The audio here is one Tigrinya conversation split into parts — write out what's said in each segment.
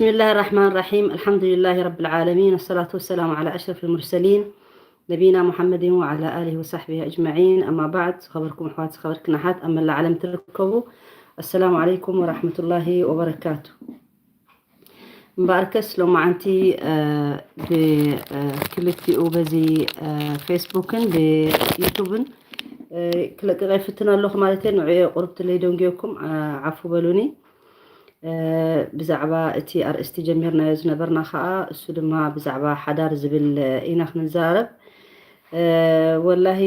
بسم الله الرحمن الرحيم. الحمد لله رب العالمين. الصلاة والسلام على أشرف المرسلين نبينا محمد وعلى آله وصحبه أجمعين. أما بعد، ዝኸበርኩም ኣሕዋት፣ ዝኸበርክን ኣሓት ኣብ መላእ ዓለም ትርከቡ፣ السلام عليكم ورحمة الله وبركاته። እምበኣርከስ ሎማዓንቲ ብክልቲኡ በዚ ፌስቡክን ብዩቱብን ክለቅቕ ይፍትን ኣለኹ ማለት እየ። ንዑ ቁርብትለይ ደንጉየኩም ዓፉ በሉኒ። ብዛዕባ እቲ ኣርእስቲ ጀሚርናዮ ዝነበርና ከዓ እሱ ድማ ብዛዕባ ሓዳር ዝብል ኢና ክንዛረብ። ወላሂ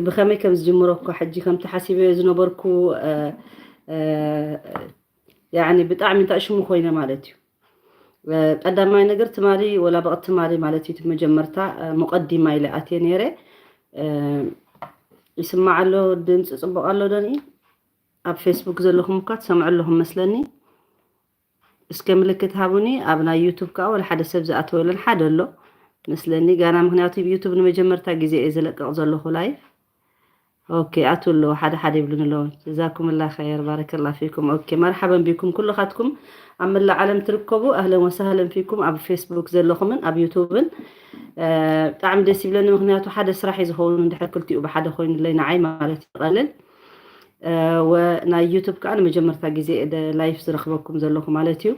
ብኸመይ ከም ዝጅምሮ እኮ ሕጂ ከምቲ ሓሲበዮ ዝነበርኩ ያኒ ብጣዕሚ እንታይ ሽሙ ኮይነ ማለት እዩ። ቀዳማይ ነገር ትማሊ ወላ በቕቲ ትማሊ ማለት እዩ እቲ መጀመርታ ሙቀዲማ ኢለ ኣትየ ነይረ። ይስማዕ ኣሎ ድምፂ ፅቡቕ ኣሎ ዶኒ? ኣብ ፌስቡክ ዘለኹም እኳ ትሰምዑ ኣለኹም መስለኒ። እስከ ምልክት ሃቡኒ። ኣብ ናይ ዩቱብ ከዓ ወላ ሓደ ሰብ ዝኣተወለን ሓደ ኣሎ መስለኒ ጋና፣ ምክንያቱ ዩቱብ ንመጀመርታ ግዜ እየ ዝለቀቕ ዘለኹ ላይፍ። ኦኬ ኣቱ ኣለዉ ሓደ ሓደ ይብሉን ኣለዉ። ጀዛኩም ላ ኸይር ባረከላ ፊኩም። ኦኬ መርሓበን ቢኩም ኩልኻትኩም ኣብ መላእ ዓለም ትርከቡ ኣህለን ወሳህለን ፊኩም ኣብ ፌስቡክ ዘለኹምን ኣብ ዩቱብን። ብጣዕሚ ደስ ይብለኒ፣ ምክንያቱ ሓደ ስራሕ እዩ ዝኸውን እንድሕር ክልቲኡ ብሓደ ኮይኑለይ ንዓይ ማለት እዩ ቀልል። ወናይ ዩቱብ ከዓ ንመጀመርታ ግዜ ደ ላይፍ ዝረኽበኩም ዘለኹ ማለት እዩ።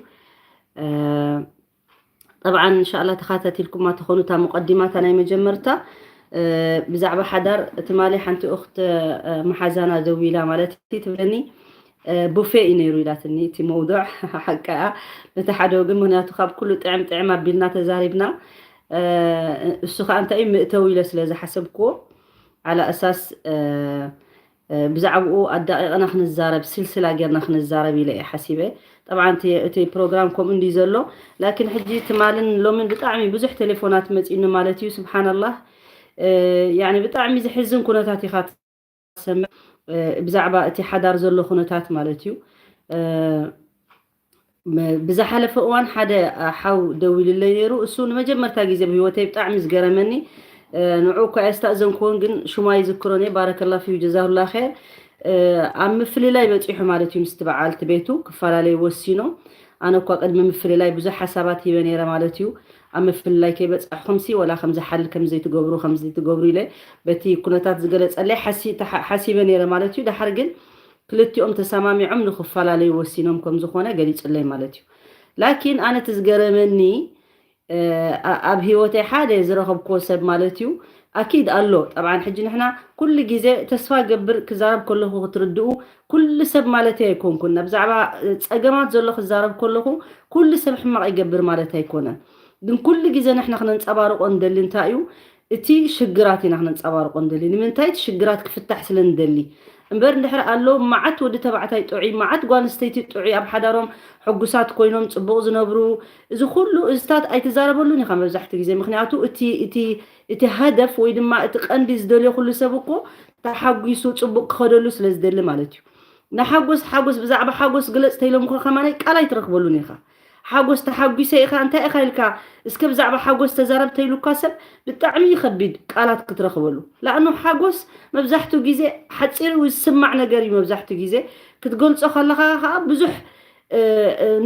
ጠብዓን እንሻላ ተኻታቲልኩማ ተኾኑ እታ ሙቀዲማታ ናይ መጀመርታ ብዛዕባ ሓዳር ትማሊ ሓንቲ እኽት መሓዛና ደዊላ ማለት ትብለኒ ቡፌ እዩ ነይሩ ኢላትኒ እቲ መውዱዕ ሓቀኣ ነቲ ሓደ ወግን ምክንያቱ ካብ ኩሉ ጥዕም ጥዕም ኣቢልና ተዛሪብና እሱ ከዓ እንታይ እዩ ምእተው ኢለ ስለ ዝሓሰብክዎ ዓላ እሳስ ብዛዕባኡ ኣዳቂቕና ክንዛረብ ስልስላ ጌርና ክንዛረብ ኢለ እየ ሓሲበ። ጠብዓ እቲ ፕሮግራም ከምኡ እንዲ ዘሎ ላኪን ሕጂ ትማልን ሎምን ብጣዕሚ ብዙሕ ቴሌፎናት መፂኒ ማለት እዩ። ስብሓናላህ ያኒ ብጣዕሚ ዝሕዝን ኩነታት ኢኻ ትሰምዕ ብዛዕባ እቲ ሓዳር ዘሎ ኩነታት ማለት እዩ። ብዝሓለፈ እዋን ሓደ ሓው ደዊልለይ ነይሩ። እሱ ንመጀመርታ ግዜ ብህይወተይ ብጣዕሚ ዝገረመኒ ንዑ እኳ ኣስተእዘንክዎን ግን ሽማ ይዝክሮን እየ። ባረከላ ፊዩ ጀዛሁላ ኸይር። ኣብ ምፍልላይ በፂሑ ማለት እዩ ምስቲ በዓልቲ ቤቱ ክፈላለዩ ወሲኖም። ኣነ እኳ ቅድሚ ምፍልላይ ብዙሕ ሓሳባት ሂበ ነይረ ማለት እዩ። ኣብ ምፍልላይ ከይበፃሕኹምሲ ወላ ከምዚ ሓል ከምዘይትገብሩ ከምዘይትገብሩ ኢለ በቲ ኩነታት ዝገለፀለይ ሓሲበ ነይረ ማለት እዩ። ድሓር ግን ክልቲኦም ተሰማሚዖም ንክፈላለዩ ወሲኖም ከም ዝኾነ ገሊጹለይ ማለት እዩ። ላኪን ኣነ እቲ ዝገረመኒ ኣብ ህይወተይ ሓደ ዝረኸብክዎ ሰብ ማለት እዩ። ኣኪድ ኣሎ ጠብዓን ሕጂ ንሕና ኩሉ ግዜ ተስፋ ገብር ክዛረብ ከለኹ ክትርድኡ ኩሉ ሰብ ማለት ኣይኮንኩን ብዛዕባ ፀገማት ዘሎ ክዛረብ ከለኹ ኩሉ ሰብ ሕማቕ ይገብር ማለት ኣይኮነን። ግን ኩሉ ግዜ ንሕና ክነንፀባርቆ ንደሊ እንታይ እዩ እቲ ሽግራት ኢና ክነንፀባርቆ ንደሊ። ንምንታይ እቲ ሽግራት ክፍታሕ ስለ ንደሊ እምበር እንድሕር ኣሎ መዓት ወዲ ተባዕታይ ጥዑይ መዓት ጓል ኣንስተይቲ ጥዑይ ኣብ ሓዳሮም ሕጉሳት ኮይኖም ፅቡቕ ዝነብሩ እዚ ኩሉ እዝታት ኣይትዛረበሉን ኢኻ መብዛሕትኡ ግዜ። ምክንያቱ እቲ እቲ እቲ ሃደፍ ወይ ድማ እቲ ቀንዲ ዝደልዮ ኩሉ ሰብ እኮ ተሓጒሱ ፅቡቕ ክኸደሉ ስለ ዝደሊ ማለት እዩ። ንሓጎስ ሓጎስ ብዛዕባ ሓጎስ ግለፅ ተኢሎምኮ ከማናይ ቃል ኣይትረክበሉን ኢኻ። ሓጎስ ተሓጒሰ ኢኻ እንታይ ኢኻ ኢልካ እስከ ብዛዕባ ሓጎስ ተዛረብ ተይሉካ ሰብ ብጣዕሚ ይኸቢድ ቃላት ክትረኽበሉ። ላእኑ ሓጎስ መብዛሕትኡ ግዜ ሓፂር ዝስማዕ ነገር እዩ። መብዛሕትኡ ግዜ ክትገልፆ ከለኻ ከዓ ብዙሕ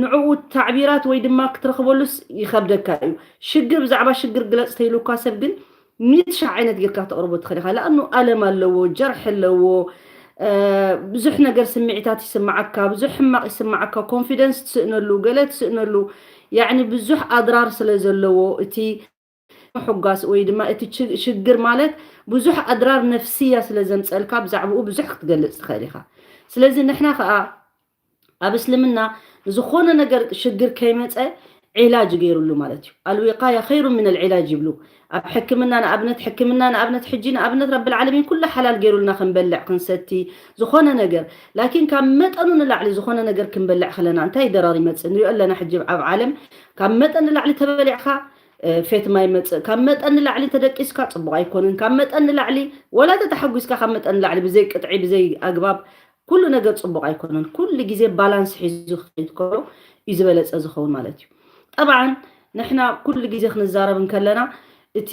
ንዕኡ ታዕቢራት ወይ ድማ ክትረኽበሉስ ይኸብደካ እዩ። ሽግር ብዛዕባ ሽግር ግለፅ ተይሉካ ሰብ ግን ሚትሻ ዓይነት ጌርካ ክተቕርቦ ትኽእል ኢኻ። ላእኑ ኣለም ኣለዎ፣ ጀርሒ ኣለዎ፣ ብዙሕ ነገር ስምዒታት ይስማዓካ፣ ብዙሕ ሕማቕ ይስማዓካ፣ ኮንፊደንስ ትስእነሉ፣ ገለ ትስእነሉ፣ ያዕኒ ብዙሕ ኣድራር ስለ ዘለዎ እቲ ምሕጓስ ወይ ድማ እቲ ሽግር ማለት ብዙሕ ኣድራር ነፍስያ ስለ ዘምፀልካ ብዛዕባኡ ብዙሕ ክትገልፅ ትኽእል ኢኻ። ስለዚ ንሕና ከዓ ኣብ እስልምና ንዝኾነ ነገር ሽግር ከይመፀ ዒላጅ ገይሩሉ ማለት እዩ። ኣልዊቃያ ኸይሩ ምን ኣልዒላጅ ይብሉ። ኣብ ሕክምና ንኣብነት ሕክምና ንኣብነት ሕጂ ንኣብነት ረብል ዓለሚን ኩሉ ሓላል ገይሩልና ክንበልዕ ክንሰቲ ዝኾነ ነገር ላኪን ካብ መጠኑ ንላዕሊ ዝኾነ ነገር ክንበልዕ ከለና እንታይ ደራር ይመፅእ ንሪኦ ኣለና። ሕጂ ኣብ ዓለም ካብ መጠን ንላዕሊ ተበሊዕካ ፌት ማይ መፅእ ካብ መጠን ንላዕሊ ተደቂስካ ፅቡቅ ኣይኮንን። ካብ መጠን ንላዕሊ ወላ ተተሓጒስካ ካብ መጠን ንላዕሊ ብዘይ ቅጥዒ ብዘይ ኣግባብ ኩሉ ነገር ፅቡቅ ኣይኮነን። ኩሉ ግዜ ባላንስ ሒዙ ክኸይድ ከሎ እዩ ዝበለፀ ዝኸውን ማለት እዩ። ጠብዓን ንሕና ኩሉ ግዜ ክንዛረብ እንከለና እቲ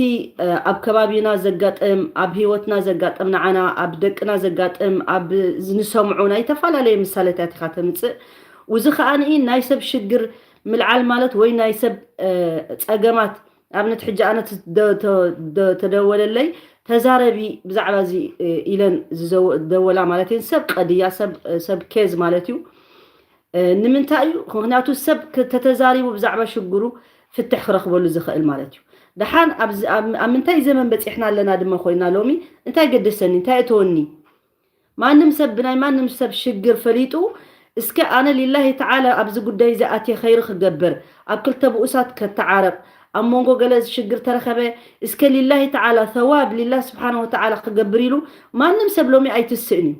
ኣብ ከባቢና ዘጋጥም ኣብ ህይወትና ዘጋጥም ንዓና ኣብ ደቅና ዘጋጥም ኣብ ንሰምዖ ናይ ተፈላለየ ምሳሌታት ኢኻ ተምፅእ። እዚ ከዓኒ ናይ ሰብ ሽግር ምልዓል ማለት ወይ ናይ ሰብ ጸገማት ኣብነት ሕጂ ኣነ ተደወለለይ ተዛረቢ ብዛዕባ እዚ ኢለን ዝደወላ ማለት እየን። ሰብ ቀድያ ሰብ ኬዝ ማለት እዩ። ንምንታይ እዩ? ምክንያቱ ሰብ ተተዛሪቡ ብዛዕባ ሽግሩ ፍትሕ ክረክበሉ ዝኽእል ማለት እዩ። ደሓን ኣብ ምንታይ ዘመን በፂሕና ኣለና ድማ ኮይና ሎሚ እንታይ ገደሰኒ እንታይ እተወኒ? ማንም ሰብ ብናይ ማንም ሰብ ሽግር ፈሊጡ እስከ ኣነ ሊላሂ ተዓላ ኣብዚ ጉዳይ እዚ ኣትየ ኸይሪ ክገብር ኣብ ክልተ ብኡሳት ከተዓረቕ ኣብ መንጎ ገለ ሽግር ተረኸበ እስከ ሊላሂ ተዓላ ሰዋብ ሊላህ ስብሓን ወተዓላ ክገብር ኢሉ ማንም ሰብ ሎሚ ኣይትስእን እዩ።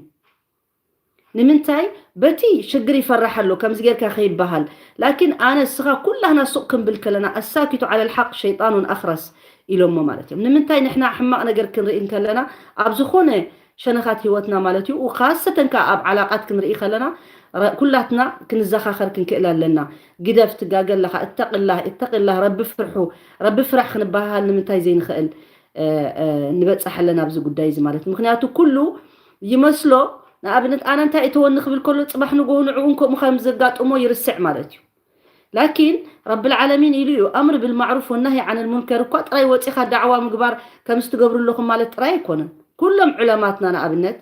ንምንታይ በቲ ሽግር ይፈራሕ ኣሎ ከምዚ ጌርካ ከይበሃል ላኪን ኣነ እስኻ ኩላህና ሱቕ ክንብል ከለና ኣሳኪቱ ዓለ ልሓቅ ሸይጣኑን ኣኽረስ ኢሎሞ ማለት እዮም። ንምንታይ ንሕና ሕማቕ ነገር ክንርኢ እንከለና ኣብ ዝኾነ ሸነኻት ህይወትና ማለት እዩ ካሰተን ከዓ ኣብ ዓላቃት ክንርኢ ከለና ኩላትና ክንዘኻኸር ክንክእል ኣለና። ግደፍ ትጋገ ኣለኻ እተቅላህ እተቅላህ ረቢ ፍርሑ ረቢ ፍራሕ ክንበሃሃል ንምንታይ ዘይንኽእል ንበፅሕ ኣለና ኣብዚ ጉዳይ እዚ ማለት ምክንያቱ ኩሉ ይመስሎ ንኣብነት ኣነ እንታይ እተወኒ ክብል ከሎ ፅባሕ ንጎሆ ንዕኡ ከምኡ ከም ዘጋጥሞ ይርስዕ ማለት እዩ። ላኪን ረብል ዓለሚን ኢሉ እዩ ኣምር ብልማዕሩፍ ወናሂ ዓን ልሙንከር እኳ ጥራይ ወፂኻ ዳዕዋ ምግባር ከምዚ ትገብሩ ኣለኹም ማለት ጥራይ ኣይኮነን። ኩሎም ዑለማትና ንኣብነት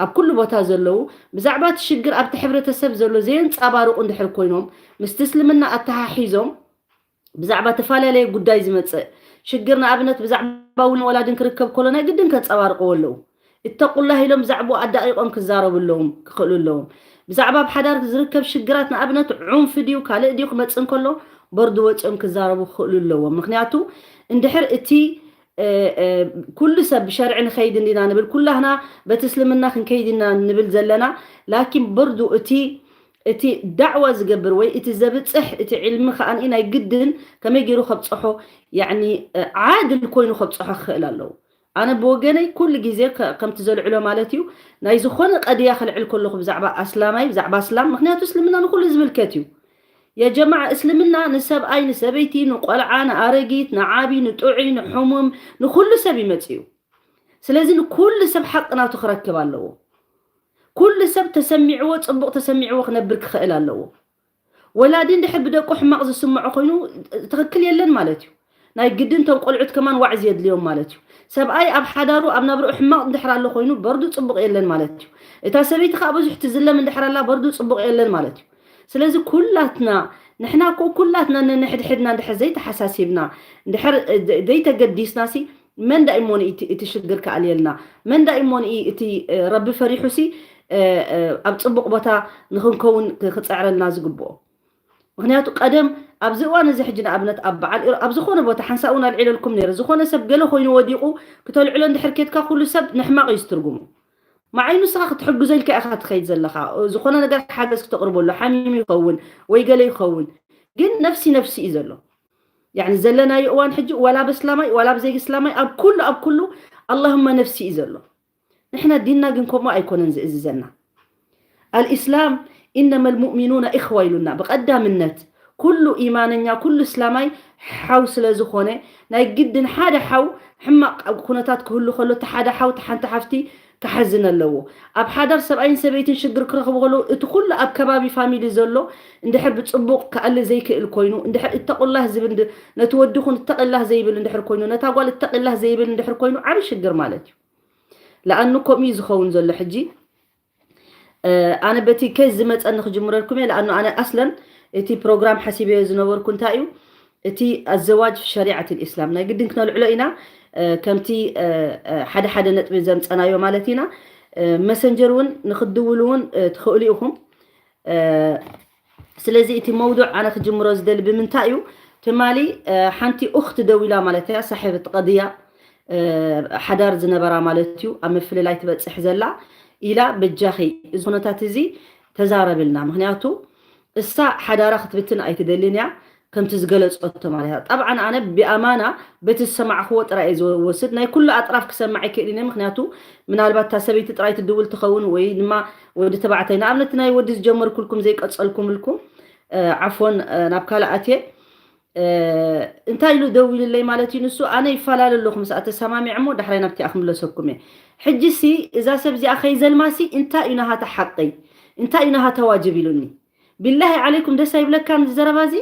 ኣብ ኩሉ ቦታ ዘለዉ ብዛዕባ እቲ ሽግር ኣብቲ ሕብረተሰብ ዘሎ ዘየንፃባርቁ እንድሕር ኮይኖም ምስቲ እስልምና ኣተሓሒዞም ብዛዕባ ተፈላለየ ጉዳይ ዝመፅእ ሽግር ንኣብነት ብዛዕባ እውን ወላድን ክርከብ ከሎ ናይ ግድን ከንፀባርቅዎ ኣለዉ። እተቁላህ ኢሎም ብዛዕባኡ ኣዳቂቆም ክዛረቡ ኣለዎም ክኽእሉ ኣለዎም። ብዛዕባ ኣብ ሓዳር ዝርከብ ሽግራት ንኣብነት ዑንፍ ድዩ ካልእ ድዩ ክመፅእ እንከሎ በርዱ ወፂኦም ክዛረቡ ክኽእሉ ኣለዎም። ምክንያቱ እንድሕር እቲ ኩሉ ሰብ ብሸርዒ ንኸይድ እንዲና ንብል ኩላህና በቲ እስልምና ክንከይድ ኢና ንብል ዘለና ላኪን በርዱ እቲ እቲ ዳዕዋ ዝገብር ወይ እቲ ዘብፅሕ እቲ ዕልሚ ከዓኒ ናይ ግድን ከመይ ገይሩ ከብፅሖ ያኒ ዓድል ኮይኑ ከብፅሖ ክኽእል ኣለዎ። ኣነ ብወገነይ ኩሉ ግዜ ከምቲ ዘልዕሎ ማለት እዩ ናይ ዝኾነ ቀድያ ከልዕል ከለኹ ብዛዕባ ኣስላማይ ብዛዕባ ኣስላም ምክንያቱ እስልምና ንኩሉ ዝምልከት እዩ። የጀማዓ እስልምና ንሰብኣይ ንሰበይቲ ንቆልዓ ንኣረጊት ንዓብይ ንጥዑይ ንሕሙም ንኩሉ ሰብ ይመፅ እዩ። ስለዚ ንኩሉ ሰብ ሓቂ ናቱ ክረክብ ኣለዎ። ኩሉ ሰብ ተሰሚዕዎ ፅቡቕ ተሰሚዕዎ ክነብር ክኽእል ኣለዎ። ወላዲ እንድሕር ብደቁ ሕማቕ ዝስምዖ ኮይኑ ትኽክል የለን ማለት እዩ። ናይ ግድን እቶም ቆልዑት ከማን ዋዕዚ የድልዮም ማለት እዩ። ሰብኣይ ኣብ ሓዳሩ ኣብ ናብርኡ ሕማቕ እንድሕር ኣሎ ኮይኑ በርዱ ፅቡቕ የለን ማለት እዩ። እታ ሰበይቲ ከዓ ብዙሕ ትዝለም እንድሕር ኣላ በርዱ ፅቡቕ የለን ማለት እዩ። ስለዚ ኩላትና ንሕና እኮ ኩላትና ነንሕድሕድና እንድሕር ዘይተሓሳሲብና እንድሕር ዘይተገዲስና ሲ መን ዳኢሞኒ እቲ ሽግር ክኣልየልና መን ዳኢሞኒ እቲ ረቢ ፈሪሑ ሲ ኣብ ፅቡቕ ቦታ ንክንከውን ክፀዕረልና ዝግብኦ። ምክንያቱ ቀደም ኣብዚ እዋን እዚ ሕጂ ንኣብነት ኣብ በዓል ኣብ ዝኾነ ቦታ ሓንሳእ እውን ኣልዒለልኩም ነይረ። ዝኾነ ሰብ ገለ ኮይኑ ወዲቑ ክተልዕሎ እንድሕር ኬድካ ኩሉ ሰብ ንሕማቕ እዩ ዝትርጉሙ። መዓይ ንስኻ ክትሕግዞ ኢልካ ኢኻ ትኸይድ ዘለኻ። ዝኾነ ነገር ሓገዝ ክተቕርበሉ ሓሚሙ ይኸውን ወይ ገለ ይኸውን። ግን ነፍሲ ነፍሲ እዩ ዘሎ። ያኒ ዘለናዮ እዋን ሕጂ ዋላ ብእስላማይ ዋላ ብዘይስላማይ ኣብ ኩሉ ኣብ ኩሉ ኣላሁመ ነፍሲ እዩ ዘሎ። ንሕና ዲንና ግን ከምኡ ኣይኮነን ዝእዝዘና። ኣልእስላም ኢነመ ልሙእሚኑና ኢኽዋ ኢሉና። ብቐዳምነት ኩሉ ኢማነኛ ኩሉ እስላማይ ሓው ስለ ዝኾነ ናይ ግድን ሓደ ሓው ሕማቕ ኩነታት ክህሉ ከሎ እቲ ሓደ ሓው እቲ ሓንቲ ሓፍቲ ክሓዝን ኣለዎ። ኣብ ሓዳር ሰብኣይን ሰበይትን ሽግር ክረኽቡ ከለዉ እቲ ኩሉ ኣብ ከባቢ ፋሚሊ ዘሎ እንድሕር ብፅቡቕ ክኣሊ ዘይክእል ኮይኑ እንድሕር እተቁላህ ዝብል ነቲ ወዲ ኹን እተቅላህ ዘይብል እንድሕር ኮይኑ ነታ ጓል እተቅላህ ዘይብል እንድሕር ኮይኑ ዓብዪ ሽግር ማለት እዩ። ለኣኑ ከምኡ እዩ ዝኸውን ዘሎ ሕጂ ኣነ በቲ ኬዝ ዝመፀኒ ክጅምረልኩም እየ ለኣኑ ኣነ ኣስለን እቲ ፕሮግራም ሓሲበዮ ዝነበርኩ እንታይ እዩ እቲ ኣዘዋጅ ሸሪዓት ልእስላም ናይ ግድን ክነልዕሎ ኢና። ከምቲ ሓደ ሓደ ነጥቢ ዘምፀናዮ ማለት ኢና። መሰንጀር እውን ንክድውሉ እውን ትኽእሉ ኢኹም። ስለዚ እቲ መውዱዕ ኣነ ክጅምሮ ዝደሊ ብምንታይ እዩ? ትማሊ ሓንቲ ኡኽቲ ደው ኢላ ማለት እያ ሳሒበት ቀድያ ሓዳር ዝነበራ ማለት እዩ ኣብ ምፍልላይ ትበፅሕ ዘላ ኢላ በጃኺ እዚ ኩነታት እዚ ተዛረብልና። ምክንያቱ እሳ ሓዳራ ክትብትን ኣይትደልን እያ ከምቲ ዝገለፀቶ ማለት እያ። ጠብዓን ኣነ ብኣማና በቲ ዝሰማዕክዎ ጥራይ እየ ዝወስድ ናይ ኩሉ ኣጥራፍ ክሰማዕ ይክእል ነ ምክንያቱ ምናልባት እታ ሰበይቲ ጥራይ ትድውል ትኸውን ወይ ድማ ወዲ ተባዕታይ ንኣብነት ናይ ወዲ ዝጀመርኩልኩም ዘይቀፀልኩምልኩም ዓፎን ናብ ካልእ ኣትየ እንታይ ኢሉ ደው ኢሉለይ ማለት እዩ ንሱ ኣነ ይፈላለ ኣለኹ ምስኣ ተሰማሚዕ እሞ ዳሕራይ ናብቲኣ ክምለሰኩም እየ። ሕጂ ሲ እዛ ሰብ እዚኣ ከይዘልማ ሲ እንታይ እዩ ናሃታ ሓቀይ እንታይ እዩ ናሃታ ዋጅብ ኢሉኒ። ቢላሂ ዓለይኩም ደስ ኣይብለካን እዚ ዘረባ እዚ?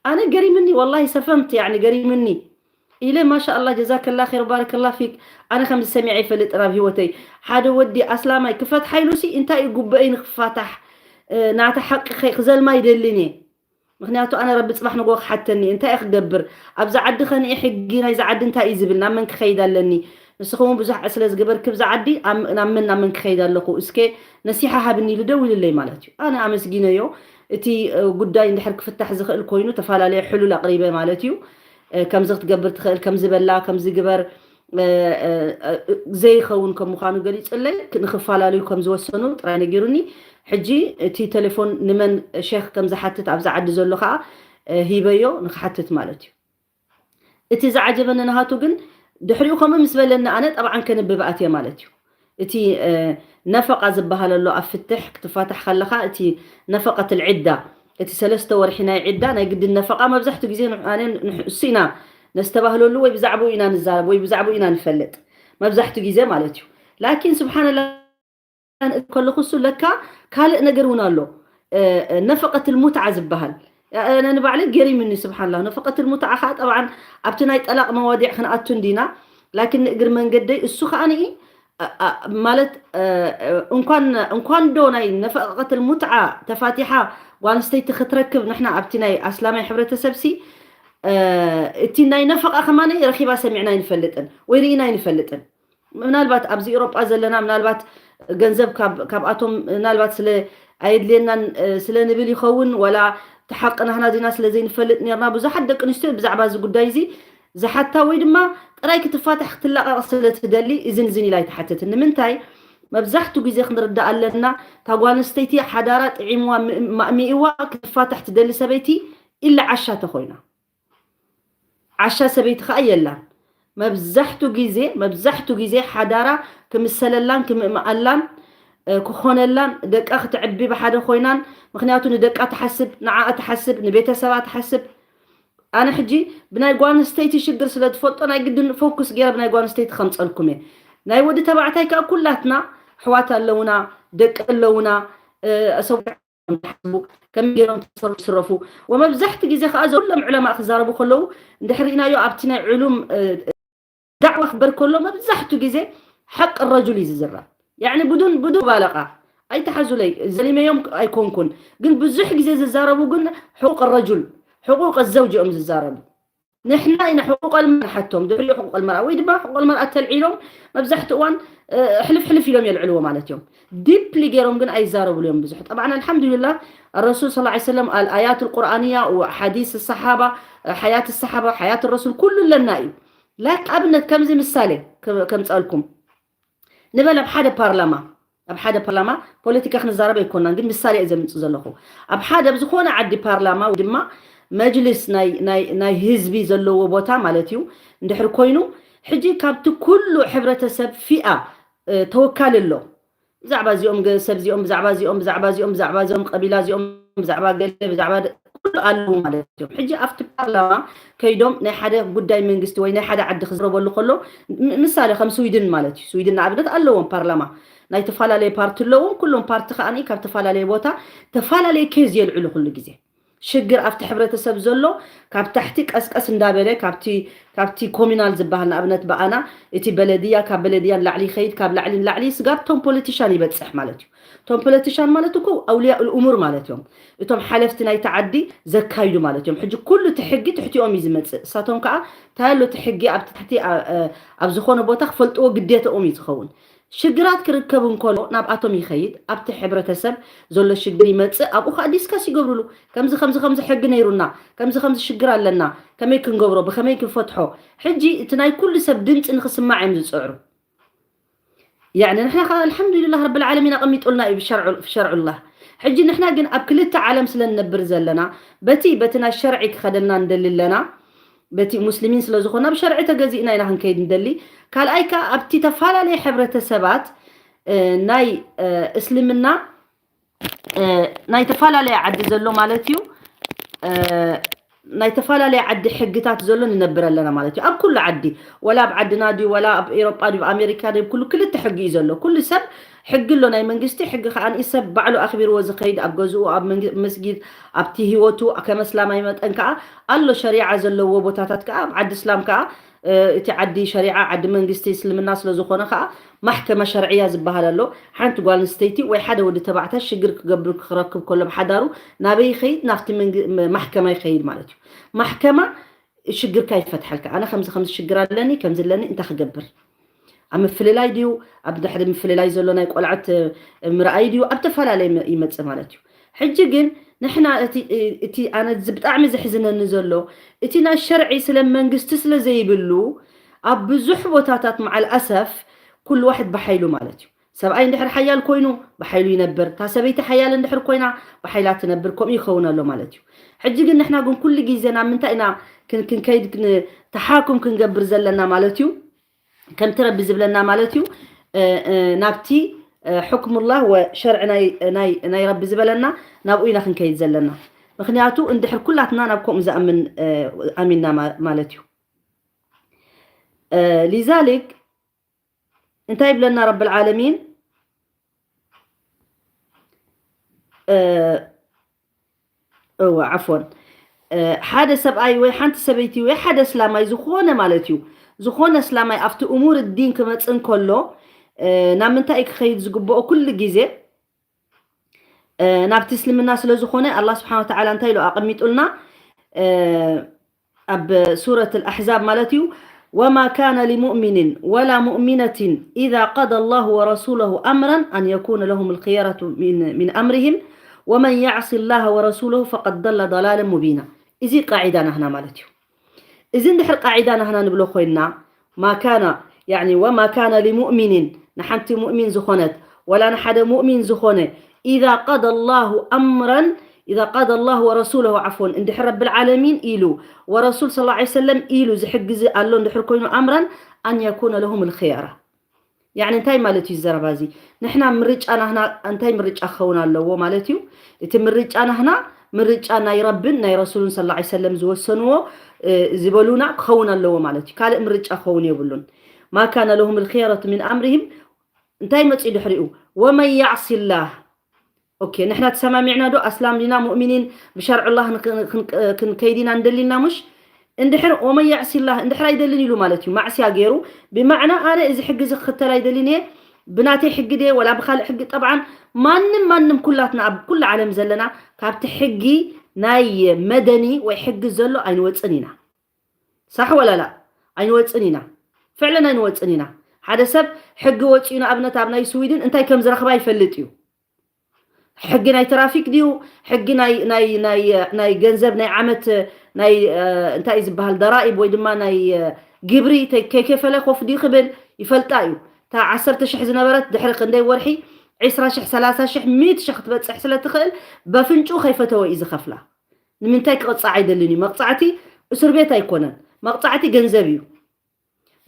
ኣነ ገሪምኒ ወላሂ ሰፈምት ያኒ ገሪምኒ ኢለ ማሻ ኣላ ጀዛከላ ኸይር ባረከላ ፊክ። ኣነ ከምዚ ሰሚዐ ይፈልጥን ኣብ ህይወተይ ሓደ ወዲ ኣስላማይ ክፈትሓ ኢሉሲ እንታይ እዩ ጉበአይ ንክፋታሕ ናታ ሓቂ ክዘልማ ይደልን እየ። ምክንያቱ ኣነ ረቢ ፅባሕ ንጎ ክሓተኒ እንታይ እየ ክገብር? ኣብዚ ዓዲ ከንኢ ሕጊ ናይዚ ዓዲ እንታይ እዩ ዝብል ናብ መን ክኸይድ ኣለኒ? ንስኹም እውን ብዙሕ ስለ ዝገበርክ ብዚ ዓዲ ናብ መን ናብ መን ክኸይድ ኣለኹ እስከ ነሲሓ ሃብኒ ኢሉ ደው ኢልለይ ማለት እዩ። ኣነ ኣመስጊነዮ። እቲ ጉዳይ እንድሕር ክፍታሕ ዝኽእል ኮይኑ ተፈላለየ ሕሉል ኣቕሪበ ማለት እዩ። ከምዚ ክትገብር ትኽእል ከምዚ በላ ከምዚ ግበር ዘይኸውን ከም ምዃኑ ገሊፅለይ ንክፈላለዩ ከም ዝወሰኑ ጥራይ ነጊሩኒ። ሕጂ እቲ ቴሌፎን ንመን ሸክ ከም ዝሓትት ኣብዚ ዓዲ ዘሎ ከዓ ሂበዮ ንክሓትት ማለት እዩ። እቲ ዝዓጀበኒ ንሃቱ ግን ድሕሪኡ ከምኡ ምስ በለኒ ኣነ ጠብዓን ከንብብ ኣትየ ማለት እዩ። እቲ ነፈቃ ዝበሃል ኣሎ ኣብ ፍትሕ ክትፋታሕ ከለካ እቲ ነፈቀት ልዕዳ እቲ ሰለስተ ወርሒ ናይ ዕዳ ናይ ግድን ነፈቃ መብዛሕትኡ ግዜ ኣነ ንሱ ኢና ነስተባህለሉ ወይ ብዛዕባኡ ኢና ንዛረብ ወይ ብዛዕባኡ ኢና ንፈልጥ መብዛሕትኡ ግዜ ማለት እዩ። ላኪን ስብሓንላ ከለኹ እሱ ለካ ካልእ ነገር እውን ኣሎ። ነፈቀት ልሙትዓ ዝበሃል ኣነ ንባዕለይ ገሪምኒ ስብሓንላ። ነፈቀት ልሙትዓ ከዓ ጠብዓን ኣብቲ ናይ ጠላቅ መዋዲዕ ክንኣቱ እንዲና። ላኪን ንእግር መንገደይ እሱ ከዓ ንኢ ማለት እንኳን እንኳን ዶ ናይ ነፈቀት ልሙትዓ ተፋቲሓ ጓንስተይቲ ክትረክብ ንሕና ኣብቲ ናይ ኣስላማይ ሕብረተሰብ ሲ እቲ ናይ ነፈቃ ከማነ ረኪባ ሰሚዕና ኣይንፈልጥን ወይ ርኢና ኣይንፈልጥን። ምናልባት ኣብዚ ኤሮጳ ዘለና ምናልባት ገንዘብ ካብ- ካብኣቶም ምናልባት ስለ ኣየድልየናን ስለ ንብል ይኸውን ዋላ ተሓቂ ናህና ዜና ስለ ዘይንፈልጥ ነርና ብዙሓት ደቂ ኣንስትዮ ብዛዕባ እዚ ጉዳይ እዚ ዝሓታ ወይ ድማ ጥራይ ክትፋታሕ ክትላቐቕ ስለ ትደሊ እዝን እዝን ኢላ ኣይትሓትትን። ንምንታይ መብዛሕቱ ግዜ ክንርዳእ ኣለና እታ ጓል ኣንስተይቲ ሓዳራ ጥዒምዋ ማእሚእዋ ክትፋታሕ ትደሊ ሰበይቲ ኢላ ዓሻ ተኮይና ዓሻ ሰበይቲ ከዓ የላን። መብዛሕቱ ግዜ መብዛሕቱ ግዜ ሓዳራ ክምሰለላን ክምእምኣላን ክኾነላን ደቃ ክትዕቢ ብሓደ ኮይናን ምክንያቱ ንደቃ ትሓስብ ንዓኣ ትሓስብ ንቤተሰባ ትሓስብ። ኣነ ሕጂ ብናይ ጓል ኣንስተይቲ ሽግር ስለ ትፈልጦ ናይ ግድን ፎኩስ ገይረ ብናይ ጓል ኣንስተይቲ ከምፀልኩም እየ። ናይ ወዲ ተባዕታይ ከዓ ኩላትና ኣሕዋት ኣለውና ደቂ ኣለውና ሰብ ከመይ ገይሮም ተሰሩ ዝስረፉ ወመብዛሕቲ ግዜ ከዓ ዘሎም ዕለማ ክዛረቡ ከለዉ እንድሕር ርኢናዮ ኣብቲ ናይ ዕሉም ዳዕዋ ክበር ከሎ መብዛሕቱ ግዜ ሓቂ ረጁል እዩ ዝዝረብ። ያዕኒ ብዱን ብዱን ባለቃ ኣይተሓዙለይ ዘሊመዮም ኣይኮንኩን፣ ግን ብዙሕ ግዜ ዝዛረቡ ግን ሕቁቅ ረጁል ሕቁቅ ዘውጅ እዮም ዝዛረቡ። ንሕና ኢና ሕቁቀል መርሓቶም ድሕሪኡ ሕቁቀል መርኣ ወይ ድማ ሕቁቀል መርኣ ተልዒሎም መብዛሕትኡ እዋን ሕልፍ ሕልፍ ኢሎም የልዕልዎ ማለት እዮም። ዲፕሊ ገይሮም ግን ኣይዛረብሉ እዮም ብዙሕ። ጠብዓን ኣልሓምዱሊላህ ረሱል ስ ሰለም ኣልኣያት ልቁርኣንያ ሓዲስ ሰሓባ ሓያት ሰሓባ ሓያት ረሱል ኩሉ ኣለና እዩ። ላክ ኣብነት ከምዚ ምሳሌ ከምፀልኩም ንበል ኣብ ሓደ ፓርላማ ኣብ ሓደ ፓርላማ ፖለቲካ ክንዛረብ ኣይኮናን ግን ምሳሌ እየ ዘምፅእ ዘለኹ። ኣብ ሓደ ኣብ ዝኾነ ዓዲ ፓርላማ ወይ ድማ መጅልስ ናይ ህዝቢ ዘለዎ ቦታ ማለት እዩ እንድሕር ኮይኑ ሕጂ ካብቲ ኩሉ ሕብረተሰብ ፊኣ ተወካሊ ኣሎ። ብዛዕባ እዚኦም ሰብ እዚኦም ብዛዕባ እዚኦም ብዛዕባ እዚኦም ብዛዕባ እዚኦም ቀቢላ እዚኦም ብዛዕባ ገለ ብዛዕባ ኩሉ ኣለዉ ማለት እዮም። ሕጂ ኣብቲ ፓርላማ ከይዶም ናይ ሓደ ጉዳይ መንግስቲ ወይ ናይ ሓደ ዓዲ ክዝረበሉ ከሎ ምሳሌ ከም ስዊድን ማለት እዩ። ስዊድን ንኣብነት ኣለዎም ፓርላማ ናይ ተፈላለየ ፓርቲ ኣለዎም። ኩሎም ፓርቲ ከዓ ካብ ተፈላለየ ቦታ ተፈላለየ ኬዝ የልዕሉ ኩሉ ግዜ ሽግር ኣብቲ ሕብረተሰብ ዘሎ ካብ ታሕቲ ቀስቀስ እንዳበለ ካብቲ ካብቲ ኮሚናል ዝበሃል ንኣብነት ብኣና እቲ በለድያ ካብ በለድያ ንላዕሊ ይኸይድ ካብ ላዕሊ ንላዕሊ ስጋብ ቶም ፖለቲሻን ይበፅሕ ማለት እዩ። እቶም ፖለቲሻን ማለት እኮ ኣውልያ ልእሙር ማለት እዮም። እቶም ሓለፍቲ ናይቲ ዓዲ ዘካይዱ ማለት እዮም። ሕጂ ኩሉ እቲ ሕጊ ትሕቲኦም እዩ ዝመፅእ። እሳቶም ከዓ እንታይ ኣሎ እቲ ሕጊ ኣብ ትሕቲ ኣብ ዝኾነ ቦታ ክፈልጥዎ ግዴታኦም እዩ ዝኸውን። ሽግራት ክርከብ እንከሎ ናብኣቶም ይኸይድ። ኣብቲ ሕብረተሰብ ዘሎ ሽግር ይመፅእ። ኣብኡ ከዓ ዲስከስ ይገብርሉ። ከምዚ ከምዚ ከምዚ ሕጊ ነይሩና፣ ከምዚ ከምዚ ሽግር ኣለና፣ ከመይ ክንገብሮ፣ ብከመይ ክንፈትሖ። ሕጂ እቲ ናይ ኩሉ ሰብ ድምፂ ንክስማዕ እዮም ዝፅዕሩ። ያዕኒ ንሕና ከዓ ኣልሓምዱሊላህ ረብል ዓለሚን ኣቐሚጡልና እዩ ብሸርዑላህ። ሕጂ ንሕና ግን ኣብ ክልተ ዓለም ስለ ንነብር ዘለና በቲ በቲ ናይ ሸርዒ ክኸደልና ንደሊ ኣለና። በቲ ሙስሊሚን ስለ ዝኾና ብሸርዒ ተገዚእና ኢና ክንከይድ ንደሊ። ካልኣይ ከዓ ኣብቲ ተፈላለየ ሕብረተሰባት ናይ እስልምና ናይ ተፈላለየ ዓዲ ዘሎ ማለት እዩ ናይ ተፈላለየ ዓዲ ሕግታት ዘሎ ንነብር ኣለና ማለት እዩ። ኣብ ኩሉ ዓዲ ወላ ኣብ ዓድና ድዩ ወላ ኣብ ኤሮጳ ድዩ ኣብ ኣሜሪካ ድዩ ኩሉ ክልተ ሕጊ እዩ ዘሎ። ኩሉ ሰብ ሕጊ ኣሎ ናይ መንግስቲ ሕጊ ከዓ ንኢ ሰብ ባዕሉ ኣኽቢርዎ ዝኸይድ ኣብ ገዝኡ ኣብ መስጊድ ኣብቲ ህይወቱ ከም እስላማይ መጠን ከዓ ኣሎ ሸሪዓ ዘለዎ ቦታታት ከዓ ኣብ ዓዲ እስላም ከዓ እቲ ዓዲ ሸሪዓ ዓዲ መንግስቲ እስልምና ስለ ዝኾነ ከዓ ማሕከማ ሸርዕያ ዝበሃል ኣሎ። ሓንቲ ጓል ኣንስተይቲ ወይ ሓደ ወዲ ተባዕታይ ሽግር ክገብር ክረክብ ከሎ ብሓዳሩ ናበይ ይኸይድ? ናብቲ ማሕከማ ይኸይድ ማለት እዩ። ማሕከማ ሽግርካ ይፈትሐልካ። ኣነ ከምዚ ከምዚ ሽግር ኣለኒ ከምዚ ኣለኒ እንታይ ክገብር ኣብ ምፍልላይ ድዩ ኣብ ድሕሪ ምፍልላይ ዘሎ ናይ ቆልዐት ምርኣይ ድዩ ኣብ ተፈላለየ ይመፅእ ማለት እዩ። ሕጂ ግን ንሕና እቲ ኣነ ብጣዕሚ ዘሕዝነኒ ዘሎ እቲ ናይ ሸርዒ ስለ መንግስቲ ስለ ዘይብሉ ኣብ ብዙሕ ቦታታት መዓል ኣሰፍ ኩሉ ዋሕድ ብሓይሉ ማለት እዩ። ሰብኣይ እንድሕር ሓያል ኮይኑ ብሓይሉ ይነብር፣ እታ ሰበይቲ ሓያል እንድሕር ኮይና ብሓይላ ትነብር፣ ከምኡ ይኸውን ኣሎ ማለት እዩ። ሕጂ ግን ንሕና ግን ኩሉ ግዜ ናብ ምንታይ ኢና ክንከይድ ተሓኩም ክንገብር ዘለና ማለት እዩ። ከምቲ ረቢ ዝብለና ማለት እዩ ናብቲ ሕክሙላህ ወሸርዒ ናይ ረቢ ዝበለና ናብኡ ኢና ክንከይድ ዘለና። ምክንያቱ እንድሕር ኩላትና ናብ ከምኡ ዝኣምን ኣሚንና ማለት እዩ። ሊዛሊክ እንታይ ይብለና ረብል ዓለሚን እወ ዓፎን ሓደ ሰብኣይ ወይ ሓንቲ ሰበይቲ ወይ ሓደ እስላማይ ዝኾነ ማለት እዩ ዝኾነ እስላማይ ኣብቲ እሙር ዲን ክመፅእ እንከሎ ናብ ምንታይ ክኸይድ ዝግብኦ ኩሉ ግዜ ናብቲ እስልምና ስለ ዝኾነ ኣላ ስብሓን ወተዓላ እንታይ ኢሉ ኣቐሚጡልና ኣብ ሱረት ኣልኣሕዛብ ማለት እዩ وما كان لمؤمن ولا مؤمنة إذا قضى الله ورسوله أمرا أن يكون لهم الخيرة من أمرهم ومن يعص الله ورسوله فقد ضل ضلالا مبينا እዚ ቃዒዳ ናህና ማለት እዩ እዚ እንድሕር ቃዒዳ ናህና ንብሎ ኮይንና ما كان يعني وما كان لمؤمن ንሓንቲ ሙእሚን ዝኾነት ولا ንሓደ ሙእሚን ዝኾነ إذا قضى الله أمرا إذا قضى الله ورسوله عفوا እንድሕር ረብል ዓለሚን ኢሉ ወረሱል صلى الله عليه وسلم ኢሉ ዝሕግዚ ኣሎ እንድሕር ኮይኑ ኣምረን أن يكون لهم الخيرة يعني እንታይ ማለት እዩ ዘረባ እዚ ንሕና ምርጫ ናህና እንታይ ምርጫ ክኸውን ኣለዎ ማለት እዩ እቲ ምርጫ ናህና ምርጫ ናይ ረብን ናይ ረሱልን صلى الله عليه وسلم ዝወሰንዎ ዝበሉና ክኸውን ኣለዎ ማለት እዩ ካልእ ምርጫ ክኸውን የብሉን ما كان لهم الخيرة من أمرهم እንታይ መፅኡ ድሕሪኡ ومن يعص الله ኦኬ ንሕና ተሰማሚዕና ዶ ኣስላም ዲና ሙእሚኒን ብሸርዕ ላህ ክንከይድ ኢና እንደሊና ሙሽ እንድሕር ومن يعص الله እንድሕር ኣይደልን ኢሉ ማለት እዩ ማዕስያ ገይሩ ብማዕና ኣነ እዚ ሕጊ እዚ ክኽተል ኣይደልን እየ ብናተይ ሕጊ ድየ ወላ ብካልእ ሕጊ ጠብዓን ማንም ማንም ኩላትና ኣብ ኩሉ ዓለም ዘለና ካብቲ ሕጊ ናይ መደኒ ወይ ሕጊ ዘሎ ኣይንወፅን ኢና ሳሕ ወላላ ኣይንወፅን ኢና ፍዕለን ኣይንወፅን ኢና ሓደ ሰብ ሕጊ ወፂኡ ንኣብነት ኣብ ናይ ስዊድን እንታይ ከም ዝረኽባ ይፈልጥ እዩ ሕጊ ናይ ትራፊክ ድዩ ሕጊ ናይ ገንዘብ ናይ ዓመት ናይ እንታይ እዩ ዝበሃል ደራኢብ ወይ ድማ ናይ ግብሪ ከይከፈለ ኮፍ ድዩ ክብል ይፈልጣ እዩ እታ ዓሰርተ ሽሕ ዝነበረት ድሕሪ ክንደይ ወርሒ ዕስራ ሽሕ ሰላሳ ሽሕ ሚእቲ ሽሕ ክትበፅሕ ስለ ትኽእል በፍንጩ ከይፈተወ እዩ ዝኸፍላ ንምንታይ ክቕፃዕ ኣይደልን እዩ መቕፃዕቲ እስር ቤት ኣይኮነን መቕፃዕቲ ገንዘብ እዩ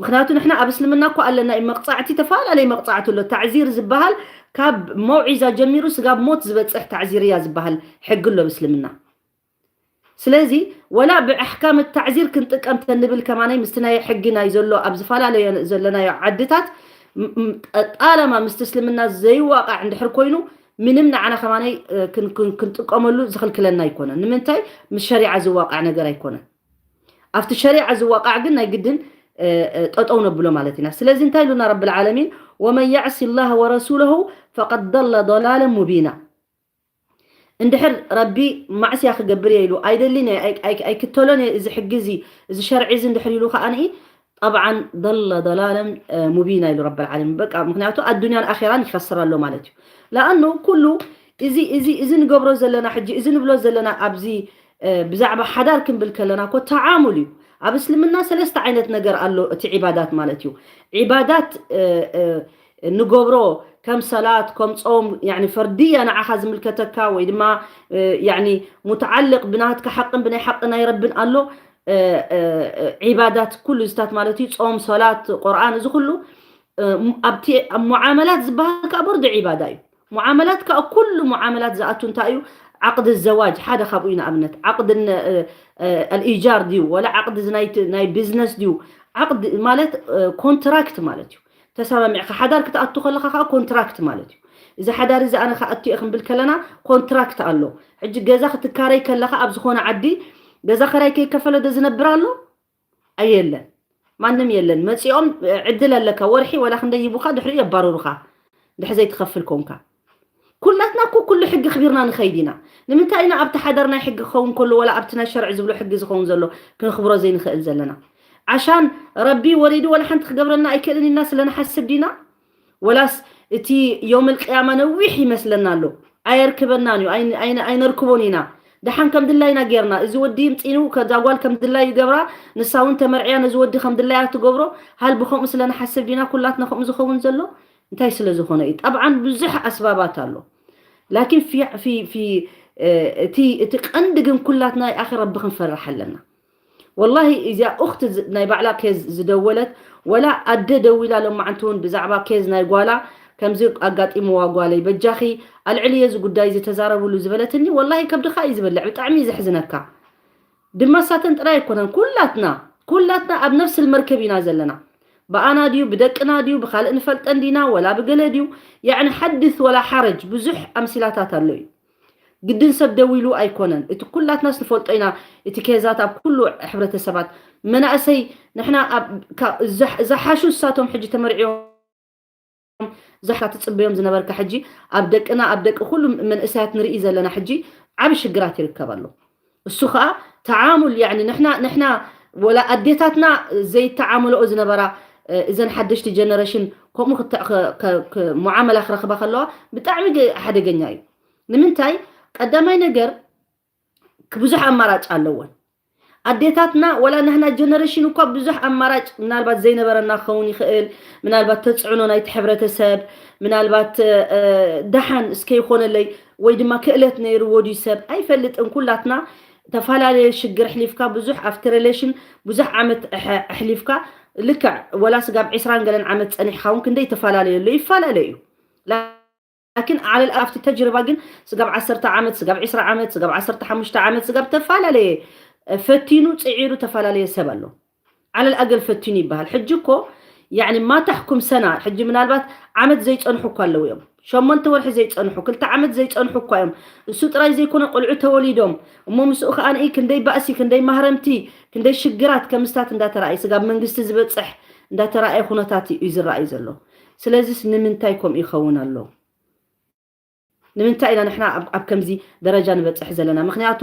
ምክንያቱ ንሕና ኣብ እስልምና እኮ ኣለና እዩ መቕፃዕቲ ተፈላለየ መቕፃዕቲ ኣሎ ታዕዚር ዝበሃል ካብ መውዒዛ ጀሚሩ ስጋብ ሞት ዝበፅሕ ታዕዚር እያ ዝበሃል ሕጊ ኣሎ ኣብ እስልምና ስለዚ ወላ ብኣሕካም ታዕዚር ክንጥቀም ተንብል ከማነይ ምስቲ ናይ ሕጊ ናይ ዘሎ ኣብ ዝፈላለየ ዘለናዮ ዓድታት ጣለማ ምስቲ እስልምና ዘይዋቃዕ እንድሕር ኮይኑ ምንም ንዓና ከማነይ ክንጥቀመሉ ዝኽልክለና ኣይኮነን ንምንታይ ምስ ሸሪዓ ዝዋቃዕ ነገር ኣይኮነን ኣብቲ ሸሪዓ ዝዋቃዕ ግን ናይ ግድን ጠጠው ነብሎ ማለት ኢና ስለዚ እንታይ ኢሉና ረብል ዓለሚን ومن يعص الله ورسوله فقد ضل ضلالا مبينا እንድሕር ረቢ ማዕስያ ክገብር እየ ኢሉ ኣይደልን እየ ኣይክተሎን እየ እዚ ሕጊ እዚ እዚ ሸርዒ እዚ እንድሕር ኢሉ ከዓ ንኢ ጠብዓን ضل ضلالا ሙቢና ኢሉ ረብል ዓለሚን በቃ ምክንያቱ ኣዱንያን ኣኼራን ይኸስር ኣሎ ማለት እዩ ለኣኑ ኩሉ እዚ እዚ እዚ ንገብሮ ዘለና ሕጂ እዚ ንብሎ ዘለና ኣብዚ ብዛዕባ ሓዳር ክንብል ከለና ኮ ተዓሙል እዩ ኣብ እስልምና ሰለስተ ዓይነት ነገር ኣሎ እቲ ዒባዳት ማለት እዩ ዒባዳት ንገብሮ ከም ሰላት ከም ጾም ፈርድያ ንዓኻ ዝምልከተካ ወይ ድማ ሙተዓልቅ ብናትካ ሓቅን ብናይ ሓቂ ናይ ረብን ኣሎ ዒባዳት ኩሉ ዝታት ማለት እዩ ጾም ሰላት ቁርኣን እዚ ኩሉ ኣብቲ ኣብ ሙዓመላት ዝበሃል ከዓ በርዶ ዒባዳ እዩ ሙዓመላት ከዓ ኩሉ ሙዓመላት ዝኣቱ እንታይ እዩ ዓቅድ ዘዋጅ ሓደ ካብኡ እዩ ንኣብነት ዓቅድ ኣልኢጃር ድዩ ወላ ዓቅድ ናይ ቢዝነስ ድዩ ዓቅድ ማለት ኮንትራክት ማለት እዩ ተሰማሚዕካ ሓዳር ክትኣቱ ከለካ ከዓ ኮንትራክት ማለት እዩ እዚ ሓዳር እዚ ኣነ ከኣቱ እየ ክንብል ከለና ኮንትራክት ኣሎ። ሕጂ ገዛ ክትካረይ ከለኻ ኣብ ዝኾነ ዓዲ ገዛ ኸራይ ከይከፈለ ዶ ዝነብር ኣሎ? ኣየለን፣ ማንም የለን። መፂኦም ዕድል ኣለካ፣ ወርሒ ወላ ክንደይ ሂቡካ ድሕሪኡ የባርሩኻ፣ ድሕሪ ዘይትኸፍል ኮንካ። ኩላትና እኮ ኩሉ ሕጊ ክቢርና ንኸይድ ኢና። ንምንታይ ኢና ኣብቲ ሓዳር ናይ ሕጊ ክኸውን ከሎ ወላ ኣብቲ ናይ ሸርዒ ዝብሎ ሕጊ ዝኸውን ዘሎ ክንኽብሮ ዘይንኽእል ዘለና? ዓሻን ረቢ ወሪዱ ወላ ሓንቲ ክገብረና ኣይክእልን ኢና ስለ ንሓስብ ዲና? ወላስ እቲ ዮምል ቅያማ ነዊሕ ይመስለና ኣሎ? ኣየርክበናን እዩ፣ ኣይን- ኣይን- ኣይነርክቦን ኢና። ደሓን ከም ድላይና ጌርና፣ እዚ ወዲ ምፂኑ ከዛ ጓል ከም ድላዩ ይገብራ፣ ንሳ እውን ተመርዕያ ነዚ ወዲ ከም ድላያ ትገብሮ። ሃል ብከምኡ ስለ ንሓስብ ዲና ኩላትና ከምኡ ዝኸውን ዘሎ? እንታይ ስለ ዝኾነ እዩ? ጠብዓን ብዙሕ ኣስባባት ኣሎ። ላኪን ፊ- ፊ- ፊ- እ፣ እቲ እቲ ቀንዲ ግን ኩላትና ይኣኸ ረቢ ክንፈርሕ ኣለና። ወላሂ እዚኣ ኡኽቲ ዝ- ናይ ባዕላ ኬዝ ዝደወለት፣ ወላ ኣደ ደዊላ ሎማዓንቲ እውን ብዛዕባ ኬዝ ናይ ጓላ ከምዚ ኣጋጢምዋ ጓለይ፣ በጃኺ ኣልዕልዮ እዚ ጉዳይ እዚ ተዛረብሉ ዝበለትኒ፣ ወላሂ ከብድኻ እዩ ዝበልዕ። ብጣዕሚ እዩ ዘሕዝነካ። ድማ ሳተን ጥራይ ኣይኮነን፣ ኩላትና ኩላትና ኣብ ነፍሲ መርከብ ኢና ዘለና። ብኣና ድዩ ብደቅና ድዩ ብካልእ ንፈልጠን ዲና ወላ ብገለ ድዩ? ያዕኒ ሓድስ ወላ ሓረጅ ብዙሕ ኣምሲላታት ኣሎ እዩ። ግድን ሰብ ደዊሉ ኣይኮነን። እቲ ኩላትናስ ንፈልጦ ኢና። እቲ ኬዛት ኣብ ኩሉ ሕብረተሰባት መናእሰይ ንሕና ኣብ- ካ- ዝሕ- ዝሓሹ እሳቶም ሕጂ ተመርዕዮም ዝሓ ትጽበዮም ዝነበርካ ሕጂ ኣብ ደቅና ኣብ ደቂ ኩሉ መንእሰያት ንርኢ ዘለና ሕጂ ዓቢ ሽግራት ይርከብ ኣሎ። እሱ ኸኣ ተዓሙል ያኒ ንሕና ንሕና ወላ ኣዴታትና ዘይተዓምልኦ ዝነበራ እ፣ እዘን ሓደሽቲ ጀነሬሽን ከምኡ ክተ- ክ- ክ- ክ- ሙዓመላ ክረኽባ ከለዋ ብጣዕሚ ገ- ሓደገኛ እዩ። ንምንታይ ቀዳማይ ነገር ብዙሕ ኣማራጭ ኣለወን ኣዴታትና። ወላ ናህና ጀነሬሽን እኳ ብዙሕ ኣማራጭ ምናልባት ዘይነበረና ክኸውን ይኽእል። ምናልባት ተፅዕኖ ናይቲ ሕብረተሰብ ምናልባት ደሓን እስከ ይኾነለይ ወይ ድማ ክእለት ነይርዎ ድዩ ሰብ ኣይፈልጥን። ኩላትና ተፈላለየ ሽግር ኣሕሊፍካ ብዙሕ ኣብቲ ሬሌሽን ብዙሕ ዓመት ኣሕሊፍካ ልክዕ ወላ ስጋብ ዕስራን ገለን ዓመት ፀኒሕካ እውን ክንደይ ተፈላለየ ኣሎ ይፈላለ እዩ። ላኪን ዓለል ኣብቲ ተጅርባ ግን ስጋብ ዓሰርተ ዓመት ስጋብ ዕስራ ዓመት ስጋብ ዓሰርተ ሓሙሽተ ዓመት ስጋብ ተፈላለየ ፈቲኑ ፅዒሩ ተፈላለየ ሰብ ኣሎ። ዓለል ኣገል ፈቲኑ ይበሃል። ሕጂ እኮ ያኒ ማታሕኩም ሰና ሕጂ ምናልባት ዓመት ዘይፀንሑ እኳ ኣለዉ እዮም። ሸሞንተ ወርሒ ዘይፀንሑ ክልተ ዓመት ዘይፀንሑ እኳ እዮም። እሱ ጥራይ ዘይኮነ ቆልዑ ተወሊዶም እሞ ምስኡ ከዓ ንኢ ክንደይ ባእሲ ክንደይ ማህረምቲ ክንደይ ሽግራት ከምስታት እንዳተረኣየ ስጋብ መንግስቲ ዝበፅሕ እንዳተረኣየ ኩነታት እዩ ዝረኣይ ዘሎ። ስለዚስ ንምንታይ ከምኡ ይኸውን ኣሎ? ንምንታይ ኢና ንሕና ኣብ- ኣብ ከምዚ ደረጃ ንበፅሕ ዘለና? ምክንያቱ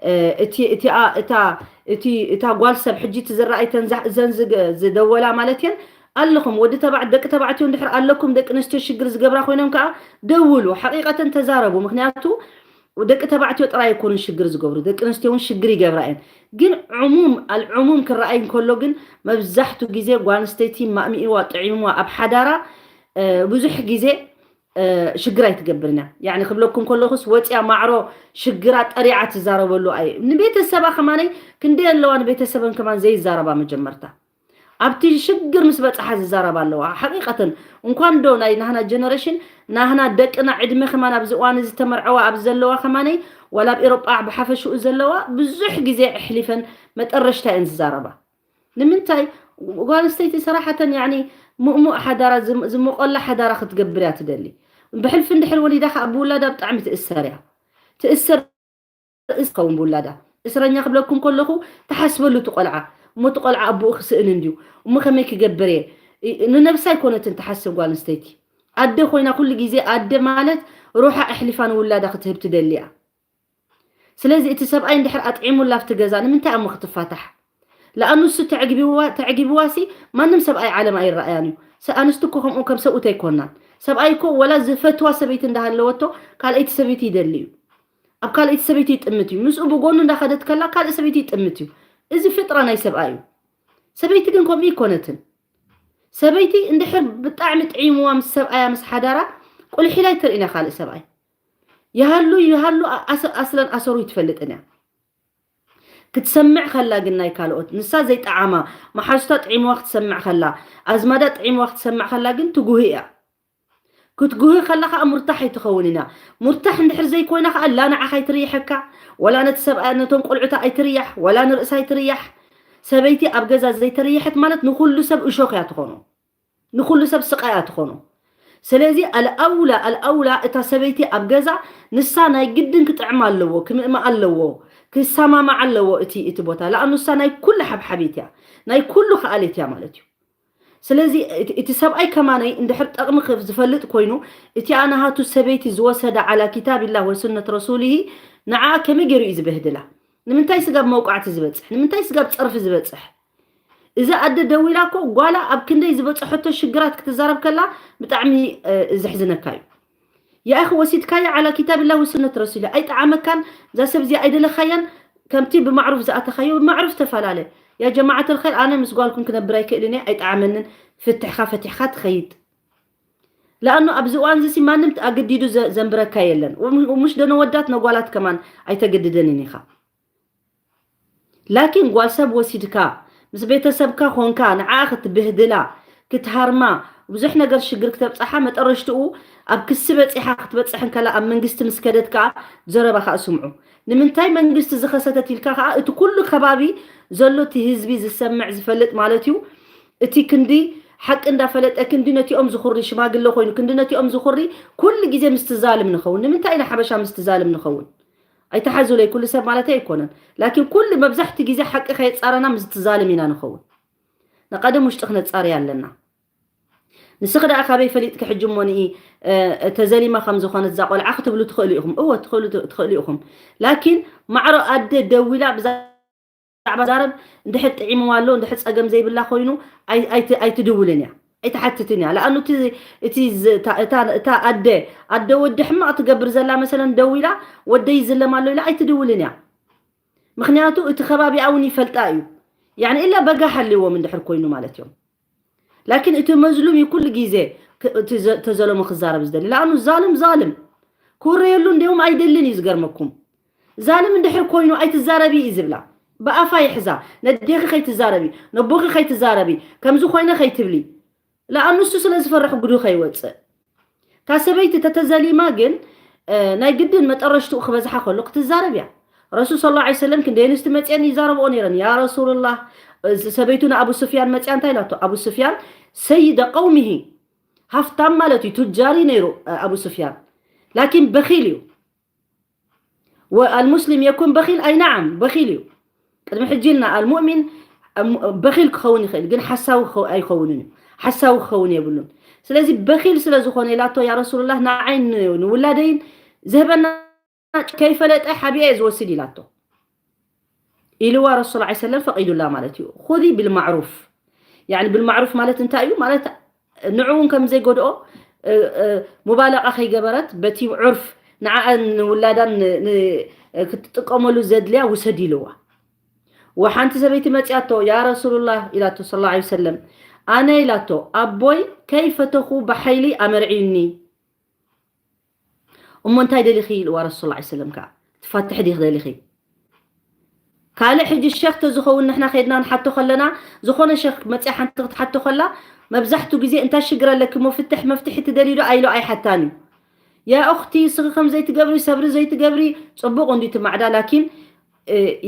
እ፣ እቲ እቲኣ እታ እቲ እታ ጓል ሰብ ሕጂ እቲ ዝረኣይተን ዛ- እዘን ዝገ- ዝደወላ ማለት እየን ኣለኹም ወዲ ተባዕ ደቂ ተባዕትዮ እንድሕር ኣለኩም ደቂ ኣንስትዮ ሽግር ዝገብራ ኮይኖም ከዓ ደውሉ ሓቂቀተን ተዛረቡ። ምክንያቱ ደቂ ተባዕትዮ ጥራይ ኣይኮኑን ሽግር ዝገብሩ ደቂ ኣንስትዮ እውን ሽግር ይገብራ እየን። ግን ዕሙም ኣልዕሙም ክረኣይ እንከሎ ግን መብዛሕቱ ግዜ ጓል ኣንስተይቲ ማእሚእዋ ጥዒምዋ ኣብ ሓዳራ እ፣ ብዙሕ ግዜ ሽግር ኣይትገብርን እያ። ያኒ ክብለኩም ከለኹስ ወፂያ ማዕሮ ሽግራ ጠሪዓ ትዛረበሉ ኣይ ንቤተሰባ ከማነይ ክንደይ ኣለዋ ንቤተሰበን ከማን ዘይዛረባ መጀመርታ ኣብቲ ሽግር ምስ በፅሓ ዝዛረባ ኣለዋ። ሓቂቀተን እንኳን ዶ ናይ ናህና ጀነሬሽን ናህና ደቅና ዕድመ ከማን ኣብዚ እዋን እዚ ተመርዐዋ ኣብ ዘለዋ ከማነይ ዋላ ኣብ ኤሮጳ ብሓፈሽኡ ዘለዋ ብዙሕ ግዜ ኣሕሊፈን መጠረሽታ እየን ዝዛረባ። ንምንታይ ጓል ኣንስተይቲ ሰራሓተን ያኒ ሙእሙእ ሓዳራ ዝም- ዝሞቀላ ሓዳራ ክትገብር እያ ትደሊ። ብሕልፊ እንድሕር ወሊዳ ከዓ ብውላዳ ብጣዕሚ ትእሰር እያ። ትእሰር ርእስ ትኸውን ብውላዳ። እስረኛ ክብለኩም ከለኹ ትሓስበሉ እቲ ቆልዓ እሞ እቲ ቆልዓ ኣቦኡ ክስእን እንድዩ እሞ ከመይ ክገብር እየ እ- ንነብሳ ኣይኮነትን ትሓስብ ጓል ኣንስተይቲ። ኣደ ኮይና ኩሉ ግዜ ኣደ ማለት ሩሓ ኣሕሊፋ ንውላዳ ክትህብ ትደሊ እያ። ስለዚ እቲ ሰብኣይ እንድሕር ኣጥዒሙላ ኣብቲ ገዛ ንምንታይ ኣሞ ክትፋታሕ? ለኣኑ እሱ ተዕጊብዋ ተዕጊብዋሲ ማንም ሰብኣይ ዓለም ኣይረኣያን እዩ። ሰ- ኣንስቲ እኮ ከምኡ ከም ሰብኡት ኣይኮናን። ሰብኣይ እኮ ወላ ዝፈትዋ ሰበይቲ እንዳሃለወቶ ካልኣይቲ ሰበይቲ ይደሊ እዩ። ኣብ ካልኣይቲ ሰበይቲ ይጥምት እዩ። ምስኡ ብጎኑ እንዳኸደት ከላ ካልእ ሰበይቲ ይጥምት እዩ። እዚ ፍጥራ ናይ ሰብኣይ እዩ። ሰበይቲ ግን ከምኡ ይኮነትን። ሰበይቲ እንድሕር ብጣዕሚ ጥዒምዋ ምስ ሰብኣያ ምስ ሓዳራ ቁልሒላ ኣይተርእና ካልእ ሰብኣይ ይሃሉ ይሃሉ ኣስለን ኣሰሩ ይትፈልጥን እያ። ክትሰምዕ ከላ ግን ናይ ካልኦት ንሳ ዘይጠዓማ መሓዙታ ጥዒምዋ ክትሰምዕ ከላ ኣዝማዳ ጥዒምዋ ክትሰምዕ ከላ ግን ትጉህ እያ። ክትጉህ ከላ ከዓ ሙርታሕ ኣይትኸውን ኢና። ሙርታሕ እንድሕር ዘይኮይና ከዓ ላ ንዓኻ ኣይትርይሐካ ወላ ነቲ ሰብኣያ ነቶም ቆልዑታ ኣይትርያሕ ወላ ንርእሳ ኣይትርያሕ። ሰበይቲ ኣብ ገዛ ዘይተርየሐት ማለት ንኩሉ ሰብ እሾኽ እያ ትኾኖ። ንኩሉ ሰብ ስቃይ እያ ትኾኖ። ስለዚ ኣልኣውላ ኣልኣውላ እታ ሰበይቲ ኣብ ገዛ ንሳ ናይ ግድን ክጥዕም ኣለዎ፣ ክምእማ ኣለዎ፣ ክሰማማዕ ኣለዎ እቲ እቲ ቦታ። ለኣኑ ንሳ ናይ ኩሉ ሓብሓቢት እያ፣ ናይ ኩሉ ከኣሌት እያ ማለት እዩ። ስለዚ እቲ ሰብኣይ ከማነይ እንድሕር ጠቕሚ ዝፈልጥ ኮይኑ፣ እቲ ኣናሃቱ ሰበይቲ ዝወሰደ ዓላ ኪታብ ላህ ወሱነት ረሱልሂ ንዓ ከመይ ገይሩ እዩ ዝበህድላ? ንምንታይ ስጋብ መውቃዕቲ ዝበፅሕ? ንምንታይ ስጋብ ፀርፊ ዝበፅሕ? እዚ ኣደ ደዊላ እኮ ጓላ ኣብ ክንደይ ዝበፅሐቶ ሽግራት ክትዛረብ ከላ ብጣዕሚ ዘሕዝነካ እዩ። ያእኺ ወሲድካያ ዓላ ኪታብ ላህ ወሱነት ረሱልሂ ኣይጠዓመካን፣ እዛ ሰብ እዚኣ ኣይደለኻያን፣ ከምቲ ብማዕሩፍ ዝኣተኻዮ ብማዕሩፍ ተፈላለ። ያ ጀማዓት ልኸይር ኣነ ምስ ጓልኩም ክነብር ኣይክእልን እየ፣ ኣይጠዓመንን፣ ፍትሕኻ ፈቲሕኻ ትኸይድ። ለኣኑ ኣብዚ እዋን እዚ ማንም ኣገዲዱ ዘንብረካ የለን። ሙሽ ደነ ወዳት ነጓላት ከማን ኣይተገድደንን ኢኻ። ላኪን ጓል ሰብ ወሲድካ ምስ ቤተሰብካ ኾንካ ንዓ ክትብህድላ ክትሃርማ ብዙሕ ነገር ሽግር ክተብፅሓ መጠረሽትኡ ኣብ ክሲ በፂሓ ክትበፅሕ እንከላ ኣብ መንግስቲ ምስ ከደት ከዓ ዘረባ ከዓ ስምዑ። ንምንታይ መንግስቲ ዝኸሰተት ኢልካ ከዓ እቲ ኩሉ ከባቢ ዘሎ እቲ ህዝቢ ዝሰምዕ ዝፈልጥ ማለት እዩ። እቲ ክንዲ ሓቂ እንዳፈለጠ ክንዲ ነቲኦም ዝኹሪ ሽማግለ ኮይኑ ክንዲ ነቲኦም ዝኹሪ ኩሉ ግዜ ምስ ትዛልም ንኸውን። ንምንታይ ኢና ሓበሻ ምስ ትዛልም ንኸውን? ኣይተሓዙለይ ኩሉ ሰብ ማለት ኣይኮነን። ላኪን ኩሉ መብዛሕቲ ግዜ ሓቂ ከየፃረና ምስ ትዛልም ኢና ንኸውን። ንቀደም ውሽጢ ክነፃርያ ኣለና። ንስኺ ደኣ ካበይ ፈሊጥኪ ሕጂ እሞ ንኢ ተዘሊማ ከም ዝኾነት እዛ ቆልዓ ክትብሉ ትኽእሉ ኢኹም። እወ ትኽእሉ ኢኹም። ላኪን ማዕሮ ኣደ ደዊላ ብዛዕባ ዛረብ እንድሕር ጥዒምዋ ኣሎ እንድሕር ፀገም ዘይብላ ኮይኑ ኣይትድውልን እያ፣ ኣይትሓትትን እያ። ለኣኑ እቲ ኣደ ኣደ ወዲ ሕማቕ ትገብር ዘላ መሰለን ደዊላ ወደይ ይዝለም ኣሎ ኢላ ኣይትድውልን እያ። ምክንያቱ እቲ ከባቢኣ እውን ይፈልጣ እዩ። ያኒ ኢላ በጋ ሓልዎም እንድሕር ኮይኑ ማለት እዮም። ላኪን እቲ መዝሉም እዩ ኩሉ ግዜ ተዘለሙ ክዛረብ ዝደሊ። ለኣኑ ዛልም ዛልም ክውረየሉ እንዲሁም ኣይደልን እዩ። ዝገርመኩም ዛልም እንድሕር ኮይኑ ኣይትዛረቢ እዩ ዝብላ። ብኣፋ ይሕዛ። ነዴኺ ከይትዛረቢ፣ ነቦኺ ከይትዛረቢ፣ ከምዚ ኮይነ ከይትብሊ። ለኣኑ እሱ ስለ ዝፈርሕ ጉዱ ከይወፅእ። እታ ሰበይቲ ተተዘሊማ ግን ናይ ግድን መጠረሽትኡ ክበዝሓ ከሎ ክትዛረብ እያ። ረሱል ስለ ላ ሰለም ክንደይ ኣንስቲ መፅአን ይዛረብኦ ነይረን። ያ ረሱሉላህ፣ ሰበይቱ ንኣቡ ስፍያን መፅያ እንታይ ኢላቶ? ኣቡ ስፍያን ሰይደ ቀውሚሂ፣ ሃፍታም ማለት እዩ፣ ቱጃሪ ነይሩ ኣቡ ስፍያን። ላኪን በኺል እዩ። ወኣልሙስሊም የኩን በኺል? ኣይ ነዓም በኺል እዩ። ቅድሚ ሕጂ ኢልና ኣልሙእሚን በኺል ክኸውን ይኽእል፣ ግን ሓሳዊ ኣይኸውንን እዩ። ሓሳዊ ክኸውን የብሉን። ስለዚ በኺል ስለ ዝኾነ ኢላቶ፣ ያ ረሱሉላህ ንዓይን ንውላደይን ዝህበና ከይፈለጠ ሓቢአ እየ ዝወስድ ኢላቶ። ኢልዋ ረሱል ላ ሰለም ፈቒዱላ ማለት እዩ። ኹዚ ብልማዕሩፍ። ያኒ ብልማዕሩፍ ማለት እንታይ እዩ? ማለት ንዕኡ እውን ከም ዘይጎድኦ ሙባለቓ ከይገበረት በቲ ዑርፍ ንዓኣን ንውላዳን ክትጥቀመሉ ዘድልያ ውሰድ ኢልዋ። ወሓንቲ ሰበይቲ መፅያቶ፣ ያ ረሱሉላህ ኢላቶ ስለ ላ ሰለም፣ ኣነ ኢላቶ ኣቦይ ከይፈተኹ ብሓይሊ ኣመርዕዩኒ። እሞ እንታይ ደሊኺ ኢልዋ ረሱል ላ ሰለም ከዓ፣ ትፋትሕ ዲኽ ደሊኺ? ካልእ ሕጂ ሸክ ተዝኸውን ንሕና ከይድና ንሓቶ ከለና፣ ዝኾነ ሸክ መፅያ ሓንቲ ክትሓቶ ከላ፣ መብዛሕቱ ግዜ እንታይ ሽግር ኣለኪ እሞ ፍትሕ መፍትሒ ትደልዩ ዶ ኣይሎ ኣይሓታን እዩ። ያ ኡኽቲ ስኺ ከም ዘይትገብሪ ሰብሪ ዘይትገብሪ ፅቡቕ እንዲ ትማዕዳ፣ ላኪን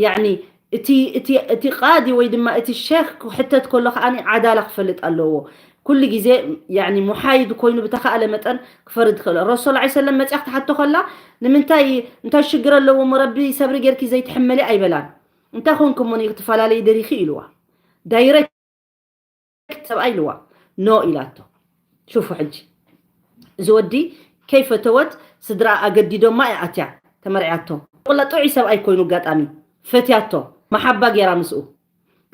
ያኒ እቲ እቲ እቲ ቃዲ ወይ ድማ እቲ ሸክ ክሕተት ከሎ ከዓ ዓዳላ ክፈልጥ ኣለዎ። ኩሉ ግዜ ያኒ ሙሓይድ ኮይኑ ብተኻእለ መጠን ክፈርድ ክእል። ረሱል ላ ሰለም መፅያ ክትሓቶ ከላ ንምንታይ እንታይ ሽግር ኣለዎ እሞ ረቢ ሰብሪ ጌርኪ ዘይትሕመሊ ኣይበላን። እንታይ ኮንክ እሞ ክትፈላለይ ደሊኺ ኢልዋ። ዳይሬክት ሰብኣይ ኢልዋ ኖ ኢላቶ። ሽፉ ሕጂ እዚ ወዲ ከይፈተወት ስድራ ኣገዲዶማ እያ ኣትያ ተመርዕያቶ። ቁላ ጥዑይ ሰብኣይ ኮይኑ ኣጋጣሚ ፈትያቶ መሓባ ጌራ ምስኡ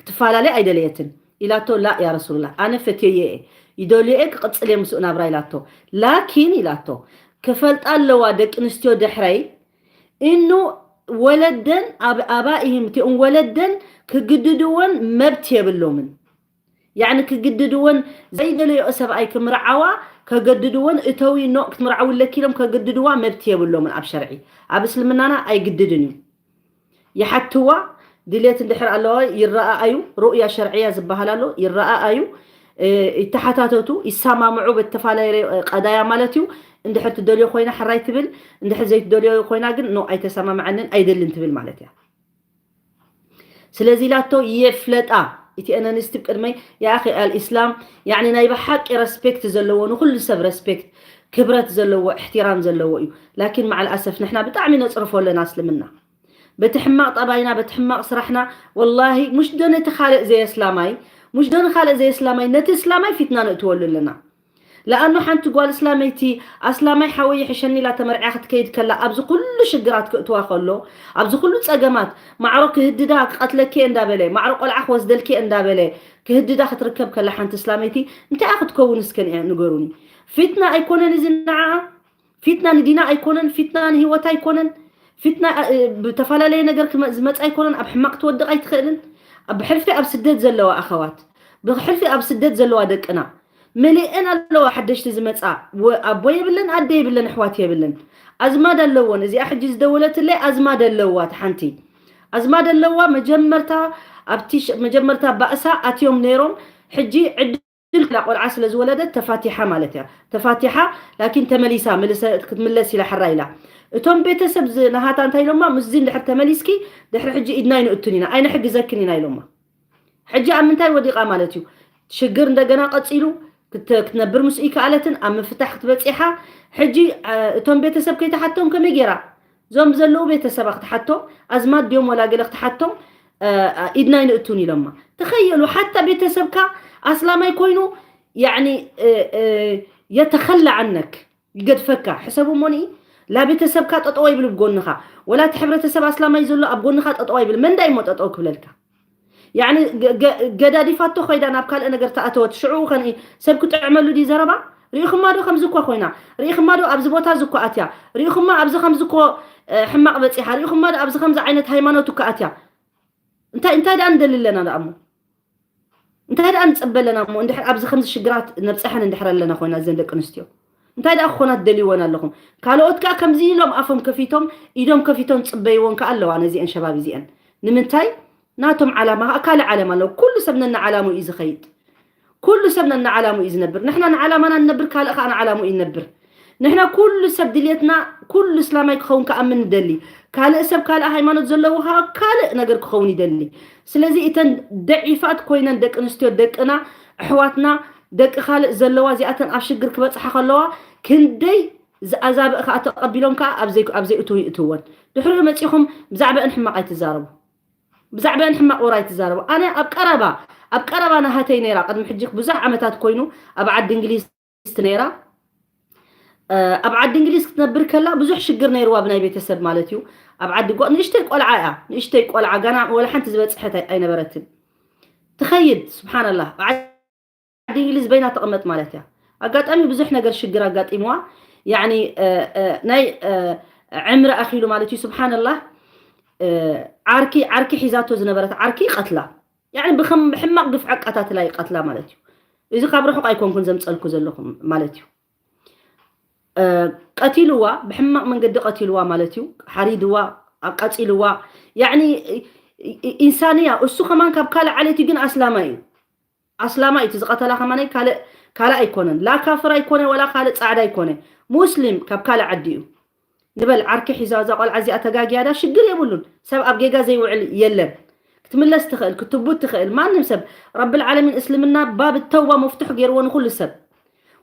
ክትፈላለ ኣይደለየትን ኢላቶ። ላ ያ ረሱሉላ ኣነ ፈትየዮ እየ ይደልዮ እየ ክቕፅል እየ ምስኡ ናብራ ኢላቶ። ላኪን ኢላቶ ክፈልጣ ኣለዋ ደቂ ኣንስትዮ ድሕረይ እኑ ወለደን ኣብ ኣባኢህም እቲኦም ወለደን ክግድድወን መብት የብሎምን። ያኒ ክግድድወን ዘይደለዮ ሰብኣይ ክምርዓዋ ከገድድወን እተዊ ኖ ክትምርዓዊ ኣለኪ ኢሎም ከገድድዋ መብት የብሎምን ኣብ ሸርዒ። ኣብ እስልምናና ኣይግድድን እዩ። ይሓትዋ ድሌት እንድሕር ኣለዋ ይረኣኣዩ። ሩእያ ሸርዕያ ዝበሃል ኣሎ። ይረኣኣዩ፣ ይተሓታተቱ፣ ይሰማምዑ በተፈላለየ ቀዳያ ማለት እዩ። እንድሕር ትደልዮ ኮይና ሕራይ ትብል፣ እንድሕር ዘይትደልዮ ኮይና ግን ኖ ኣይተሰማምዐንን ኣይደልን ትብል ማለት እያ። ስለዚ ኢላቶ የፍለጣ እቲ ኣንስቲ ቅድመይ ያኺ ኣልእስላም ያኒ ናይ ብሓቂ ረስፔክት ዘለዎ ንኩሉ ሰብ ረስፔክት ክብረት ዘለዎ እሕትራም ዘለዎ እዩ። ላኪን ማዓል ኣሰፍ ንሕና ብጣዕሚ ነፅርፎ ኣለና እስልምና በቲ ሕማቕ ጠባይና በቲ ሕማቕ ስራሕና። ወላሂ ሙሽ ዶ ነቲ ካልእ ዘየስላማይ ሙሽ ዶ ንካልእ ዘየስላማይ ነቲ እስላማይ ፊትና ነእትወሉ ኣለና። ለኣኑ ሓንቲ ጓል እስላመይቲ ኣስላማይ ሓወይ ይሕሸኒ ኢላ ተመርዕያ ክትከይድ ከላ ኣብዚ ኩሉ ሽግራት ክእትዋ ከሎ ኣብዚ ኩሉ ፀገማት ማዕሮ ክህድዳ ክቐትለኪ እንዳበለ ማዕሮ ቆልዓ ክወስደልኪ እንዳበለ ክህድዳ ክትርከብ ከላ ሓንቲ እስላመይቲ እንታይ ክትከውን እስከ ንገሩኒ። ፊትና ኣይኮነን እዚ ንዓ ፊትና ንዲና ኣይኮነን ፊትና ንህይወት ኣይኮነን። ፊትና ብተፈላለየ ነገር ዝመፅ ኣይኮነን ኣብ ሕማቕ ትወድቕ ኣይትኽእልን። ብሕልፊ ኣብ ስደት ዘለዋ ኣኸዋት ብሕልፊ ኣብ ስደት ዘለዋ ደቅና መሊአን ኣለዋ ሓደሽቲ ዝመፃ። ኣቦ የብለን ኣደ የብለን ኣሕዋት የብለን። ኣዝማድ ኣለወን እዚኣ ሕጂ ዝደወለትለይ ኣዝማድ ኣለዋ እቲ ሓንቲ ኣዝማድ ኣለዋ መጀመርታ ኣብቲ መጀመርታ ባእሳ ኣትዮም ነይሮም። ሕጂ ዕድል ቆልዓ ስለ ዝወለደት ተፋቲሓ ማለት እያ ተፋቲሓ። ላኪን ተመሊሳ ክትምለስ ኢላ ሕራ ኢላ እቶም ቤተሰብ ናሃታ እንታይ ኢሎማ ምስዚ እንድሕር ተመሊስኪ ድሕሪ ሕጂ ኢድና ይንእቱን ኢና ኣይንሕግዘክን ኢና ኢሎማ። ሕጂ ኣብ ምንታይ ወዲቓ ማለት እዩ? ሽግር እንደገና ቀፂሉ ክትነብር ምስ ይከኣለትን ኣብ ምፍታሕ ክትበፂሓ። ሕጂ እቶም ቤተሰብ ከይተሓቶም ከመይ ገይራ እዞም ዘለዉ ቤተሰባ ክትሓቶም ኣዝማድ ድዮም ወላ ገለ ክትሓቶም ኢድና ይንእቱን ኢሎማ። ተኸየሉ ሓታ ቤተሰብካ ኣስላማይ ኮይኑ ያኒ የተኸላ ዓነክ ይገድፈካ ሕሰቡ እሞኒ ላ ቤተሰብካ ጠጠዋ ይብል ብጎንኻ ወላ እቲ ሕብረተሰብ ኣስላማይ ዘሎ ኣብ ጎንኻ ጠጠዋ ይብል መንዳ ይሞ ጠጠው ክብለልካ። ያኒ ገዳዲፋቶ ኮይዳ ናብ ካልእ ነገር ተኣተወት ሽዑ ከን ሰብ ክጥዕመሉ ድዩ ዘረባ? ርኢኹማ ዶ ከምዚ እኳ ኮይና? ርኢኹማ ዶ ኣብዚ ቦታ እዚ እኳ ኣትያ? ርኢኹማ ኣብዚ ከምዚ እኮ ሕማቕ በፂሓ? ርኢኹማ ዶ ኣብዚ ከምዚ ዓይነት ሃይማኖት እኳ ኣትያ? እንታይ እንታይ ደኣ ንደሊ ኣለና ደኣ እሞ እንታይ ደኣ ንፅበ ኣለና እሞ እንድሕር ኣብዚ ከምዚ ሽግራት ነብፀሐን እንድሕር ኣለና ኮይና እዘን ደቂ ኣንስትዮ እንታይ ደኣ ክኾና ትደልይወን ኣለኹም? ካልኦት ከዓ ከምዚ ኢሎም ኣፎም ከፊቶም ኢዶም ከፊቶም ፅበይወን ከዓ ኣለዋ ነዚአን ሸባብ እዚአን። ንምንታይ? ናቶም ዓላማ ከዓ ካልእ ዓለም ኣለዎ። ኩሉ ሰብ ነና ዓላሙ እዩ ዝኸይድ። ኩሉ ሰብ ነና ዓላሙ እዩ ዝነብር። ንሕና ንዓላማና ንነብር ካልእ ከዓ ንዓላሙ እዩ ነብር። ንሕና ኩሉ ሰብ ድልየትና ኩሉ እስላማይ ክኸውን ከኣምን ንደሊ። ካልእ ሰብ ካልእ ሃይማኖት ዘለዎ ከዓ ካልእ ነገር ክኸውን ይደሊ። ስለዚ እተን ደዒፋት ኮይነን ደቂ ኣንስትዮ ደቅና ኣሕዋትና ደቂ ካልእ ዘለዋ እዚኣተን ኣብ ሽግር ክበፅሓ ከለዋ ክንደይ ዝኣዛብእ ከዓ ተቐቢሎም ከዓ ኣብ ዘይእትው ይእትወን። ድሕሪኡ መፂኹም ብዛዕባአን ሕማቕ ኣይትዛረቡ። ብዛዕባአን ሕማቕ ወረ ኣይትዛረቡ። ኣነ ኣብ ቀረባ ኣብ ቀረባ ናሃተይ ነይራ ቅድሚ ሕጂ ብዙሕ ዓመታት ኮይኑ ኣብ ዓዲ እንግሊዝ ነይራ። ኣብ ዓዲ እንግሊዝ ክትነብር ከላ ብዙሕ ሽግር ነይርዋ ብናይ ቤተሰብ ማለት እዩ። ኣብ ዓዲ ንእሽተይ ቆልዓ እያ ንእሽተይ ቆልዓ ጋና ወላ ሓንቲ ዝበፅሐት ኣይነበረትን። ትኸይድ ስብሓንላህ ዓዲ እንግሊዝ በይና ተቐመጥ ማለት እያ። ኣጋጣሚ ብዙሕ ነገር ሽግር ኣጋጢምዋ ያኒ ናይ ዕምሪ ኣኺሉ ማለት እዩ። ስብሓንላህ ዓርኪ ዓርኪ ሒዛቶ ዝነበረት ዓርኪ ይቐትላ። ያኒ ብከም ብሕማቕ ግፍዒ ኣቃታትላ ይቐትላ ማለት እዩ። እዚ ካብ ርሑቕ ኣይኮንኩን ዘምፀልኩ ዘለኹም ማለት እዩ። ቀቲልዋ ብሕማቕ መንገዲ ቀቲልዋ ማለት እዩ። ሓሪድዋ ኣቃፂልዋ ያኒ ኢንሳንያ እሱ ከማን ካብ ካልእ ዓሌት እዩ ግን ኣስላማይ እዩ። ኣስላማይ እቲ ዝቐተላ ከማን ካልእ ካልእ ኣይኮነን ላ ካፍር ኣይኮነ ወላ ካልእ ፃዕዳ ኣይኮነ ሙስሊም ካብ ካልእ ዓዲ እዩ። ንበል ዓርኪ ሒዛ እዛ ቆልዓ እዚኣ ተጋጊያ ዳ ሽግር የብሉን። ሰብ ኣብ ጌጋ ዘይውዕል የለን። ክትምለስ ትኽእል ክትቡት ትኽእል ማንም ሰብ ረብል ዓለሚን እስልምና ባብ ተውባ መፍትሑ ገይርዎ ንኩሉ ሰብ።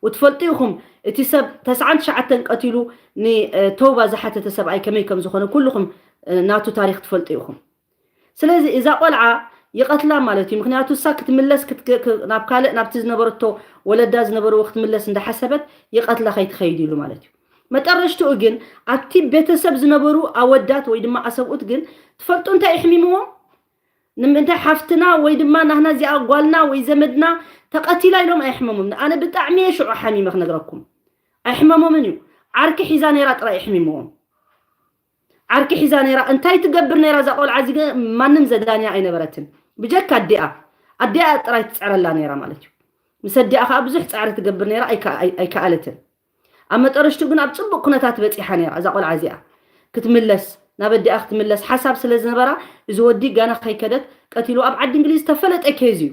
ወትፈልጡ ኢኹም እቲ ሰብ ተስዓን ትሽዓተን ቀቲሉ ንተውባ ዝሓተተ ሰብኣይ ከመይ ከም ዝኾነ ኩልኹም ናቱ ታሪክ ትፈልጡ ኢኹም። ስለዚ እዛ ቆልዓ ይቐትላ ማለት እዩ። ምክንያቱ እሳ ክትምለስ ናብ ካልእ ናብቲ ዝነበረቶ ወለዳ ዝነበርዎ ክትምለስ እንዳሓሰበት ይቐትላ ከይትኸይድ ኢሉ ማለት እዩ። መጠረሽትኡ ግን ኣብቲ ቤተሰብ ዝነበሩ ኣወዳት ወይ ድማ ኣሰብኡት ግን ትፈልጡ እንታይ ይሕሚምዎም? ንምንታይ ሓፍትና ወይ ድማ ናህና እዚኣ ጓልና ወይ ዘመድና ተቐቲላ ኢሎም ኣይሕመሙም። ኣነ ብጣዕሚ እየ ሽዑ ሓሚመ ክነግረኩም። ኣይሕመሞምን እዩ። ዓርኪ ሒዛ ነይራ ጥራይ ይሕሚምዎም። ዓርኪ ሒዛ ነይራ እንታይ ትገብር ነይራ እዛ ቆልዓ እዚ ማንም ዘዳንያ ኣይነበረትን። ብጀካ ኣዲኣ ኣዲኣ ጥራይ ትፅዕረላ ነይራ ማለት እዩ። ምስ ኣዲኣ ከዓ ብዙሕ ፃዕሪ ትገብር ነይራ ኣይከኣለትን። ኣብ መጠረሽቱ ግን ኣብ ፅቡቅ ኩነታት በፂሓ ነይራ እዛ ቆልዓ እዚኣ ክትምለስ ናብ ኣዲኣ ክትምለስ ሓሳብ ስለ ዝነበራ እዚ ወዲ ጋና ከይከደት ቀቲሉ ኣብ ዓዲ እንግሊዝ ዝተፈለጠ ኬዝ እዩ።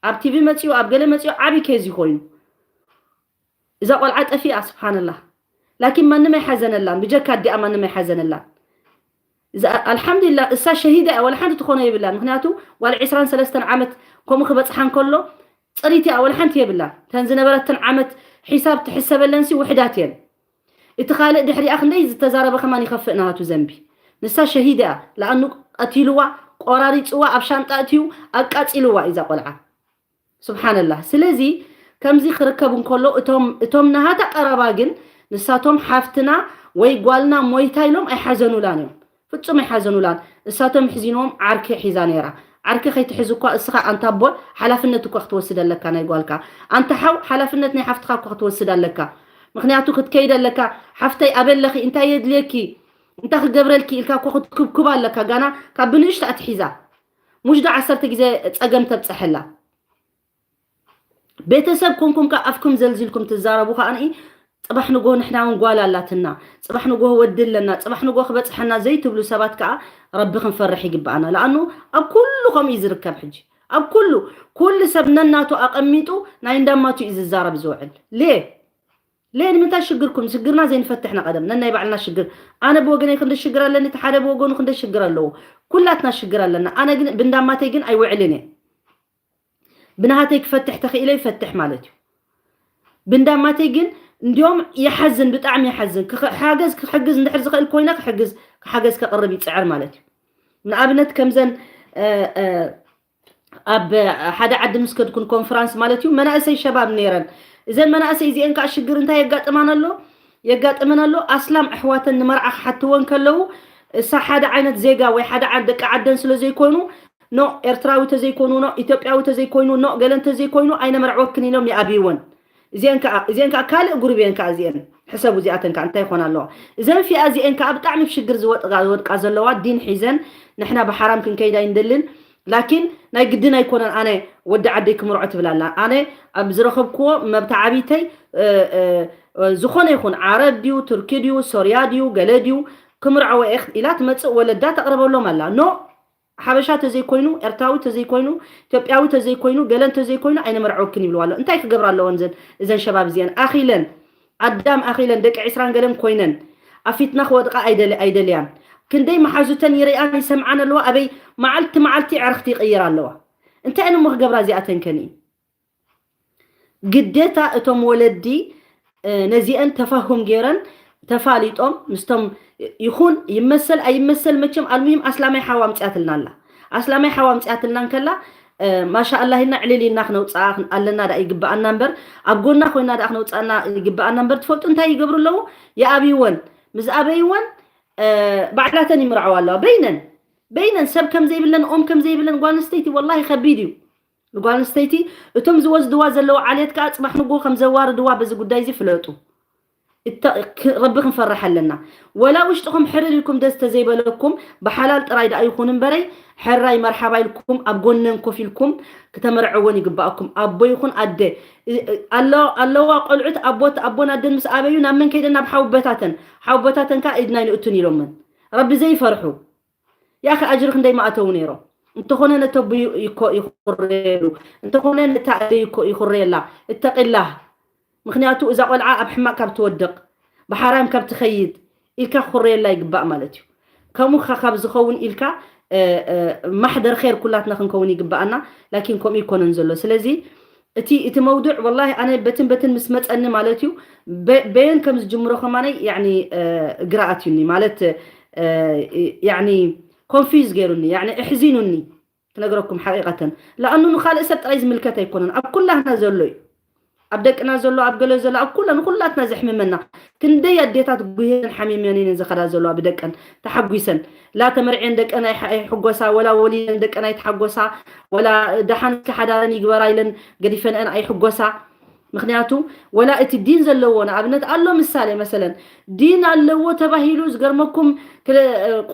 ኣብ ቲቪ መፂኡ ኣብ ገለ መፂኡ ዓብዪ ኬዝ ኮይኑ እዛ ቆልዓ ጠፊኣ ስብሓንላህ። ላኪን ማንም ኣይሓዘነላን ብጀካ ኣዲኣ ማንም ኣይሓዘነላን። ኣልሓምዱሊላ እሳ ሸሂዳ እያ፣ ዋላ ሓንቲ ትኾኖ የብላን። ምክንያቱ ዋላ ዕስራን ሰለስተን ዓመት ከምኡ ክበፅሓ እንከሎ ፅሪት እያ፣ ዋላ ሓንቲ የብላን። እተን ዝነበረተን ዓመት ሒሳብ ትሕሰበለንሲ ውሕዳት እየን። እቲ ካልእ ድሕሪኣ ክንደይ ዝተዛረበ ከማን ይኸፍእ ናሃቱ ዘንቢ። ንሳ ሸሂዳ እያ፣ ለኣኑ ቀቲልዋ፣ ቆራሪፅዋ፣ ኣብ ሻንጣ እትዩ ኣቃፂልዋ እዛ ቆልዓ። ስብሓንላህ። ስለዚ ከምዚ ክርከብ እንከሎ እቶም እቶም ናሃታ ቀረባ ግን ንሳቶም ሓፍትና ወይ ጓልና ሞይታ ኢሎም ኣይሓዘኑላን እዮም። ፍጹም ኣይሓዘኑላን። እሳቶም ሕዚንዎም ዓርኪ ሒዛ ነይራ። ዓርኪ ከይትሕዝ እኳ እስኻ ኣንታ ኣቦ ሓላፍነት እኳ ክትወስድ ኣለካ ናይ ጓልካ። ኣንታ ሓው ሓላፍነት ናይ ሓፍትኻ እኳ ክትወስድ ኣለካ። ምክንያቱ ክትከይድ ኣለካ። ሓፍተይ ኣበለኺ እንታይ የድልየኪ እንታይ ክገብረልኪ ኢልካ እኳ ክትክብክብ ኣለካ። ጋና ካብ ብንእሽቶ ኣትሒዛ ሙሽ ዶ ዓሰርተ ግዜ ጸገም ተብጸሐላ። ቤተሰብ ኮንኩም ከ ኣፍኩም ዘልዚልኩም ትዛረቡ ከኣ ጽባሕ ንጎ ንሕና እውን ጓል ኣላትና፣ ጽባሕ ንጎ ወዲ ኣለና፣ ጽባሕ ንጎ ክበጽሐና ዘይትብሉ ሰባት ከኣ ረቢ ክንፈርሕ ይግብኣና። ለኣኑ ኣብ ኩሉ ከምኡ እዩ ዝርከብ። ሕጂ ኣብ ኩሉ ኩሉ ሰብ ነናቱ ኣቐሚጡ ናይ እንዳማቱ እዩ ዝዛረብ ዝውዕል። ሌ ሌ ንምንታይ ሽግርኩም ሽግርና ዘይንፈትሕ ንቐደም ነናይ ባዕልና ሽግር። ኣነ ብወገነይ ክንደ ሽግር ኣለኒ፣ እቲ ሓደ ብወገኑ ክንደ ሽግር ኣለዎ። ኩላትና ሽግር ኣለና። ኣነ ግን ብንዳማተይ ግን ኣይውዕልን እየ። ብናሃተይ ክፈትሕ ተኽኢለ ይፈትሕ ማለት እዩ። ብንዳማተይ ግን እንዲዮም ይሓዝን፣ ብጣዕሚ ይሓዝን። ክኸ- ሓገዝ ክሕግዝ እንድሕር ዝኽእል ኮይነ ክሕግዝ ሓገዝ ከቕርብ ይፅዕር ማለት እዩ። ንኣብነት ከምዘን እ፣ እ፣ ኣብ ሓደ ዓዲ ምስ ከድኩን ኮንፈራንስ ማለት እዩ መናእሰይ ሸባብ ነይረን። እዘን መናእሰይ እዚአን ከዓ ሽግር እንታይ የጋጥማን ኣሎ የጋጥመን ኣሎ ኣስላም ኣሕዋተን ንመርዓ ክሓትወን ከለዉ እሳ ሓደ ዓይነት ዜጋ ወይ ሓደ ዓድ ደቂ ዓደን ስለ ዘይኮኑ ኖ ኤርትራዊ ተዘይኮኑ ኖ ኢትዮጵያዊ ተዘይኮይኑ ኖ ገለን ተዘይኮይኑ ኣይነመርዕወክን ኢሎም ይኣብይወን። እዚአን ከዓ እዚአን ከዓ ካልእ ጉሩብ እየን ከዓ እዚአን ሕሰቡ እዚኣተን ከዓ እንታይ ይኾና ኣለዋ። እዘን ፊኣ እዚአን ከዓ ብጣዕሚ ብሽግር ዝወጥቃ ዝወድቃ ዘለዋ ዲን ሒዘን ንሕና ብሓራም ክንከይድ ኣይንደልን። ላኪን ናይ ግድን ኣይኮነን ኣነ ወዲ ዓደይ ክምርዖ ትብል ኣላ። ኣነ ኣብ ዝረኸብክዎ መብታ ዓቢተይ እ፣ እ፣ እ፣ ዝኾነ ይኹን ዓረብ ድዩ ቱርኪ ድዩ ሶርያ ድዩ ገለ ድዩ ክምርዐወ እየ ኢላ ትመፅእ ወለዳ ተቕርበሎም ኣላ። ኖ ሓበሻ ተዘይኮይኑ ኤርትራዊ ተዘይኮይኑ ኢትዮጵያዊ ተዘይኮይኑ ገለን ተዘይኮይኑ ኣይነመርዐወክን ይብልዋ ኣሎ። እንታይ ክገብራ ኣለወን እዘን እዘን ሸባብ እዚአን ኣኺለን ኣዳም ኣኺለን ደቂ ዕስራን ገለን ኮይነን ኣብ ፊትና ክወድቃ ኣይደል ኣይደልያን። ክንደይ መሓዙተን ይርእያን ይሰምዓን ኣለዋ። ኣበይ መዓልቲ መዓልቲ ዕርኽቲ ይቕይር ኣለዋ። እንታይ እሞ ክገብራ እዚኣተን ከኒ ግዴታ እቶም ወለዲ እ፣ ነዚአን ተፋሁም ገይረን ተፋሊጦም ምስቶም ይኹን ይመሰል ኣይመሰል መቸም ኣልሙሂም ኣስላማይ ሓዋ ኣምፅኣትልና ኣላ። ኣስላማይ ሓዋ ኣምፅኣትልና እንከላ እ፣ ማሻ ኣላህ ኢልና ዕልል ኢልና ክነውፅኣ ክን- ኣለና ዳ ይግበኣና እምበር ኣብ ጎና ኮይና ዳ ክነውፅኣና ይግበኣና እምበር ትፈልጡ እንታይ ይገብሩ ኣለዉ? ይኣብይወን ምስ ኣበይወን እ፣ ባዕላተን ይምርዐዋ ኣለዋ በይነን በይነን ሰብ ከም ዘይብለን ኦም ከም ዘይብለን ጓል ኣንስተይቲ ወላሂ ከቢድ እዩ። ንጓል ኣንስተይቲ እቶም ዝወስድዋ ዘለዉ ዓሌት ከዓ ፅባሕ ንጎ ከም ዘዋርድዋ በዚ ጉዳይ እዚ ፍለጡ። እተ- ክ- ረቢ ክንፈርሕ ኣለና። ወላ ውሽጥኹም ሕርር ኢልኩም ደስ ተዘይበለኩም ብሓላል ጥራይ ደኣ ይኹን እምበረይ ሕራይ መርሓባ ኢልኩም ኣብ ጎነን ኮፍ ኢልኩም ክተመርዕወን ይግባኣኩም። ኣቦ ይኹን ኣደ እ- እ- ኣሎ- ኣለዋ ቆልዑት ኣቦት ኣቦን ኣደን ምስ ኣበዩ ናብ መን ከይደን ናብ ሓውበታተን ሓውበታተን ከዓ ኢድና ይንእቱን ኢሎምን ረቢ ዘይፈርሑ ያኸ ኣጅሪ ክንደይ ማእተው ነይሮ እንተኾነ ነተቡ ይኮ ይኹረየሉ እንተኾነ ነታ ኣደ ይኮ ይኹረየላ እተቂላህ ምክንያቱ እዛ ቆልዓ ኣብ ሕማቅ ካብ ትወድቅ ብሓራም ካብ ትኸይድ ኢልካ ክኹረየላ ይግባእ ማለት እዩ። ከምኡ ካብ ዝኸውን ኢልካ ማሕደር ር ኩላትና ክንከውን ይግባኣና። ላኪን ከምኡ ይኮነን ዘሎ ስለዚ እቲ እቲ መውዱዕ ወላሂ ኣነ በትን በትን ምስ መፀኒ ማለት እዩ በየን ከም ዝጅምሮ ከማነይ ያኒ ግራ ኣትዩኒ ማለት ያኒ ኮንፊዝ ገይሩኒ ያኒ እሕዚኑኒ ክነግረኩም ሓቂቀተን ለኣኑ ንካልእ ሰብ ጥራይ ዝምልከት ኣይኮነን ኣብ ኩላህና ዘሎ እዩ ኣብ ደቅና ዘሎ ኣብ ገለ ዘሎ ኣብ ኩላ ንኩላትና ዘሕምመና ክንደይ ኣዴታት ጉሄን ሓሚመን ኢነን ዝኸዳ ዘለዋ ብደቀን ተሓጒሰን ላ ተመርዕየን ደቀን ኣይሕጎሳ ወላ ወሊደን ደቀን ኣይተሓጎሳ ወላ ደሓን እስኪ ሓዳረን ይግበራ ኢለን ገዲፈንአን ኣይሕጎሳ ምክንያቱ ወላ እቲ ዲን ዘለዎ ንኣብነት ኣሎ ምሳሌ መሰለን ዲን ኣለዎ ተባሂሉ ዝገርመኩም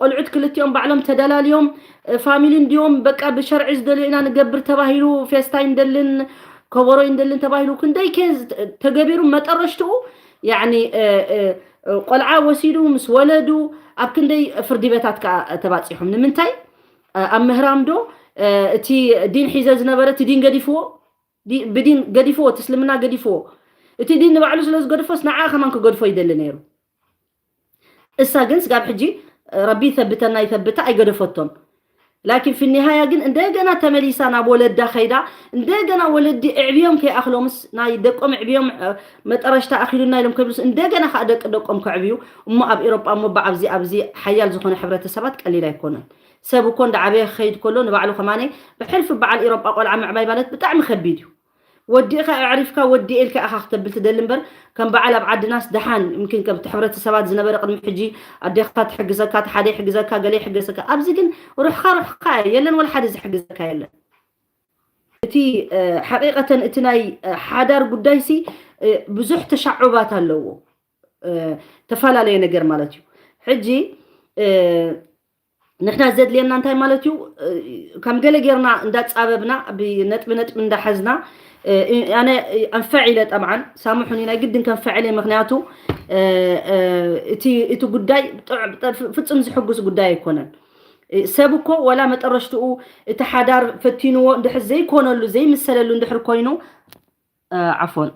ቆልዑት ክልቲኦም ባዕሎም ተደላልዮም ፋሚሊ እንዲዮም በቃ ብሸርዒ ዝደልዮ ኢና ንገብር ተባሂሉ ፌስታ ይንደልን ከበሮ ይንደልን ተባሂሉ ክንደይ ከ ተገቢሩ መጠረሽትኡ ያኒ ቆልዓ ወሲዱ ምስ ወለዱ ኣብ ክንደይ ፍርዲ ቤታት ከዓ ተባፂሖም ንምንታይ ኣብ ምህራም ዶ እቲ ዲን ሒዘ ዝነበረ እቲ ዲን ገዲፍዎ ብዲን ገዲፍዎ እቲ እስልምና ገዲፍዎ እቲ ዲን ንባዕሉ ስለ ዝገድፎስ ንዓ ከማን ክገድፎ ይደሊ ነይሩ እሳ ግን ስጋብ ሕጂ ረቢ ይሰብተና ይሰብታ ኣይገደፈቶን። ላኪን ፊ ኒሃያ ግን እንደገና ተመሊሳ ናብ ወለዳ ከይዳ፣ እንደገና ወለዲ እዕብዮም ከይኣኽሎምስ፣ ናይ ደቆም እዕብዮም፣ እ፣ መጠረሽታ ኣኺሉና ኢሎም ከብሉስ፣ እንደገና ከዓ ደቂ ደቆም ከዕብዩ። እሞ ኣብ ኤሮጳ እሞ ብዓብዚ ኣብዚ ሓያል ዝኾነ ሕብረተሰባት ቀሊል ኣይኮነን። ሰብ እኮ እንዳዓበየ ክኸይድ ከሎ ንባዕሉ ከማነይ ብሕልፊ በዓል ኤሮጳ ቆልዓ ምዕባይ ማለት ብጣዕሚ ከቢድ እዩ። ወዲእካ ኣዕሪፍካ ወዲኤ ኢልካ ኢኻ ክተብል ትደሊ እምበር፣ ከም በዓል ኣብ ዓድናስ ደሓን፣ يمكن ከምቲ ሕብረተሰባት ዝነበረ ቅድሚ ሕጂ ኣዴኻ ትሕግዘካ፣ እቲ ሓደ ይሕግዘካ፣ ገለ ይሕግዘካ። ኣብዚ ግን ሩሕካ ሩሕካ እያ፣ የለን ወላ ሓደ ዝሕግዘካ የለን። እቲ፣ እ፣ ሓቂቀተን እቲ ናይ፣ እ፣ ሓዳር ጉዳይሲ፣ እ፣ ብዙሕ ተሻዑባት ኣለዎ። እ፣ ተፈላለየ ነገር ማለት እዩ። ሕጂ፣ እ፣ ንሕና ዘድልየና እንታይ ማለት እዩ? እ፣ ከም ገለ ጌርና እንዳጻበብና፣ ብነጥቢ ነጥቢ እንዳሓዝና፣ እ፣ ኣነ ኣንፈዕ ኢለ፣ ጠብዓን ሳምሑኒ፣ ናይ ግድን ከንፈዕ ኢለ፣ ምኽንያቱ፣ እ፣ እ፣ እቲ፣ እቲ ጉዳይ ጥዕ-፣ ጥዕ-፣ ፍጹም ዝሕጉስ ጉዳይ ኣይኮነን። እ፣ ሰብ እኮ ወላ መጠረሽትኡ እቲ ሓዳር ፈቲንዎ እንድሕር ዘይኮነሉ፣ ዘይምሰለሉ እንድሕር ኮይኑ፣ እ፣ ዓፎን፣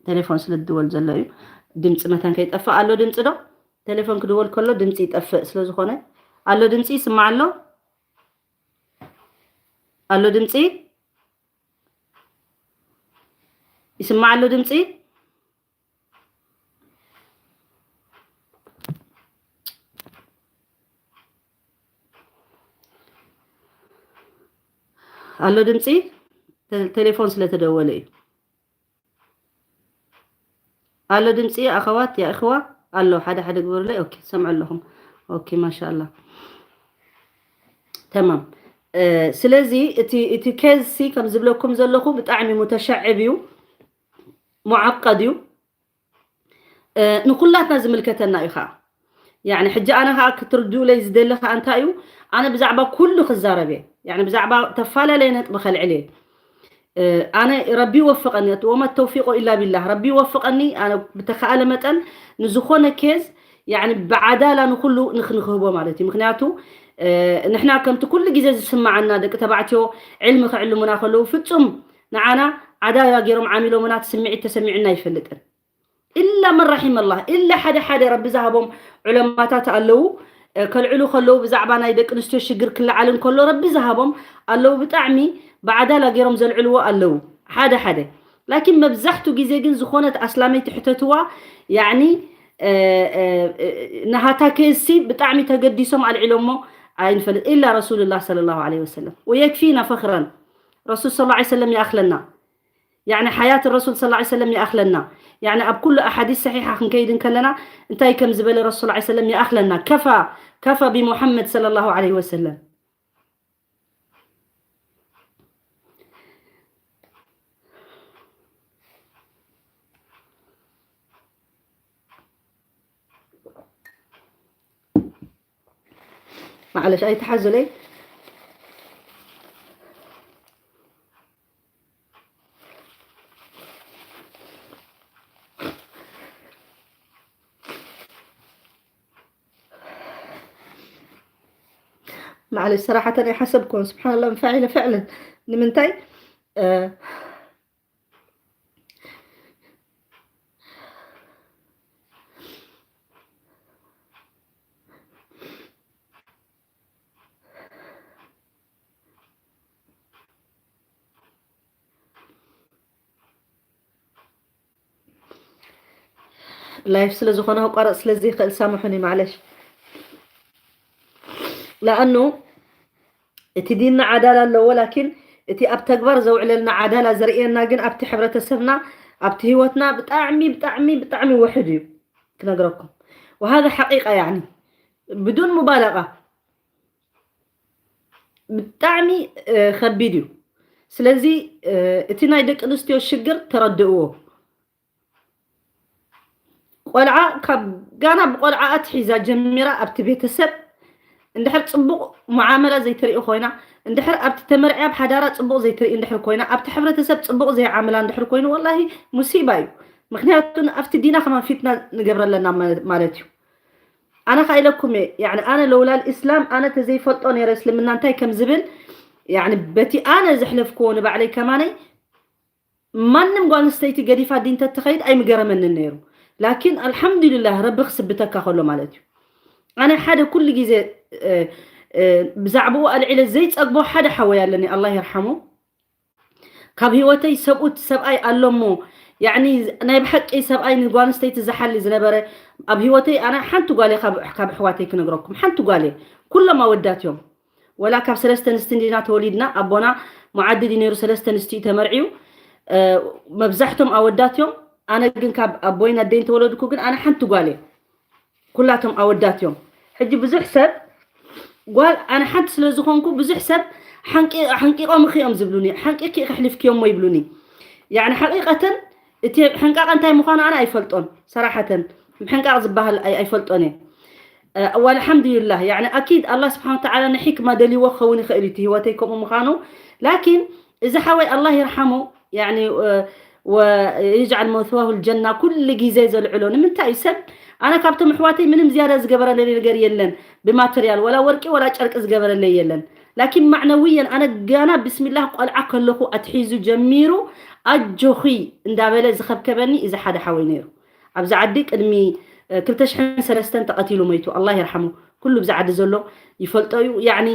ቴሌፎን ስለ ዝድወል ዘሎ እዩ። ድምፂ መታን ከይጠፍእ ኣሎ። ድምፂ ዶ? ቴሌፎን ክድወል ከሎ ድምፂ ይጠፍእ ስለ ዝኾነ። ኣሎ ድምፂ? ይስማዕ ኣሎ? ኣሎ ድምፂ? ይስማዕ ኣሎ ድምፂ? ኣሎ ድምፂ? ተ-፣ ቴሌፎን ስለተደወለ እዩ። ኣሎ ድምፂ ኣኸዋት፣ ያ እኽዋ? ኣሎ፣ ሓደ ሓደ ግበሩለይ። ኦኬ፣ ሰምዑ ኣለኹም። ኦኬ፣ ማሻኣላ። ተማም። እ፣ ስለዚ እቲ፣ እቲ ኬዝ ሲ ከም ዝብለኩም ዘለኹ ብጣዕሚ ሙተሸዕብ እዩ፣ ሙዓቀድ እዩ። እ፣ ንኩላትና ዝምልከተና እዩ ኸዓ። ያኒ ሕጂ ኣነ ኸዓ ክትርድኡለይ ዝደሊ ኸዓ እንታይ እዩ፣ ኣነ ብዛዕባ ኩሉ ክዛረብ እየ። ያኒ ብዛዕባ ተፈላለየ ነጥቢ ከልዕል እየ። እ፣ ኣነ ረቢ ይወፍቐኒ፣ እቲ ወማ ተውፊቆ ኢላ ቢላህ፣ ረቢ ይወፍቐኒ። ኣነ ብተኻእለ መጠን ንዝኾነ ኬዝ፣ ያኒ ብዓዳላ ንኩሉ ንኽ-፣ ንኽህቦ ማለት እዩ። ምኽንያቱ፣ እ፣ ንሕና ከምቲ ኩሉ ግዜ ዝስማዓና ደቂ ተባዕትዮ ዕልሚ ክዕልሙና ከለዉ ፍጹም ንዓና ዓዳላ ገይሮም ዓሚሎምና፣ እቲ ስምዒት ተሰሚዑና ኣይፈልጥን። ኢላ መን ረሒመ ኣላህ፣ ኢላ ሓደ ሓደ ረቢ ዝሃቦም ዑለማታት ኣለዉ፣ እ፣ ከልዕሉ ከለዉ ብዛዕባ ናይ ደቂ ኣንስትዮ ሽግር ክለዓል እንከሎ ረቢ ዝሃቦም ኣለዉ፣ ብጣዕሚ ብዓዳላ ገይሮም ዘልዕልዎ ኣለዉ፣ ሓደ ሓደ። ላኪን መብዛሕቱ ግዜ ግን ዝኾነት ኣስላመይቲ ሕተትዋ፣ ያዕኒ፣ እ፣ እ፣ እ፣ ናሃታ ኬዝሲ ብጣዕሚ ተገዲሶም ኣልዒሎሞ ኣይንፈልጥ፣ ኢላ ረሱሉላህ ሰለላሁ ዐለይሂ ወሰለም። ወየክፊና ፈኽረን፣ ረሱል ሰለላሁ ዐለይሂ ወሰለም ይኣኽለና። ያዕኒ ሓያት ረሱል ሰለላሁ ዐለይሂ ወሰለም ይኣኽለና። ያዕኒ ኣብ ኩሉ ኣሓዲስ ሰሒሓ ክንከይድ እንከለና እንታይ ከም ዝበለ ረሱል ሰለላሁ ዐለይሂ ወሰለም ይኣኽለና። ከፋ፣ ከፋ ብሙሐመድ ሰለላሁ ዐለይሂ ወሰለም። ማዕለሽ ኣይትሓዙለይ። ማዕለሽ ሰራሓተን ኣይሓሰብኩን። ስብሓንላ፣ እንፋዕ ኢለ ፍዕለን። ንምንታይ? እ፣ ላይፍ ስለ ዝኾነ ከቋረፅ ስለ ዘይኽእል ሳምሑኒ፣ ማዕለሽ። ለኣኑ እቲ ዲንና ዓዳላ ኣለዎ፣ ላኪን እቲ ኣብ ተግባር ዘውዕለልና ዓዳላ ዘርእየና ግን ኣብቲ ሕብረተሰብና፣ ኣብቲ ህይወትና ብጣዕሚ፣ ብጣዕሚ፣ ብጣዕሚ ውሑድ እዩ ክነግረኩም። ወሃذا ሓቂቃ፣ ያዕኒ ብዱን ሙባለቃ ብጣዕሚ፣ እ፣ ከቢድ እዩ። ስለዚ፣ እ፣ እቲ ናይ ደቂ ኣንስትዮ ሽግር ተረድእዎ። ቆልዓ ካብ ጋና ብቆልዓ ኣትሒዛ ጀሚራ ኣብቲ ቤተሰብ እንድሕር ጽቡቕ ሙዓመላ ዘይትርኢ ኮይና፣ እንድሕር ኣብቲ ተመርዕያ ኣብ ሓዳራ ጽቡቕ ዘይትርኢ እንድሕር ኮይና፣ ኣብቲ ሕብረተሰብ ጽቡቕ ዘይዓምላ እንድሕር ኮይኑ፣ ወላሂ ሙሲባ እዩ። ምኽንያቱ ኣብቲ ዲና ከማን ፊትና ንገብረለና ማለት፣ ማለት እዩ። ኣነ ኸዓ ኢለኩም እየ፣ ያዕኒ ኣነ ለውላ ልእስላም ኣነ ተዘይፈልጦ ነይረ እስልምና እንታይ ከም ዝብል፣ ያዕኒ በቲ ኣነ ዘሕለፍክዎ ንባዕለይ ከማነይ ማንም ጓል ኣንስተይቲ ገዲፋ ዲን ተትኸይድ ኣይምገረመንን ነይሩ። ላኪን ኣልሓምዱሊላህ ረቢ ክስብተካ ከሎ ማለት እዩ። ኣነ ሓደ ኩሉ ግዜ ብዛዕባኡ ኣልዒለ ዘይፀግቦ ሓደ ሓወይ ኣለኒ፣ ኣላ ይርሓሙ። ካብ ህይወተይ ሰብኡት ሰብኣይ ኣሎ እሞ፣ ያኒ ናይ ብሓቂ ሰብኣይ ንጓል ኣንስተይቲ ዝሓሊ ዝነበረ ኣብ ህይወተይ፣ ኣነ ሓንቲ ጓል እየ ካብ ኣሕዋተይ ክነግረኩም፣ ሓንቲ ጓል እየ። ኩሎም ኣወዳት እዮም። ወላ ካብ ሰለስተ ኣንስቲ እንዲና ተወሊድና፣ ኣቦና ሙዓዲ ድዩ ነይሩ ሰለስተ ኣንስቲ እዩ ተመርዕዩ። መብዛሕቶም ኣወዳት እዮም። ኣነ ግን ካብ ኣቦይን ኣደይን ተወለድኩ፣ ግን ኣነ ሓንቲ ጓል እየ። ኩላቶም ኣወዳት እዮም። ሕጂ ብዙሕ ሰብ ጓል ኣነ ሓንቲ ስለ ዝኾንኩ ብዙሕ ሰብ ሓንቂቖም እኺ እዮም ዝብሉኒ፣ ሓንቂኺ ከሕሊፍክዮ እሞ ይብሉኒ። ያኒ ሓቂቐተን እቲ ሕንቃቕ እንታይ ምዃኑ ኣነ ኣይፈልጦን። ሰራሓተን ሕንቃቕ ዝበሃል ኣይፈልጦን እየ። ዋልሓምዱሊላህ ያኒ ኣኪድ ኣላህ ስብሓን ወተዓላ ንሕክማ ደልይዎ ክኸውን ይኽእል እዩ እቲ ህይወተይ ከምኡ ምዃኑ። ላኪን እዚ ሓወይ ኣላህ ይርሓሙ ያኒ ወይጅዓል መትዋሁ ልጀና ኩሉ ግዜ ዘልዕሎ ንምንታይ እዩ ሰብ ኣነ ካብቶም ኣሕዋተይ ምንም ዝያዳ ዝገበረለይ ነገር የለን ብማተርያል ወላ ወርቂ ወላ ጨርቂ ዝገበረለይ የለን። ላኪን ማዕነውየን ኣነ ገና ብስሚላህ ቆልዓ ከለኹ ኣትሒዙ ጀሚሩ ኣጆኺ እንዳበለ ዝኸብከበኒ እዚ ሓደ ሓወይ ነይሩ። ኣብዚ ዓዲ ቅድሚ ክልተ ሽሕን ሰለስተን ተቐቲሉ መይቱ ኣላ ይርሓሙ። ኩሉ ብዚ ዓዲ ዘሎ ይፈልጦ እዩ። ያኒ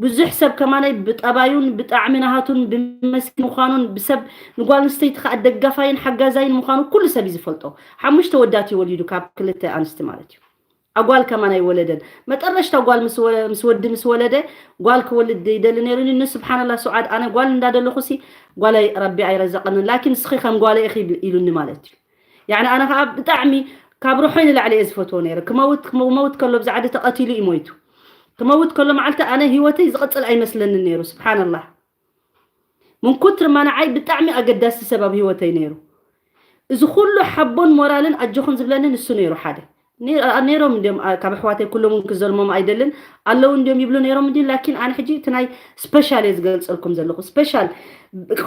ብዙሕ ሰብ ከማናይ ብጠባዩን ብጣዕሚ ናሃቱን ብመስኪን ምዃኑን ብሰብ ንጓል ኣንስተይቲ ከዓ ደጋፋይን ሓጋዛይን ምዃኑ ኩሉ ሰብ እዩ ዝፈልጦ። ሓሙሽተ ወዳት እዩ ወሊዱ ካብ ክልተ ኣንስቲ ማለት እዩ። ኣጓል ከማን ኣይወለደን። መጠረሽታ ጓል ምስ ወዲ ምስ ወለደ ጓል ክወልድ ይደሊ ነይሩኒ። ንስብሓንላ ሱዓድ ኣነ ጓል እንዳደለኹሲ ጓለይ ረቢ ኣይረዘቀንን ላኪን ንስኺ ከም ጓለይ ኢኺ ኢሉኒ ማለት እዩ። ያኒ ኣነ ከዓ ብጣዕሚ ካብ ርሖይ ንላዕሊ እየ ዝፈትዎ ነይረ። ክመውት ክመውት ከሎ ብዛ ዓዲ ተቐቲሉ እዩ ሞይቱ። ክመውት ከሎ መዓልቲ ኣነ ህይወተይ ዝቕፅል ኣይመስለንን ነይሩ። ስብሓንላህ ምን ኩትር ማ ንዓይ ብጣዕሚ ኣገዳሲ ሰብ ኣብ ህይወተይ ነይሩ። እዚ ኩሉ ሓቦን ሞራልን ኣጆኹን ዝብለኒ ንሱ ነይሩ ሓደ ነይሮም እንዲም ካብ ኣሕዋተይ ኩሎም ክዘልሞም ኣይደልን ኣለዉ እንዲም ይብሉ ነይሮም እንዲ ላኪን ኣነ ሕጂ እቲ ናይ ስፔሻል እየ ዝገልፀልኩም ዘለኹ ስፔሻል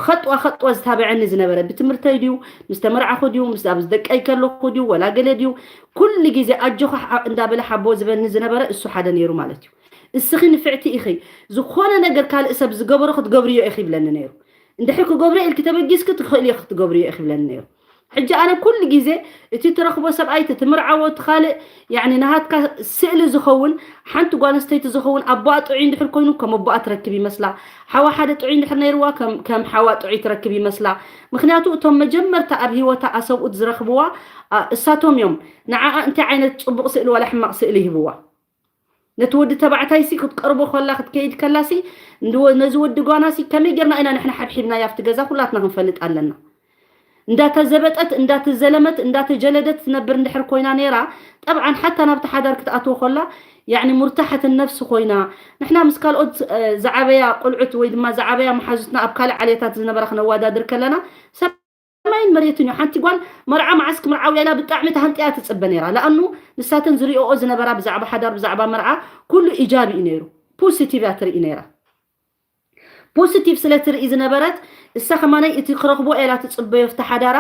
ከጥዋ ከጥዋ ዝታበዐኒ ዝነበረ ብትምህርተይ ድዩ ምስ ተመርዓኹ ድዩ ምስ ኣብ ደቀይ ከለኹ ድዩ ወላ ገለ ድዩ ኩሉ ግዜ ኣጆኻ እንዳበለ ሓቦ ዝበኒ ዝነበረ እሱ ሓደ ነይሩ ማለት እዩ። እስኺ ንፍዕቲ ኢኺ ዝኾነ ነገር ካልእ ሰብ ዝገበሮ ክትገብርዮ ኢኺ ይብለኒ ነይሩ። እንድሕር ክገብሮ ኢልኪ ተበጊስኪ ትኽእልዮ ክትገብርዮ ኢኺ ይብለኒ ነይሩ። ሕጂ ኣነ ኩሉ ግዜ እቲ ትረኽቦ ሰብኣይ እቲ ትምርዓዎ እቲ ካልእ ያኒ ናሃትካ ስእሊ ዝኸውን ሓንቲ ጓል ኣንስተይቲ ዝኸውን ኣቦኣ ጥዑይ እንድሕር ኮይኑ ከም ኣቦኣ ትረክብ ይመስላ። ሓዋ ሓደ ጥዑይ እንድሕር ነይርዋ ከም ሓዋ ጥዑይ ትረክብ ይመስላ። ምክንያቱ እቶም መጀመርታ ኣብ ህይወታ ኣሰብኡት ዝረኽብዋ እሳቶም እዮም። ንዓኣ እንታይ ዓይነት ፅቡቕ ስእሊ ዋላ ሕማቕ ስእሊ ይህብዋ። ነቲ ወዲ ተባዕታይ ሲ ክትቀርቦ ከላ ክትከይድ ከላ ሲ ነዚ ወዲ ጓና ሲ ከመይ ጌርና ኢና ንሕና ሓብሒብናያ ኣብቲ ገዛ ኩላትና ክንፈልጥ ኣለና። እንዳተዘበጠት እንዳተዘለመት እንዳተጀለደት ትነብር እንድሕር ኮይና ነይራ ጠብዓን ሓታ ናብቲ ሓዳር ክትኣትዎ ከላ ያኒ ሙርታሐት ነፍሲ ኮይና ንሕና ምስ ካልኦት ዝዓበያ ቆልዑት ወይ ድማ ዝዓበያ መሓዙትና ኣብ ካልእ ዓሌታት ዝነበራ ክነወዳድር ከለና ሰብ ሰማይን መሬትን እዩ። ሓንቲ ጓል መርዓ መዓስ ክምርዓው ኢላ ብጣዕሚ ተሃንጥያ ትፅበ ነይራ። ለኣኑ ንሳተን ዝሪኦኦ ዝነበራ ብዛዕባ ሓዳር ብዛዕባ መርዓ ኩሉ ኢጃብ እዩ ነይሩ። ፖሲቲቭ እያ ትርኢ ነይራ። ፖሲቲቭ ስለ ትርኢ ዝነበረት እሳ ከማነይ እቲ ክረኽቦ ኢላ ትፅበዮ ፍቲ ሓዳራ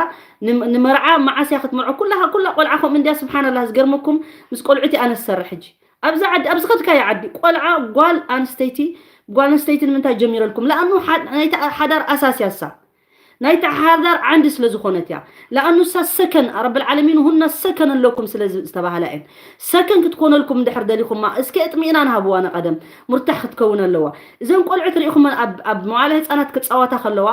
ንመርዓ መዓስ እያ ክትምርዖ ኩላ ኩላ ቆልዓ ከምኡ እንዲያ ስብሓንላ ዝገርመኩም ምስ ቆልዑት ኣነ ዝሰርሕ ሕጂ ኣብዚ ዓዲ ኣብዚ ከድካዮ ዓዲ ቆልዓ ጓል ኣንስተይቲ ጓል ኣንስተይቲ ንምንታይ ጀሚረልኩም ለኣኑ ናይቲ ሓዳር ኣሳስያ እሳ ናይቲ ሓዳር ዓንዲ ስለ ዝኾነት እያ። ለኣኑ እሳ ሰከን ረብል ዓለሚን ሁና ሰከን ኣለኩም ስለ ዝተባህላ እየን። ሰከን ክትኮነልኩም እንድሕር ደሊኹማ እስከ እጥሚእና ንሃብዋ ንቐደም ሙርታሕ ክትከውን ኣለዋ። እዘን ቆልዑት ሪኢኹመን ኣብ መዋለ ህፃናት ክፃወታ ከለዋ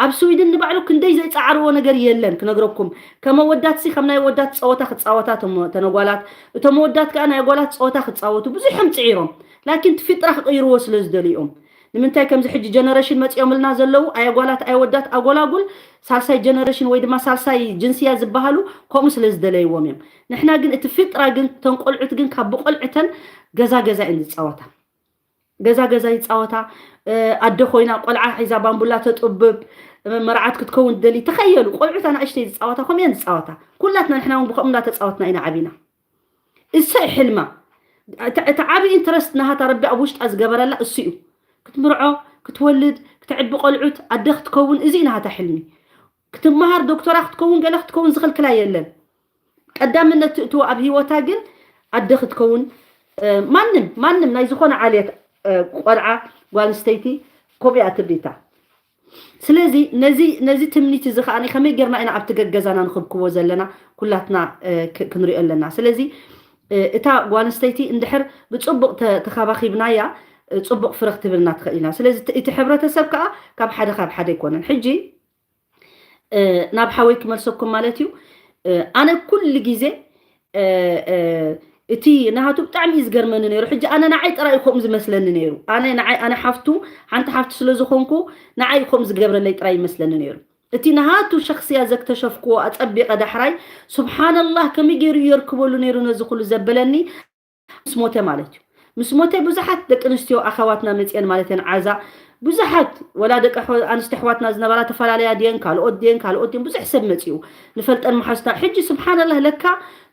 ኣብ ስዊድን ንባዕሉ ክንደይ ዘይፃዓርዎ ነገር የለን ክነግረኩም። ከም ኣወዳትሲ ከም ናይ ኣወዳት ፀወታ ክፃወታ ተነጓላት እቶም ኣወዳት ከዓ ናይ ኣጓላት ፀወታ ክፃወቱ ብዙሖም ፅዒሮም ላኪን ትፊጥራ ክቕይርዎ ስለ ዝደልዮም ንምንታይ ከምዚ ሕጂ ጀነሬሽን መፂኦምልና ዘለዉ ኣየጓላት ኣየወዳት ኣጎላጉል ሳልሳይ ጀነሬሽን ወይ ድማ ሳልሳይ ጅንስያ ዝበሃሉ ከምኡ ስለ ዝደለይዎም እዮም። ንሕና ግን እቲ ፊጥራ ግን ተን ቆልዑት ግን ካብ ብቆልዕተን ገዛ ገዛ እየን ዝፃወታ። ገዛ ገዛ ይፃወታ። ኣደ ኮይና ቆልዓ ሒዛ ባምቡላ ተጥብብ መርዓት ክትከውን ትደሊ ተኸየሉ ቆልዑት ኣናእሽተይ ዝፃወታ ከምኡ እየን ዝፃወታ። ኩላትና ንሕና እውን ብከምኡ እንዳተፃወትና ኢና ዓቢና። እሱ እዩ ሕልማ። እቲ ዓብዪ ኢንትረስት ናሃታ ረቢ ኣብ ውሽጣ ዝገበረላ እሱ እዩ። ክትምርዖ፣ ክትወልድ፣ ክተዕቢ ቆልዑት፣ ኣደ ክትከውን እዚ እዩ ናሃታ ሕልሚ። ክትመሃር ዶክተራ ክትከውን ገለ ክትከውን ዝኽልክላ የለን። ቀዳምነት ትእትዎ ኣብ ህይወታ ግን ኣደ ክትከውን ማንም ማንም ናይ ዝኾነ ዓልየት ቆልዓ ጓል ኣንስተይቲ ከምኡ እያ ትብሊታ። ስለዚ ነዚ ነዚ ትምኒት እዚ ከዓ ከመይ ጌርና ኢና ኣብቲ ገገዛና ንኽብክቦ ዘለና ኩላትና ክንሪኦ ኣለና። ስለዚ እታ ጓል ኣንስተይቲ እንድሕር ብፅቡቕ ተኻባኺብናያ፣ ፅቡቕ ፍረ ክትብልና ትኽእል ኢና። ስለዚ እቲ ሕብረተሰብ ከዓ ካብ ሓደ ካብ ሓደ ኣይኮነን። ሕጂ ናብ ሓወይ ክመልሰኩም ማለት እዩ። ኣነ ኩሉ ግዜ እቲ ናሃቱ ብጣዕሚ እዩ ዝገርመኒ ነይሩ። ሕጂ ኣነ ንዓይ ጥራይ እዩ ከምኡ ዝመስለኒ ነይሩ። ኣነ ንዓይ ኣነ ሓፍቱ ሓንቲ ሓፍቲ ስለ ዝኾንኩ ንዓይ ከምኡ ዝገብረለይ ጥራይ ይመስለኒ ነይሩ። እቲ ናሃቱ ሸኽስያ ዘክተሸፍክዎ ኣጸቢቐ ዳሕራይ ስብሓንላህ ከመይ ገይሩ እዩ የርክበሉ ነይሩ ነዚ ኩሉ ዘበለኒ ምስ ሞተ ማለት እዩ። ምስ ሞተ ብዙሓት ደቂ ኣንስትዮ ኣኸዋትና መፅየን ማለት እየን ዓዛ ብዙሓት ወላ ደቂ ኣንስቲ ኣሕዋትና ዝነበራ ተፈላለያ ድየን ካልኦት ድየን ካልኦት ድየን ብዙሕ ሰብ መፂኡ ንፈልጠን መሓዝታ። ሕጂ ስብሓንላህ ለካ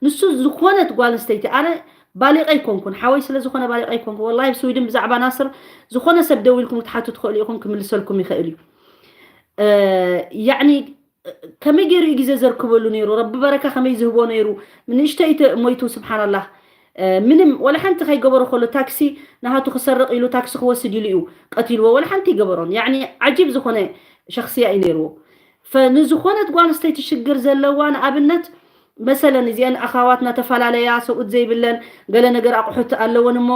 ንሱ ዝኾነት ጓል ኣንስተይቲ ኣነ ባሊቀ ኣይኮንኩን ሓወይ ስለ ዝኾነ ባሊቀ ኣይኮንኩን። ወላሂ ኣብ ስዊድን ብዛዕባ ናስር ዝኾነ ሰብ ደዊልኩም ክትሓቱ ትኽእሉ ኢኹም ክምልሰልኩም ይኽእል እዩ። ያዕኒ ከመይ ገይሩ እዩ ግዜ ዘርክበሉ ነይሩ? ረቢ በረካ ከመይ ዝህቦ ነይሩ? ንእሽተይ ተ- ሞይቱ ስብሓንላህ ምንም ወላ ሓንቲ ከይገበሮ ከሎ ታክሲ ናሃቱ ክሰርቕ ኢሉ ታክሲ ክወስድ ኢሉ እዩ ቀቲልዎ። ወላ ሓንቲ ይገበሮን ያዕኒ ዓጂብ ዝኾነ ሸክስያ እዩ ነይርዎ። ፈንዝኾነት ጓል ኣንስተይቲ ሽግር ዘለዋ ንኣብነት መሰለን እዚአን ኣኻዋትና ተፈላለያ ሰብኡት ዘይብለን ገለ ነገር ኣቑሑት ኣለወን እሞ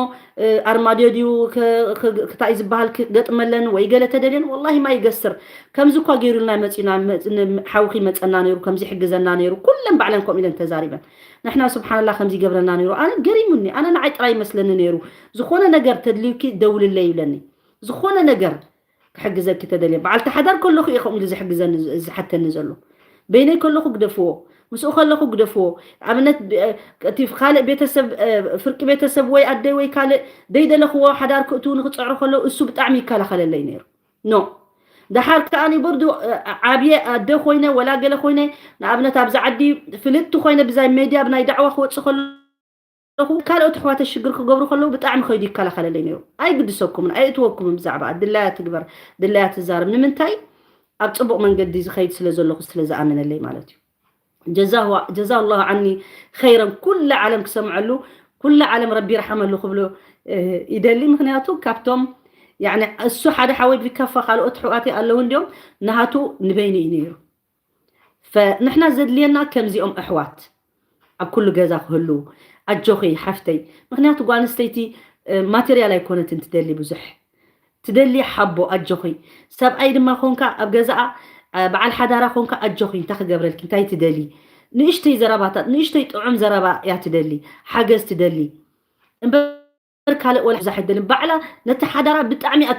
ኣርማድዮ ድዩ ክታይ ዝበሃል ክገጥመለን ወይ ገለ ተደልየን ወላሂ ማ ይገስር ከምዚ እኳ ገይሩልና መፂና ሓውኺ መፀና ነይሩ ከምዚ ሕግዘና ነይሩ ኩለን ባዕለን ከምኡ ኢለን ተዛሪበን ንሕና ስብሓንላ ከምዚ ይገብረና ነይሩ ኣነ ገሪሙኒ ኣነ ንዓይ ጥራይ ይመስለኒ ነይሩ ዝኾነ ነገር ተድልዩኪ ደውልለይ ይብለኒ ዝኾነ ነገር ክሕግዘኪ ተደልየ በዓልቲ ሓዳር ከለኹ እየ ከምኡ ኢሉ ዝሕግዘኒ ዝሓተኒ ዘሎ በይነይ ከለኹ ግደፍዎ ምስኡ ከለኹ ግደፍዎ ኣብነት እቲ ካልእ ቤተሰብ ፍርቂ ቤተሰብ ወይ ኣደይ ወይ ካልእ ደይደለኽዎ ሓዳር ክእትዉ ንክፀዕሩ ከለዉ እሱ ብጣዕሚ ይከላኸለለይ ነይሩ ኖ ደሓር ከኣ ንበርዱ ዓብየ ኣደ ኮይነ ወላ ገለ ኮይነ ንኣብነት ኣብዚ ዓዲ ፍልጥቲ ኮይነ ብዛይ ሜድያ ብናይ ዳዕዋ ክወፅእ ከሎ ኣለኹ ካልኦት ኣሕዋተ ሽግር ክገብሩ ከለዉ ብጣዕሚ ከይዱ ይከላኸለለይ ነይሩ ኣይግድሰኩምን ኣየእትወኩምን ብዛዕባ ድላያ ትግበር ድላያ ትዛረብ ንምንታይ ኣብ ፅቡቅ መንገዲ ዝኸይድ ስለ ዘለኹ ስለ ዝኣመነለይ ማለት እዩ ጀዛ ላሁ ዓኒ ኸይረን ኩላ ዓለም ክሰምዐሉ ኩላ ዓለም ረቢ ይርሓመሉ ክብሎ ይደሊ ምክንያቱ ካብቶም እሱ ሓደ ሓወይ ብከፋ ካልኦት ኣሕዋተይ ኣለዉ እንዲዮም ናሃቱ ንበይኑ እዩ ነይሩ ንሕና ዘድልየና ከምዚኦም ኣሕዋት ኣብ ኩሉ ገዛ ክህልዉ ኣጆኺ ሓፍተይ ምክንያቱ ጓል ኣንስተይቲ ማቴርያል ኣይኮነትን ትደሊ ብዙሕ ትደሊ ሓቦ ኣጆኺ ሰብኣይ ድማ ኮንካ ኣብ ገዛኣ በዓል ሓዳራ ኮንካ ኣጆኺ እንታይ ክገብረልኪ እንታይ ትደሊ ንእሽተይ ዘረባታት ንእሽተይ ጥዑም ዘረባ እያ ትደሊ ሓገዝ ትደሊ እምበር ካልእ ወላ ብዙሕ ኣይደልን ባዕላ ነቲ ሓዳራ ብጣዕሚ እያ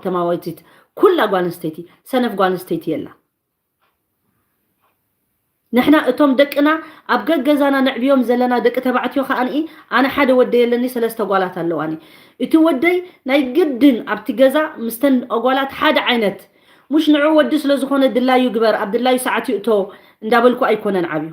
ተማዋይቲት ኩላ ጓል ኣንስተይቲ ሰነፍ ጓል ኣንስተይቲ የላ ንሕና እቶም ደቅና ኣብ ገገዛና ነዕብዮም ዘለና ደቂ ተባዕትዮ ከዓንኢ ኣነ ሓደ ወደይ ኣለኒ ሰለስተ ጓላት ኣለዋኒ እቲ ወደይ ናይ ግድን ኣብቲ ገዛ ምስተን ጓላት ሓደ ዓይነት ሙሽ ንዑ ወዲ ስለ ዝኾነ ድላዩ ግበር ኣብ ድላዩ ሰዓት ይእቶ እንዳበልኩ ኣይኮነን ዓብዩ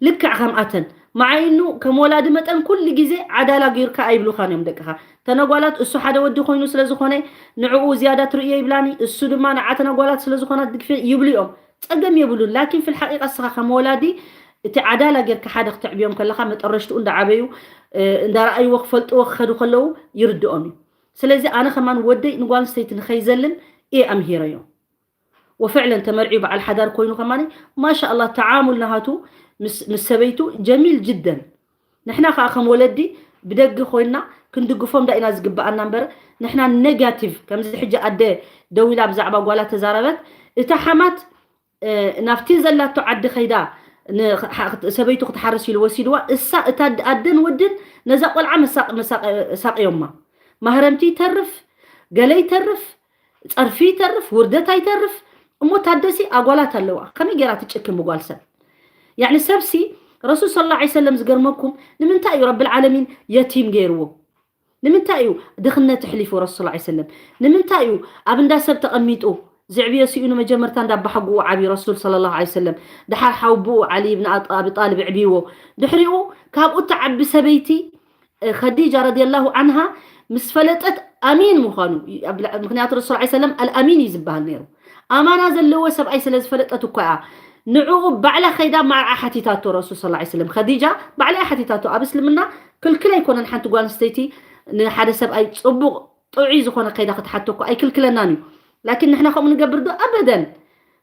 ልክዕ ከምኣተን መዓይኑ ከም ወላዲ መጠን ኩሉ ግዜ ዓዳላ ጌርካ ኣይብሉኻን እዮም ደቅኻ ተነጓላት እሱ ሓደ ወዲ ኮይኑ ስለ ዝኾነ ንዕኡ ዝያዳ ትርእዮ ይብላኒ እሱ ድማ ንዓ ተነጓላት ስለ ዝኾና ትድግፍዮ ይብሉ እዮም ጸገም የብሉን ላኪን ፊል ሓቂቃ እስኻ ከም ወላዲ እቲ ዓዳላ ጌርካ ሓደ ክተዕብዮም ከለኻ መጠረሽትኡ እንዳዓበዩ እንዳረኣይዎ ክፈልጥዎ ክኸዱ ከለዉ ይርድኦም እዩ ስለዚ ኣነ ከማን ወደይ ንጓል ኣንስተይቲ ንኸይዘልም እየ ኣምሂረዮ ወፍዕለን ተመርዕዩ በዓል ሓዳር ኮይኑ ከማኒ ማሻ ኣላህ ተዓሙል ናሃቱ ምስ ሰበይቱ ጀሚል ጅደን ንሕና ከዓ ከም ወለዲ ብደጊ ኮይንና ክንድግፎም ዳ ኢና ዝግበኣና እምበር ንሕና ኔጋቲቭ ከምዚ ሕጂ ኣደ ደዊላ ብዛዕባ ጓላ ተዛረበት እታ ሓማት ናብቲ ዘላቶ ዓዲ ከይዳ ሰበይቱ ክትሓርስ ኢሉ ወሲድዋ እሳ እታ ኣደን ወድን ነዛ ቆልዓ ሳቅዮማ ማህረምቲ ይተርፍ ገለ ይተርፍ ፀርፊ ይተርፍ ውርደት ኣይተርፍ እሞ ታደሲ ኣጓላት ኣለዋ ከመይ ገይራ ትጭክን ብጓል ሰብ ያዕኒ ሰብሲ ረሱል ስለ ላ ሰለም ዝገርመኩም ንምንታይ እዩ ረብል ዓለሚን የቲም ገይርዎ ንምንታይ እዩ ድኽነት ኣሕሊፉ ረሱል ላ ሰለም ንምንታይ እዩ ኣብ እንዳ ሰብ ተቐሚጡ ዝዕብዮ ስኢኑ መጀመርታ እንዳ ኣባሓጉኡ ዓብዩ ረሱል ስለ ላ ሰለም ድሓር ሓውብኡ ዓሊ ብን ኣቢ ጣልብ ዕብይዎ ድሕሪኡ ካብኡ ትዓቢ ሰበይቲ ኸዲጃ ረዲየላሁ ዓንሃ ምስ ፈለጠት ኣሚን ምዃኑ ምክንያቱ ረሱል ላ ሰለም ኣልኣሚን እዩ ዝበሃል ነይሩ ኣማና ዘለዎ ሰብኣይ ስለ ዝፈለጠት እኳ እያ ንዕኡ ባዕላ ከይዳ ማርዓ ሓቲታቶ ረሱል ስ ሰለም ኸዲጃ ባዕላ ሓቲታቶ ኣብ እስልምና ክልክል ኣይኮነን ሓንቲ ጓል ኣንስተይቲ ንሓደ ሰብኣይ ፅቡቕ ጥዑይ ዝኾነ ከይዳ ክትሓቶ እኳ ኣይክልክለናን እዩ ላኪን ንሕና ከምኡ ንገብር ዶ ኣበደን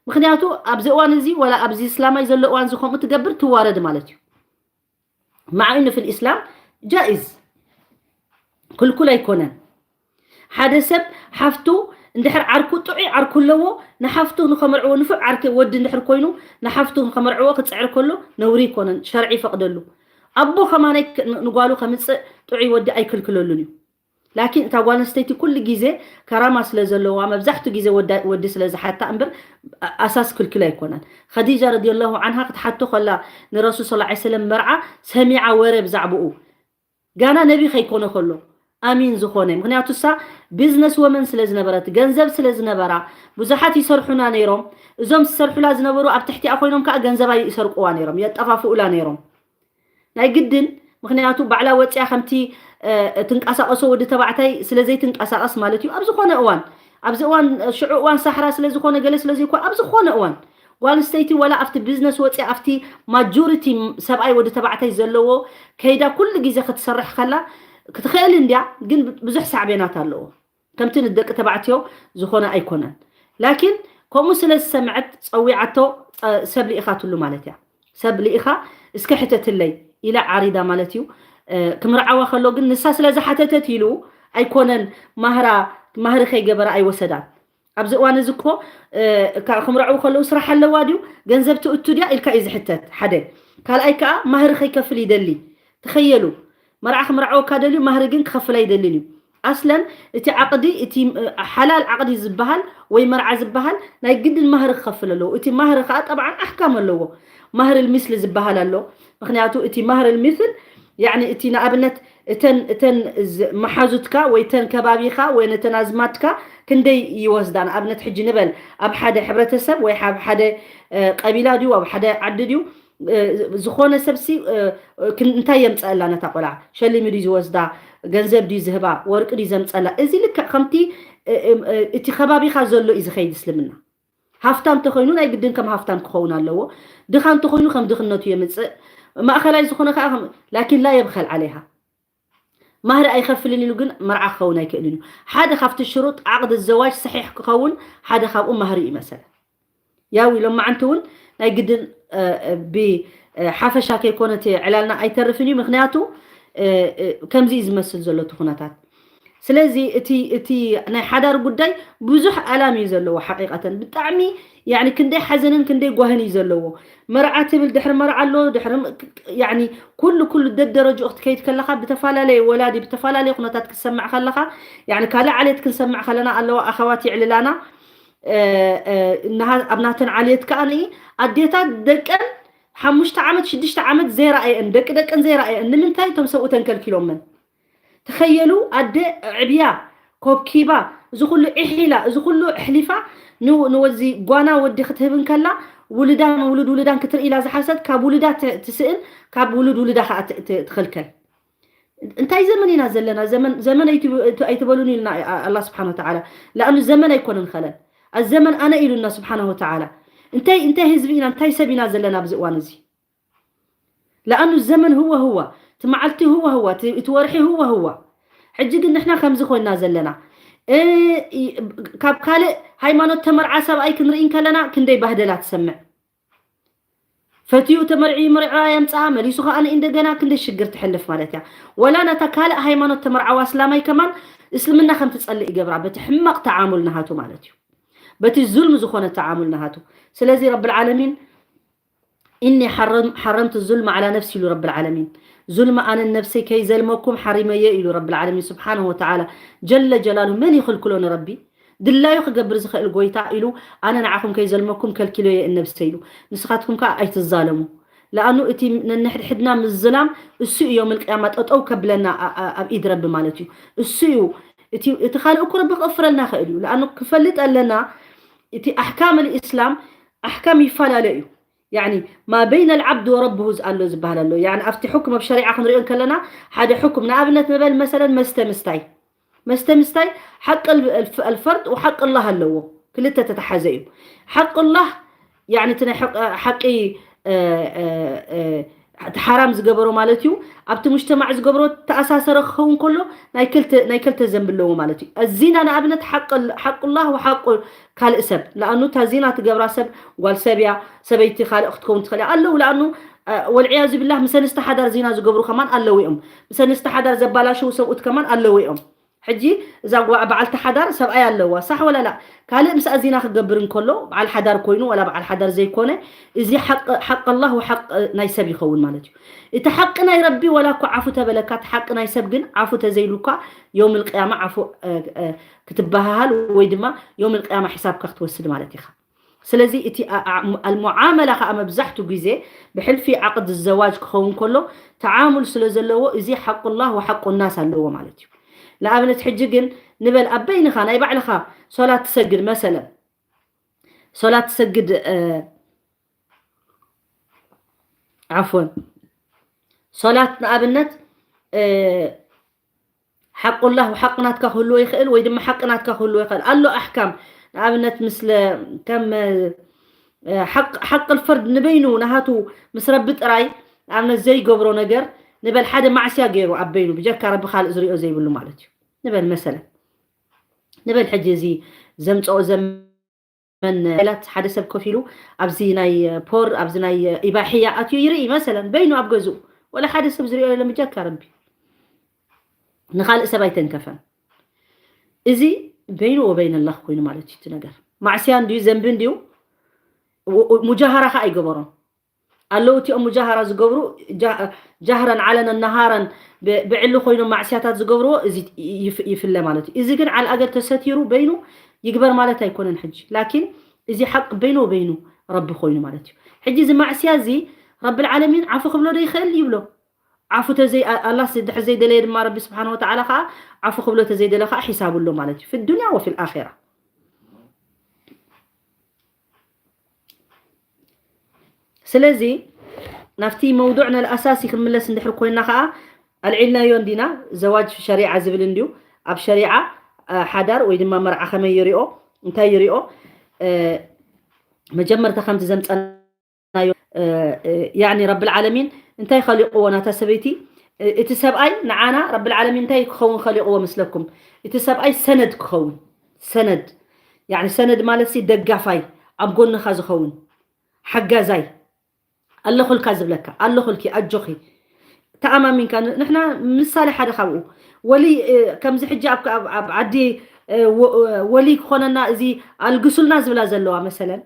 ምክንያቱ ኣብዚ እዋን እዚ ወላ ኣብዚ እስላማይ ዘሎ እዋን እዚ ከምኡ ትገብር ትዋረድ ማለት እዩ مع إنه في الإسلام جائز، ክልኩል ኣይኮነን። ሓደ ሰብ ሓፍቱ እንድሕር ዓርኩ ጥዑይ ዓርኩ ኣለዎ፣ ንሓፍቱ ንኸመርዕዎ፣ ንፉዕ ዓርኪ ወዲ እንድሕር ኮይኑ ንሓፍቱ ንኸመርዕዎ ክፅዕር ከሎ ነውሪ ኣይኮነን፣ ሸርዒ ይፈቕደሉ። ኣቦ ከማነይ ክ- ን- ንጓሉ ከምፅእ ጥዑይ ወዲ ኣይክልክለሉን እዩ። ላኪን እታ ጓል ኣንስተይቲ ኩሉ ግዜ ከራማ ስለ ዘለዋ መብዛሕቱ ግዜ ወዳ- ወዲ ስለ ዝሓታ እምበር ኣ- ኣሳስ ክልክል ኣይኮነን። ኸዲጃ ረዲየላሁ ዓንሃ ክትሓቶ ከላ ንረሱል ስ ሰለም መርዓ ሰሚዓ ወረ ብዛዕባኡ ጋና ነቢ ከይኮነ ከሎ ኣሚን ዝኾነ ምክንያቱ እሳ ቢዝነስ ወመን ስለ ዝነበረት ገንዘብ ስለ ዝነበራ ብዙሓት ይሰርሑና ነይሮም። እዞም ዝሰርሑላ ዝነበሩ ኣብ ትሕቲኣ ኮይኖም ከዓ ገንዘባ ይሰርቁዋ ነይሮም፣ የጠፋፍኡላ ነይሮም። ናይ ግድን ምክንያቱ ባዕላ ወፅያ ከምቲ ትንቀሳቀሶ ወዲ ተባዕታይ ስለ ዘይትንቀሳቀስ ማለት እዩ። ኣብ ዝኾነ እዋን ኣብዚ እዋን ሽዑ እዋን ሳሕራ ስለ ዝኾነ ገለ ስለ ዘይኮነ ኣብ ዝኾነ እዋን ጓል ኣንስተይቲ ወላ ኣብቲ ቢዝነስ ወፅያ ኣብቲ ማጆሪቲ ሰብኣይ ወዲ ተባዕታይ ዘለዎ ከይዳ ኩሉ ግዜ ክትሰርሕ ከላ ክትኽእል እንድያ፣ ግን ብዙሕ ሳዕቤናት ኣለዎ። ከምቲ ንደቂ ተባዕትዮ ዝኾነ ኣይኮነን። ላኪን ከምኡ ስለ ዝሰምዐት ፀዊዓቶ ሰብ ልኢኻትሉ ማለት እያ። ሰብ ልኢኻ እስከ ሕተትለይ ኢላ ዓሪዳ ማለት እዩ። ክምርዓዋ ከሎ ግን ንሳ ስለ ዝሓተተት ኢሉ ኣይኮነን ማህራ ማህሪ ከይገበረ ኣይወሰዳን። ኣብዚ እዋን እዚ እኮ ክምርዐው ከለዉ ስራሕ ኣለዋ ድዩ ገንዘብ ትእቱ ድያ ኢልካ እዩ ዝሕተት ሓደ። ካልኣይ ከዓ ማህሪ ከይከፍል ይደሊ። ተኸየሉ መርዓ ክምርዐወካ ደልዩ ማህሪ ግን ክኸፍል ኣይደልን እዩ። ኣስለን እቲ ዓቕዲ እቲ ሓላል ዓቕዲ ዝበሃል ወይ መርዓ ዝበሃል ናይ ግድን ማህሪ ክኸፍል ኣለዎ። እቲ ማህሪ ከዓ ጠብዓን ኣሕካም ኣለዎ። ማህሪ ልሚስሊ ዝበሃል ኣሎ። ምክንያቱ እቲ ማህሪ ልሚስል ያኒ እቲ ንኣብነት እተን እተን መሓዙትካ ወይ ተን ከባቢኻ ወይ ነተን ኣዝማድካ ክንደይ ይወስዳ? ንኣብነት ሕጂ ንበል ኣብ ሓደ ሕብረተሰብ ወይ ኣብ ሓደ ቀቢላ ድዩ ኣብ ሓደ ዓዲ ድዩ ዝኾነ ሰብሲ እንታይ የምፀአላ ነታ ቆልዓ ሸሊሚ ድዩ ዝወስዳ ገንዘብ ድዩ ዝህባ ወርቂ ድዩ ዘምፀላ? እዚ ልክዕ ከምቲ እቲ ከባቢኻ ዘሎ እዩ ዝኸይድ እስልምና። ሃፍታም ተኮይኑ ናይ ግድን ከም ሃፍታም ክኸውን ኣለዎ። ድኻ እንተኮይኑ ከም ድኽነቱ የምፅእ። ማእኸላይ ዝኾነ ከዓ ላኪን ላ የብኸል ዓለይሃ ማህሪ ኣይኸፍልን ኢሉ ግን መርዓ ክኸውን ኣይክእልን እዩ። ሓደ ካብቲ ሽሩጥ ዓቕዲ ዘዋጅ ሰሒሕ ክኸውን ሓደ ካብኡ ማህሪ እዩ መሰለ። ያው ሎማዓንቲ እውን ናይ ግድን ብሓፈሻ ከይኮነ እቲ ዕላልና ኣይተርፍን እዩ። ምክንያቱ ከምዚ እዩ ዝመስል ዘሎ እቲ ኩነታት። ስለዚ እቲ እቲ ናይ ሓዳር ጉዳይ ብዙሕ ኣላም እዩ ዘለዎ ሓቂቀተን ብጣዕሚ ያኒ ክንደይ ሓዘንን ክንደይ ጓህን እዩ ዘለዎ። መርዓ ትብል ድሕሪ መርዓ ኣሎ ድሕሪ ያኒ ኩሉ ኩሉ ደደረጅኡ ክትከይድ ከለካ ብተፈላለየ ወላዲ ብተፈላለየ ኩነታት ክትሰምዕ ከለካ ያኒ ካልእ ዓሌት ክንሰምዕ ከለና ኣለዋ ኣኸዋት ይዕልላና። ኣብ ናተን ዓሌት ከዓ ኣዴታት ደቀን ሓሙሽተ ዓመት ሽዱሽተ ዓመት ዘይረኣየን ደቂ ደቀን ዘይረኣየን ንምንታይ እቶም ሰብኡ ተንከልኪሎመን? ተኸየሉ ኣደ ዕብያ ኮብኪባ እዚ ኩሉ ዕሒላ እዚ ኩሉ ኣሕሊፋ ንወዚ ጓና ወዲ ክትህብ እንከላ ውልዳን ውሉድ ውልዳን ክትርኢ ኢላ ዝሓሰት ካብ ውልዳ ትስእን ካብ ውሉድ ውልዳ ከዓ ትኽልከል። እንታይ ዘመን ኢና ዘለና? ዘመን ዘመን ኣይትበሉን ኢልና ኣላ ስብሓን ወተዓላ። ለኣኑ ዘመን ኣይኮነን ኸለል ኣዘመን ኣነ ኢሉና ስብሓን ወተዓላ። እንታይ እንታይ ህዝቢ ኢና እንታይ ሰብ ኢና ዘለና ኣብዚ እዋን እዚ? ለኣኑ ዘመን ህወ ህዋ እቲ መዓልቲ ህወ ህዋ እቲ ወርሒ ህወ ህዋ። ሕጂ ግን ንሕና ከምዚ ኮይና ዘለና ካብ ካልእ ሃይማኖት ተመርዓ ሰብኣይ ክንርኢ ከለና ክንደይ ባህደላ ትሰምዕ። ፈትዩ ተመርዒ ምርዓ የምፅኣ መሊሱ ከዓ ንእንደገና ክንደይ ሽግር ትሕልፍ ማለት እያ። ወላ ነታ ካልእ ሃይማኖት ተመርዓዋ እስላማይ ከማን እስልምና ከም ትፀልእ ይገብራ በቲ ሕማቕ ተዓሙል ናሃቱ ማለት እዩ። በቲ ዙልም ዝኾነ ተዓሙል ናሃቱ። ስለዚ ረብል ዓለሚን إني حرم حرمت الظلم على نفسي ኢሉ ረብል ዓለሚን። ዙልሚ ኣነን ነብሰይ ከይዘልመኩም ሓሪመየ ኢሉ ረብል ዓለሚን ስብሓንሁ ወተዓላ ጀለ ጀላሉ። መን ይኽልክሎ ንረቢ? ድላዩ ክገብር ዝኽእል ጎይታ ኢሉ ኣነ ንዓኹም ከይዘልመኩም ከልኪሎየ እነብሰ ኢሉ። ንስኻትኩም ከዓ ኣይትዛለሙ። ለኣኑ እቲ ነንሕድሕድና ምዝላም እሱ እዩ የውመል ቅያማ ጠጠው ከብለና ኣብ ኢድ ረቢ ማለት እዩ። እሱ እዩ እቲ ካልእ እኮ ረቢ ክቕፍረልና ይኽእል እዩ። ለኣኑ ክፈልጥ ኣለና እቲ ኣሕካም ልእስላም ኣሕካም ይፈላለ እዩ። ያኒ ማ በይነ ልዓብድ ወረብሁ ኣሎ ዝበሃል ኣሎ። ያኒ ኣብቲ ሕኩም ኣብ ሸሪዓ ክንሪኦ ከለና ሓደ ሕኩም ንኣብነት ንበል መሰለን መስተ ምስታይ መስተ ምስታይ ሓቂ ኣልፈርድ ወሓቂ ኣላህ ኣለዎ። ክልተ ተተሓዘ እዩ። ሓቂ ኣላህ ያኒ እቲ ናይ ሓቂ እቲ ሓራም ዝገበሮ ማለት እዩ ኣብቲ ሙጅተማዕ ዝገብሮ ተኣሳሰረ ክኸውን ከሎ ናይ ክልተ ዘንቢ ኣለዎ ማለት እዩ። ኣዚና ንኣብነት ሓቂ ኣላህ ወሓቂ ካልእ ሰብ ለኣኑ እታ ዚና ትገብራ ሰብ ጓል ሰብ እያ ሰበይቲ ካልእ ክትከውን ትኽእል እያ ኣለዉ ለኣኑ ወልዕያዙ ቢላህ ምስ ኣንስቲ ሓዳር ዚና ዝገብሩ ከማን ኣለዉ እዮም። ምስ ኣንስቲ ሓዳር ዘባላሸዉ ሰብኡት ከማን ኣለዉ እዮም። ሕጂ እዛ በዓልቲ ሓዳር ሰብኣይ ኣለዋ፣ ሳሕ ወላላ? ካልእ ምስኣ ዚና ክገብር እንከሎ በዓል ሓዳር ኮይኑ ወላ በዓል ሓዳር ዘይኮነ፣ እዚ ሓቅ ኣላህ ወሓቅ ናይ ሰብ ይኸውን ማለት እዩ። እቲ ሓቂ ናይ ረቢ ወላ እኮ ዓፉ ተበለካ፣ እቲ ሓቂ ናይ ሰብ ግን ዓፉ ተዘይሉካ፣ ዮም ልቅያማ ዓፉ ክትበሃሃል ወይ ድማ ዮም ልቅያማ ሕሳብካ ክትወስድ ማለት ኢኻ። ስለዚ እቲ ኣልሙዓመላ ከዓ መብዛሕቱ ግዜ ብሕልፊ ዓቅድ ዘዋጅ ክኸውን ከሎ ተዓሙል ስለ ዘለዎ እዚ ሓቁላህ ወሓቁ ናስ ኣለዎ ማለት እዩ። ንኣብነት ሕጂ ግን ንበል ኣብ በይንኻ ናይ ባዕልኻ ሶላት ትሰግድ መሰለን ሶላት ትሰግድ ዓፍወን ሶላት ንኣብነት ሓቁላህ ሓቂ ናትካ ክህልዎ ይኽእል ወይ ድማ ሓቂ ናትካ ክህልዎ ይኽእል ኣሎ ኣሕካም ንኣብነት ምስለ ከም ሓቅ ልፈርድ ንበይኑ ንሃቱ ምስ ረቢ ጥራይ ንኣብነት ዘይገብሮ ነገር ንበል ሓደ ማዕስያ ገይሩ ኣብ በይኑ ብጀካ ረቢ ካልእ ዝሪኦ ዘይብሉ ማለት እዩ ንበል መሰለ ንበል ሕጂ እዚ ዘምፅኦ ዘመን ላት ሓደ ሰብ ኮፍ ኢሉ ኣብዚ ናይ ፖር ኣብዚ ናይ ኢባሕያ ኣትዩ ይርኢ መሰለን በይኑ ኣብ ገዝኡ ወላ ሓደ ሰብ ዝሪኦ የለን ብጀካ ረቢ ንኻልእ ሰብ ኣይተንከፈን እዚ በይኑ ወበይን ኣላህ ኮይኑ ማለት እዩ ነገር ማዕስያ እንድዩ ዘንቢ እንድዩ ሙጃሃራ ከዓ ኣይገበሮን ኣለዉ እቲኦም ሙጃሃራ ዝገብሩ ጃህረን ዓለነን ነሃረን ብዕሊ ኮይኖም ማዕስያታት ዝገብርዎ እዚ ይፍለ ማለት እዩ እዚ ግን ዓል ኣገር ተሰቲሩ በይኑ ይግበር ማለት ኣይኮነን ሕጂ ላኪን እዚ ሓቂ በይኑ ወበይኑ ረቢ ኮይኑ ማለት እዩ ሕጂ እዚ ማዕስያ እዚ ረቢ ልዓለሚን ዓፉ ክብሎ ዶ ይኽእል ይብሎ ዓፉ ተዘይ ኣላህ ድሕር ዘይደለየ ድማ ረቢ ስብሓን ወተዓላ ከዓ ዓፉ ክብሎ ተዘይደለ ከዓ ሒሳቡ ኣሎ ማለት እዩ ፊ ዱንያ ወፊ ልኣራ ስለዚ ናብቲ መውዱዕ ነልኣሳሲ ክምለስ እንድሕር ኮይና ከዓ ኣልዒልናዮ እንዲና ዘዋጅ ሸሪዓ ዝብል እንድዩ ኣብ ሸሪዓ ሓዳር ወይ ድማ መርዓ ከመይ ይሪኦ እንታይ ይሪኦ መጀመርታ ከምቲ ዘምፀናዮ ያኒ ረቢ ልዓለሚን እንታይ ከሊቅዎ ናታ ሰበይቲ እቲ ሰብኣይ ንዓና ረቢ ልዓለሚን እንታይ ክኸውን ከሊቅዎ መስለኩም እቲ ሰብኣይ ሰነድ ክኸውን ሰነድ ያኒ ሰነድ ማለት ሲ ደጋፋይ ኣብ ጎንኻ ዝኸውን ሓጋዛይ ኣለኹልካ ዝብለካ ኣለኹልኪ ኣጆኺ ተኣማሚንካ ንሕና ምሳሌ ሓደ ካብኡ ወሊ ከምዚ ሕጂ ኣብ ዓዲ ወሊ ክኾነና እዚ ኣልግሱልና ዝብላ ዘለዋ መሰለን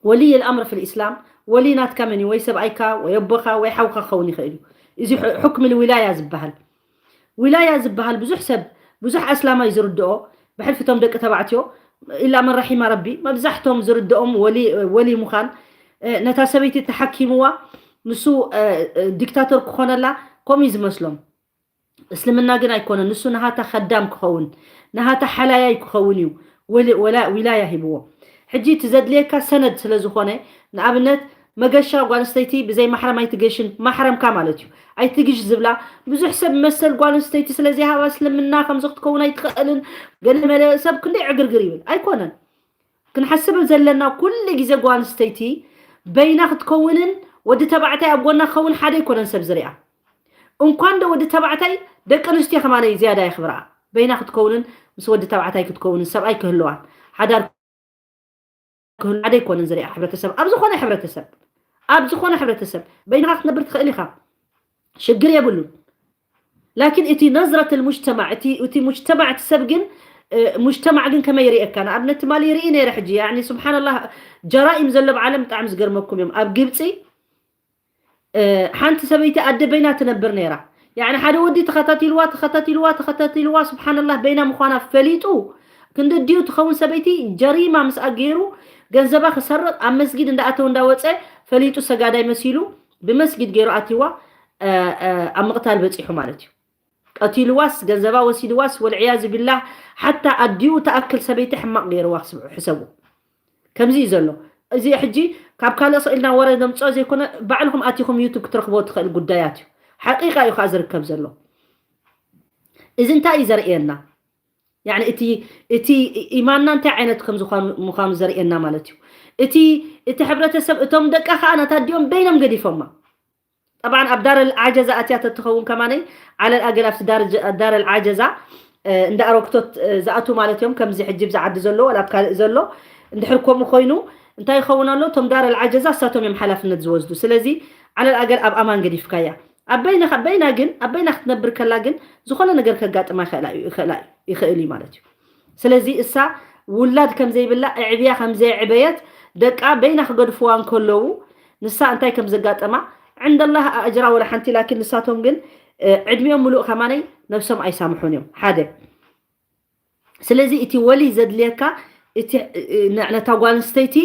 ወሊ ልኣምር ፊ ልእስላም ወሊ ናትካ መን ወይ ሰብኣይካ ወይ ኣቦኻ ወይ ሓውካ ክኸውን ይኽእል እዩ እዚ ሕክም ልዊላያ ዝበሃል ዊላያ ዝበሃል ብዙሕ ሰብ ብዙሕ ኣስላማይ ዝርድኦ ብሕልፊቶም ደቂ ተባዕትዮ ኢላ መን ረሒማ ረቢ መብዛሕቶም ዝርድኦም ወሊ ምዃን ነታ ሰበይቲ ተሓኪምዋ ንሱ ዲክታተር ክኾነላ ከምኡ ዝመስሎም እስልምና ግን ኣይኮነን ንሱ ንሃታ ከዳም ክኸውን ንሃታ ሓላያይ ክኸውን እዩ ዊላያ ሂብዎ ሕጂ እቲ ዘድልየካ ሰነድ ስለ ዝኾነ ንኣብነት መገሻ ጓል ኣንስተይቲ ብዘይ ማሕረም ኣይትገሽን ማሕረምካ ማለት እዩ ኣይትግሽ ዝብላ ብዙሕ ሰብ መሰል ጓል ኣንስተይቲ ስለ ዘይሃባ እስልምና ከምዚ ክትከውን ኣይትኽእልን ገለ መለ ሰብ ክንደይ ዕግርግር ይብል ኣይኮነን ክንሓስብ ዘለና ኩሉ ግዜ ጓል ኣንስተይቲ በይና ክትከውንን ወዲ ተባዕታይ ኣብ ጎና ክኸውን ሓደ ኣይኮነን ሰብ ዝሪኣ እንኳን ዶ ወዲ ተባዕታይ ደቂ ኣንስትዮ ከማነ ዝያዳ የኽብርኣ በይና ክትከውንን ምስ ወዲ ተባዕታይ ክትከውንን ሰብኣይ ክህልዋን ሓዳር ክህሉ ሓደ ኣይኮነን ዝሪኣ ሕብረተሰብ ኣብ ዝኾነ ሕብረተሰብ ኣብ ዝኾነ ሕብረተሰብ በይንኻ ክትነብር ትኽእል ኢኻ ሽግር የብሉን ላኪን እቲ ነዝረት ልሙጅተማዕ እቲ እቲ ሙጅተማዕ እቲ ሰብ ግን ሙጅተማዕ ግን ከመይ ይርእየካ ንኣብነት ትማሊ ይርኢ ነይረ ሕጂ ያኒ ስብሓንላህ ጀራኢም ዘሎ ብዓለም ብጣዕሚ ዝገርመኩም እዮም ኣብ ግብፂ ሓንቲ ሰበይቲ ኣደ በይና ትነብር ነይራ ያኒ ሓደ ወዲ ተኸታቲልዋ ተኸታቲልዋ ተኸታቲልዋ ስብሓንላህ በይና ምዃና ፈሊጡ ክንዲ ድዩ ትኸውን ሰበይቲ ጀሪማ ምስኣ ገይሩ ገንዘባ ክሰርቕ ኣብ መስጊድ እንዳኣተው እንዳወፀ ፈሊጡ ሰጋዳይ መሲሉ ብመስጊድ ገይሩ ኣትዋ ኣብ ምቕታል በፂሑ ማለት እዩ ቀቲልዋስ ገንዘባ ወሲድዋስ ወልዕያዝ ቢላህ ሓታ ኣዲኡ ተኣክል ሰበይቲ ሕማቕ ገይርዋ ሕሰቡ ከምዚ እዩ ዘሎ እዚ ሕጂ ካብ ካልእ ስኢልና ወረ ነምፅኦ ዘይኮነ ባዕልኹም ኣቲኹም ዩቱብ ክትረኽቦ ትኽእል ጉዳያት እዩ ሓቂቃ እዩ ከዓ ዝርከብ ዘሎ እዚ እንታይ እዩ ዘርእየና ያኒ እቲ እቲ ኢማንና እንታይ ዓይነት ከም ዝኾኑ ምዃኑ ዘርእየና ማለት እዩ እቲ እቲ ሕብረተሰብ እቶም ደቃ ከዓ ነታ ኣዲኦም በይኖም ገዲፎማ ጠብዓን ኣብ ዳር ኣልዓጀዛ ኣትያ ተትኸውን ከማነይ ዓለል ኣገል ኣብቲ ዳር ኣልዓጀዛ እንዳ ኣሮክቶት ዝኣቱ ማለት እዮም ከምዚ ሕጂ ብዚ ዓዲ ዘሎ ወላ ኣብ ካልእ ዘሎ እንድሕር ከምኡ ኮይኑ እንታይ ይኸውን ኣሎ እቶም ዳር ኣልዓጀዛ እሳቶም እዮም ሓላፍነት ዝወስዱ ስለዚ ዓለል ኣገል ኣብ ኣማን ገዲፍካያ። ኣብ በይንኻ በይና ግን ኣብ በይና ክትነብር ከላ ግን ዝኾነ ነገር ከጋጥማ ይኽእላ እዩ- ይኽእላ- ይኽእል እዩ ማለት እዩ። ስለዚ እሳ ውላድ ከም ዘይብላ፣ እዕብያ ከም ዘየዕበየት፣ ደቃ በይና ክገድፍዋ እንከለዉ ንሳ እንታይ ከም ዘጋጠማ፣ ዕንደላህ ኣእጅራ ወላ ሓንቲ፣ ላኪን ንሳቶም ግን ዕድሚኦም ምሉእ ከማነይ ነብሶም ኣይሳምሑን እዮም። ሓደ ስለዚ እቲ ወሊ ዘድልየካ እቲ ነታ ጓል ኣንስተይቲ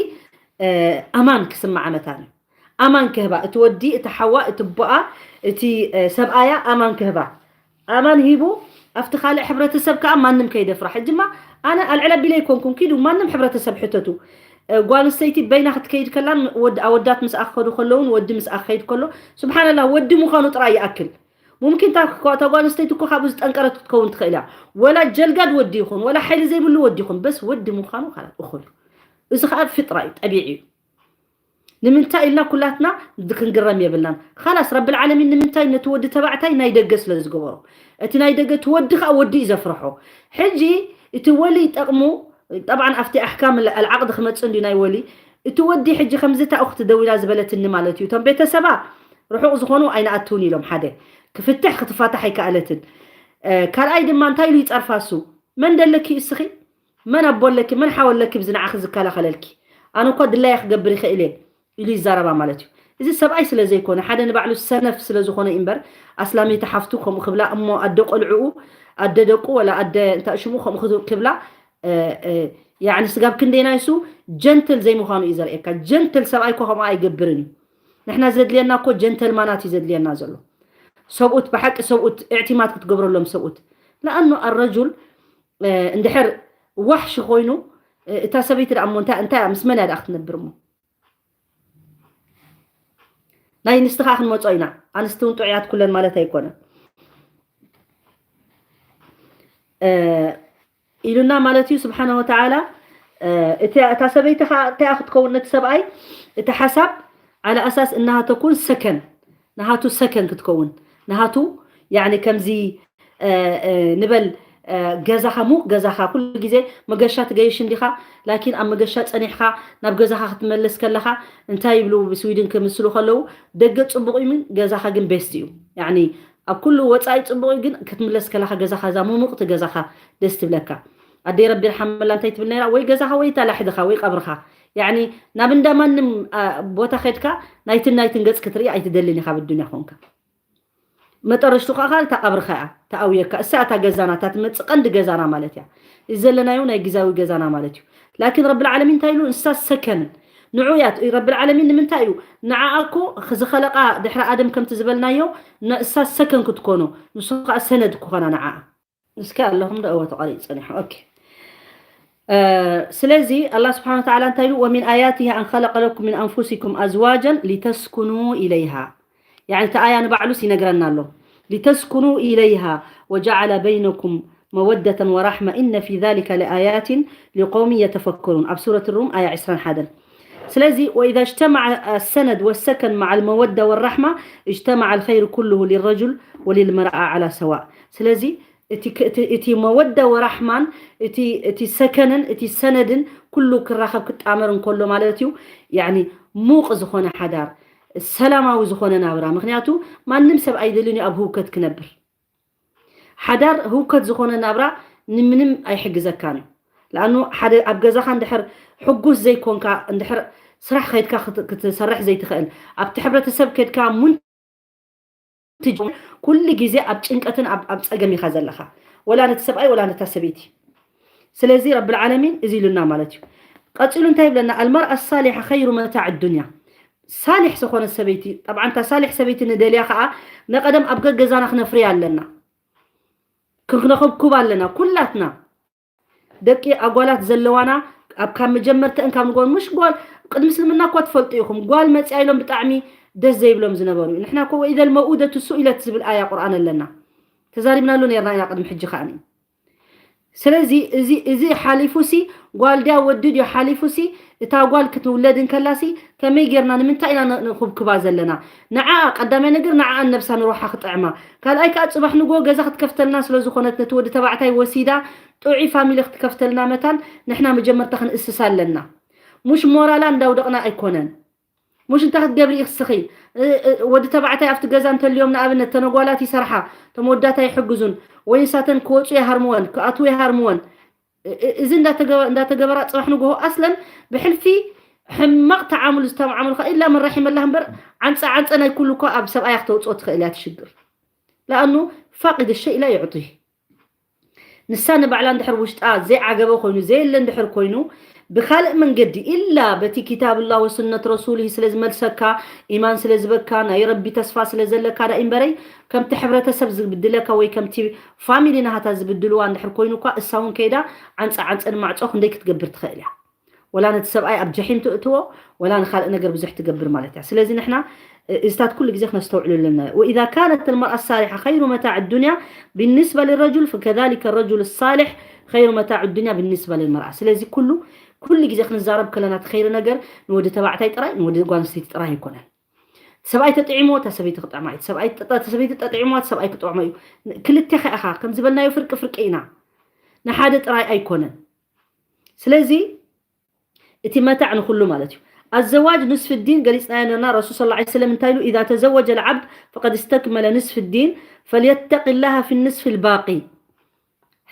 ኣማን ክስምዓ መታን እዩ። ኣማን ክህባ፣ እቲ ወዲ፣ እቲ ሓዋ፣ እቲ ቦኣ፣ እቲ ሰብኣያ ኣማን ክህባ። ኣማን ሂቡ ኣብቲ ካልእ ሕብረተሰብ ከዓ ማንም ከይደፍራ። ሕጂማ ኣነ ኣልዕል ኣቢለ ኣይኮንኩን፣ ኪዱ ማንም ሕብረተሰብ ሕተቱ። ጓል ኣንስተይቲ በይና ክትከይድ ከላን ኣወዳት ምስኣ ክኸዱ ከለውን ወዲ ምስኣ ክኸይድ ከሎ፣ ስብሓንላ፣ ወዲ ምዃኑ ጥራይ ይኣክል። ሙምኪን እታ ጓል ኣንስተይቲ እኮ ካብኡ ዝጠንቀረት ክትከውን ትኽእል እያ። ወላ ጀልጋድ ወዲ ይኹን ወላ ሓይሊ ዘይብሉ ወዲ ይኹን፣ በስ ወዲ ምዃኑ እኹል። እዚ ከዓ ፍጥራ እዩ፣ ጠቢዒ እዩ። ንምንታይ ኢልና ኩላትና ክንግረም የብልናን። ካላስ ረብል ዓለሚን ንምንታይ ነቲ ወዲ ተባዕታይ ናይ ደገ ስለ ዝገበሮ፣ እቲ ናይ ደገ እቲ ወዲ ከዓ ወዲ እዩ ዘፍርሖ። ሕጂ እቲ ወሊ ጠቕሙ ጠብዓን ኣብቲ ኣሕካም ኣልዓቕዲ ክመፅእ እንዲ ናይ ወሊ እቲ ወዲ ሕጂ ከምዚ ታኡ ክትደዊላ ዝበለትኒ ማለት እዩ። እቶም ቤተሰባ ርሑቕ ዝኾኑ ኣይንኣትውን ኢሎም፣ ሓደ ክፍትሕ ክትፋታሕ ኣይከኣለትን። ካልኣይ ድማ እንታይ ኢሉ ይፀርፋ እሱ፣ መን ደለኪ እስኺ፣ መን ኣቦ ኣለኪ፣ መን ሓወ ኣለኪ ብዚ ንዓኺ ዝከላኸለልኪ? ኣነ እኳ ድላየ ክገብር ይኽእል እየ ኢሉ ይዛረባ ማለት እዩ። እዚ ሰብኣይ ስለ ዘይኮነ፣ ሓደ ንባዕሉ ሰነፍ ስለ ዝኾነ እምበር፣ ኣስላመይቲ ሓፍቱ ከምኡ ክብላ እሞ ኣደ ቆልዕኡ፣ ኣደ ደቁ ወላ ኣደ እንታይ ሽሙ ከምኡ ክብላ ያዕኒ ስጋብ ክንደይ ናይሱ ጀንትል ዘይምዃኑ እዩ ዘርእየካ። ጀንትል ሰብኣይ እኮ ከምኡ ኣይገብርን እዩ። ንሕና ዘድልየና እኮ ጀንተልማናት እዩ ዘድልየና ዘሎ። ሰብኡት ብሓቂ ሰብኡት እዕቲማት ክትገብረሎም ሰብኡት። ለኣኑ ኣረጁል እንድሕር ዋሕሺ ኮይኑ እታ ሰበይቲ ደኣ እሞ እንታይ ምስ መን እያ ደኣ ክትነብር እሞ? ናይ ኣንስቲ ከዓ ክንመጾ ኢና። ኣንስቲ እውን ጥዑያት ኩለን ማለት ኣይኮነን ኢሉና ማለት እዩ ስብሓነ ወተዓላ። እታ ሰበይቲ ከዓ እንታይ ክትከውን ነቲ ሰብኣይ እቲ ሓሳብ ዓላ ኣሳስ እናሃተኩን ሰከን ናሃቱ ሰከን ክትከውን ናሃቱ ያኒ ከምዚ ንበል ገዛኻ ሙቕ ገዛኻ ኩሉ ግዜ መገሻ ትገይሽ እንዲኻ። ላኪን ኣብ መገሻ ጸኒሕካ ናብ ገዛኻ ክትመለስ ከለኻ እንታይ ይብሉ ብስዊድን ክምስሉ ከለዉ ደገ ጽቡቕ እዩ ገዛኻ ግን ቤስት እዩ። ያኒ ኣብ ኩሉ ወጻኢ ጽቡቕ እዩ ግን ክትምለስ ከለኻ ገዛኻ እዛ ሙሙቕቲ ገዛኻ ደስ ትብለካ። ኣደይ ረቢ ርሓመላ እንታይ ትብል ነይራ ወይ ገዛኻ ወይ ታላሕድኻ ወይ ቀብርኻ ያኒ ናብ እንዳ ማንም ቦታ ኸድካ ናይትን ናይትን ገጽ ክትርኢ ኣይትደልን ኢኻ ብዱንያ ኾንካ። መጠረሽቱ ከዓ እታ ቀብርኻ እያ ተኣውየካ። እሳ እታ ገዛና እታ ትመፅእ ቀንዲ ገዛና ማለት እያ። እዚ ዘለናዮ ናይ ግዛዊ ገዛና ማለት እዩ። ላኪን ረብል ዓለሚን እንታይ ኢሉ እንስሳ ሰከንን ንዑ እያ ረብል ዓለሚን ንምንታይ እዩ ንዓኣ እኮ ዝኸለቃ ድሕሪ ኣደም ከምቲ ዝበልናዮ ንእሳ ሰከን ክትኮኖ ንሱ ከዓ ሰነድ ክኾና ንዓኣ እስከ ኣለኹም ዶ እወ ተቋሪፅ ፀኒሑ ኦኬ ስለዚ ኣላ ስብሓን ወተዓላ እንታይ ኢሉ ወሚን ኣያትህ ኣን ኸለቀ ለኩም ምን ኣንፉሲኩም ኣዝዋጀን ሊተስኩኑ ኢለይሃ ያኒ እቲ ኣያ ንባዕሉስ ይነግረና ኣሎ ሊተስኩኑ ኢለይሃ ወጀዓለ በይነኩም መወደተን ወራሕመ ኢነ ፊ ዛሊከ ለኣያትን ሊቆውሚ የተፈከሩን ኣብ ሱረት ሩም ኣያ ዕስራን ሓደን ስለዚ ወኢዛ እጅተመዐ ሰነድ ወሰከን መዓ ልመወዳ ወራሕማ እጅተመዐ ልኸይር ኩልሁ ሊረጁል ወሊልመርኣ ዓላ ሰዋእ ስለዚ እቲ መወዳ ወራሕማን እቲ ሰከንን እቲ ሰነድን ኩሉ ክራኸብ ክጣመር እንከሎ ማለት እዩ ሙቕ ዝኾነ ሓዳር ሰላማዊ ዝኾነ ናብራ ምክንያቱ ማንም ሰብ ኣይደልን እዩ ኣብ ህውከት ክነብር ሓዳር ህውከት ዝኾነ ናብራ ንምንም ኣይሕግዘካን እዩ ለኣኑ ሓደ ኣብ ገዛኻ እንድሕር ሕጉስ ዘይኮንካ እንድሕር ስራሕ ከድካ ክትሰርሕ ዘይትኽእል ኣብቲ ሕብረተሰብ ከድካ ሙን ኩሉ ግዜ ኣብ ጭንቀትን ኣብ ጸገም ኢኻ ዘለኻ ወላ ነቲ ሰብኣይ ወላ ነታ ሰበይቲ ስለዚ ረብል ዓለሚን እዚ ኢሉና ማለት እዩ ቀፂሉ እንታይ ይብለና المرأة الصالحة خير متاع الدنيا ሳሊሕ ዝኾነ ሰበይቲ ጠብዓ እታ ሳሊሕ ሰበይቲ ንደልያ ከዓ ነቀደም ኣብ ገገዛና ክነፍርያ ኣለና ክንክነኸብኩብ ኣለና ኩላትና ደቂ ኣጓላት ዘለዋና ኣብ ካብ መጀመርተአን ካብ ንጎን ምሽ ጓል ቅድሚ እስልምና እኳ ትፈልጡ ኢኹም ጓል መፅያ ኢሎም ብጣዕሚ ደስ ዘይብሎም ዝነበሩ እዩ ንሕና ኮ ወኢዘ ልመውደቱ ሱኢለት ዝብል ኣያ ቁርኣን ኣለና ተዛሪብናሉ ነርና ኢና ቅድሚ ሕጂ ከዓኒ ስለዚ እዚ እዚ ሓሊፉ ሲ ጓል ድያ ወዲ ድዩ ሓሊፉ ሲ እታ ጓል ክትውለድ እንከላ ሲ ከመይ ጌርና ንምንታይ ኢና ንኹብክባ ዘለና ንዓ ቀዳማይ ነገር ንዓ ነብሳ ንሮሓ ክጥዕማ ካልኣይ ከዓ ፅባሕ ንጎ ገዛ ክትከፍተልና ስለ ዝኾነት ነቲ ወዲ ተባዕታይ ወሲዳ ጥዑይ ፋሚሊ ክትከፍተልና መታን ንሕና መጀመርታ ክንእስሳ ኣለና ሙሽ ሞራላ እንዳውደቕና ኣይኮነን ሙሽ እንታይ ክትገብሪ ኢኽስኺ? ወዲ ተባዕታይ ኣብቲ ገዛ እንተልዮም ንኣብነት ተነጓላት ይሰርሓ፣ ተመወዳታ ይሕግዙን ወይ ንሳተን ክወፁ ይሃርምወን ክኣትዉ ይሃርምወን። እዚ እንዳተገበራ ፅባሕ ንግሆ ኣስለን ብሕልፊ ሕማቕ ተዓሙል ዝተዓሙልካ ኢላ መራሒ መላህ እምበር ዓንፃ ዓንፀ ናይ ኩሉ እኳ ኣብ ሰብኣያ ክተውፅኦ ትኽእል እያ ትሽግር። ለኣኑ ፋቂድ ሸይ ላ ይዕጡይ። ንሳ ንባዕላ እንድሕር ውሽጣ ዘይዓገበ ኮይኑ ዘየለ እንድሕር ኮይኑ ብካልእ መንገዲ ኢላ በቲ ኪታብ ላ ወስነት ረሱል ስለ ዝመልሰካ ኢማን ስለ ዝበካ ናይ ረቢ ተስፋ ስለ ዘለካ ዳ እምበረይ ከምቲ ሕብረተሰብ ዝብድለካ ወይ ከምቲ ፋሚሊ ናሃታ ዝብድልዋ እንድሕር ኮይኑ እኳ እሳ እውን ከይዳ ዓንፃ ዓንፀ ንማዕፆ ክንደይ ክትገብር ትኽእል እያ። ወላ ነቲ ሰብኣይ ኣብ ጀሒም ትእትዎ ወላ ንካልእ ነገር ብዙሕ ትገብር ማለት እያ። ስለዚ ንሕና እዚታት ኩሉ ግዜ ክነስተውዕሉ ኣለና። وإذا كانت المرأة الصالحة خير متاع الدنيا بالنسبة للرجل فكذلك الرجل الصالح خير متاع الدنيا بالنسبة للمرأة. ስለዚ ኩሉ ኩሉ ግዜ ክንዛረብ ከለና እቲ ኸይሪ ነገር ንወዲ ተባዕታይ ጥራይ ንወዲ ጓል ኣንስተይቲ ጥራይ ኣይኮነን። ሰብኣይ ተጥዒሞ እታ ሰበይቲ ክጥዕማ እዩ። ሰብኣይ ተሰበይቲ ተጥዒሞ ሰብኣይ ክጥዕሞ እዩ። ክልቴኻ ኢኻ ከም ዝበልናዮ ፍርቂ ፍርቂ ኢና። ንሓደ ጥራይ ኣይኮነን። ስለዚ እቲ መታዕ ንኩሉ ማለት እዩ። ኣዘዋጅ ንስፍ ዲን ገሊፅናዮ ነርና ረሱል ስ ላ ሰለም እንታይ ኢሉ إذا تزوج العبد فقد استكمل نصف الدين فليتق الله في النصف الباقي.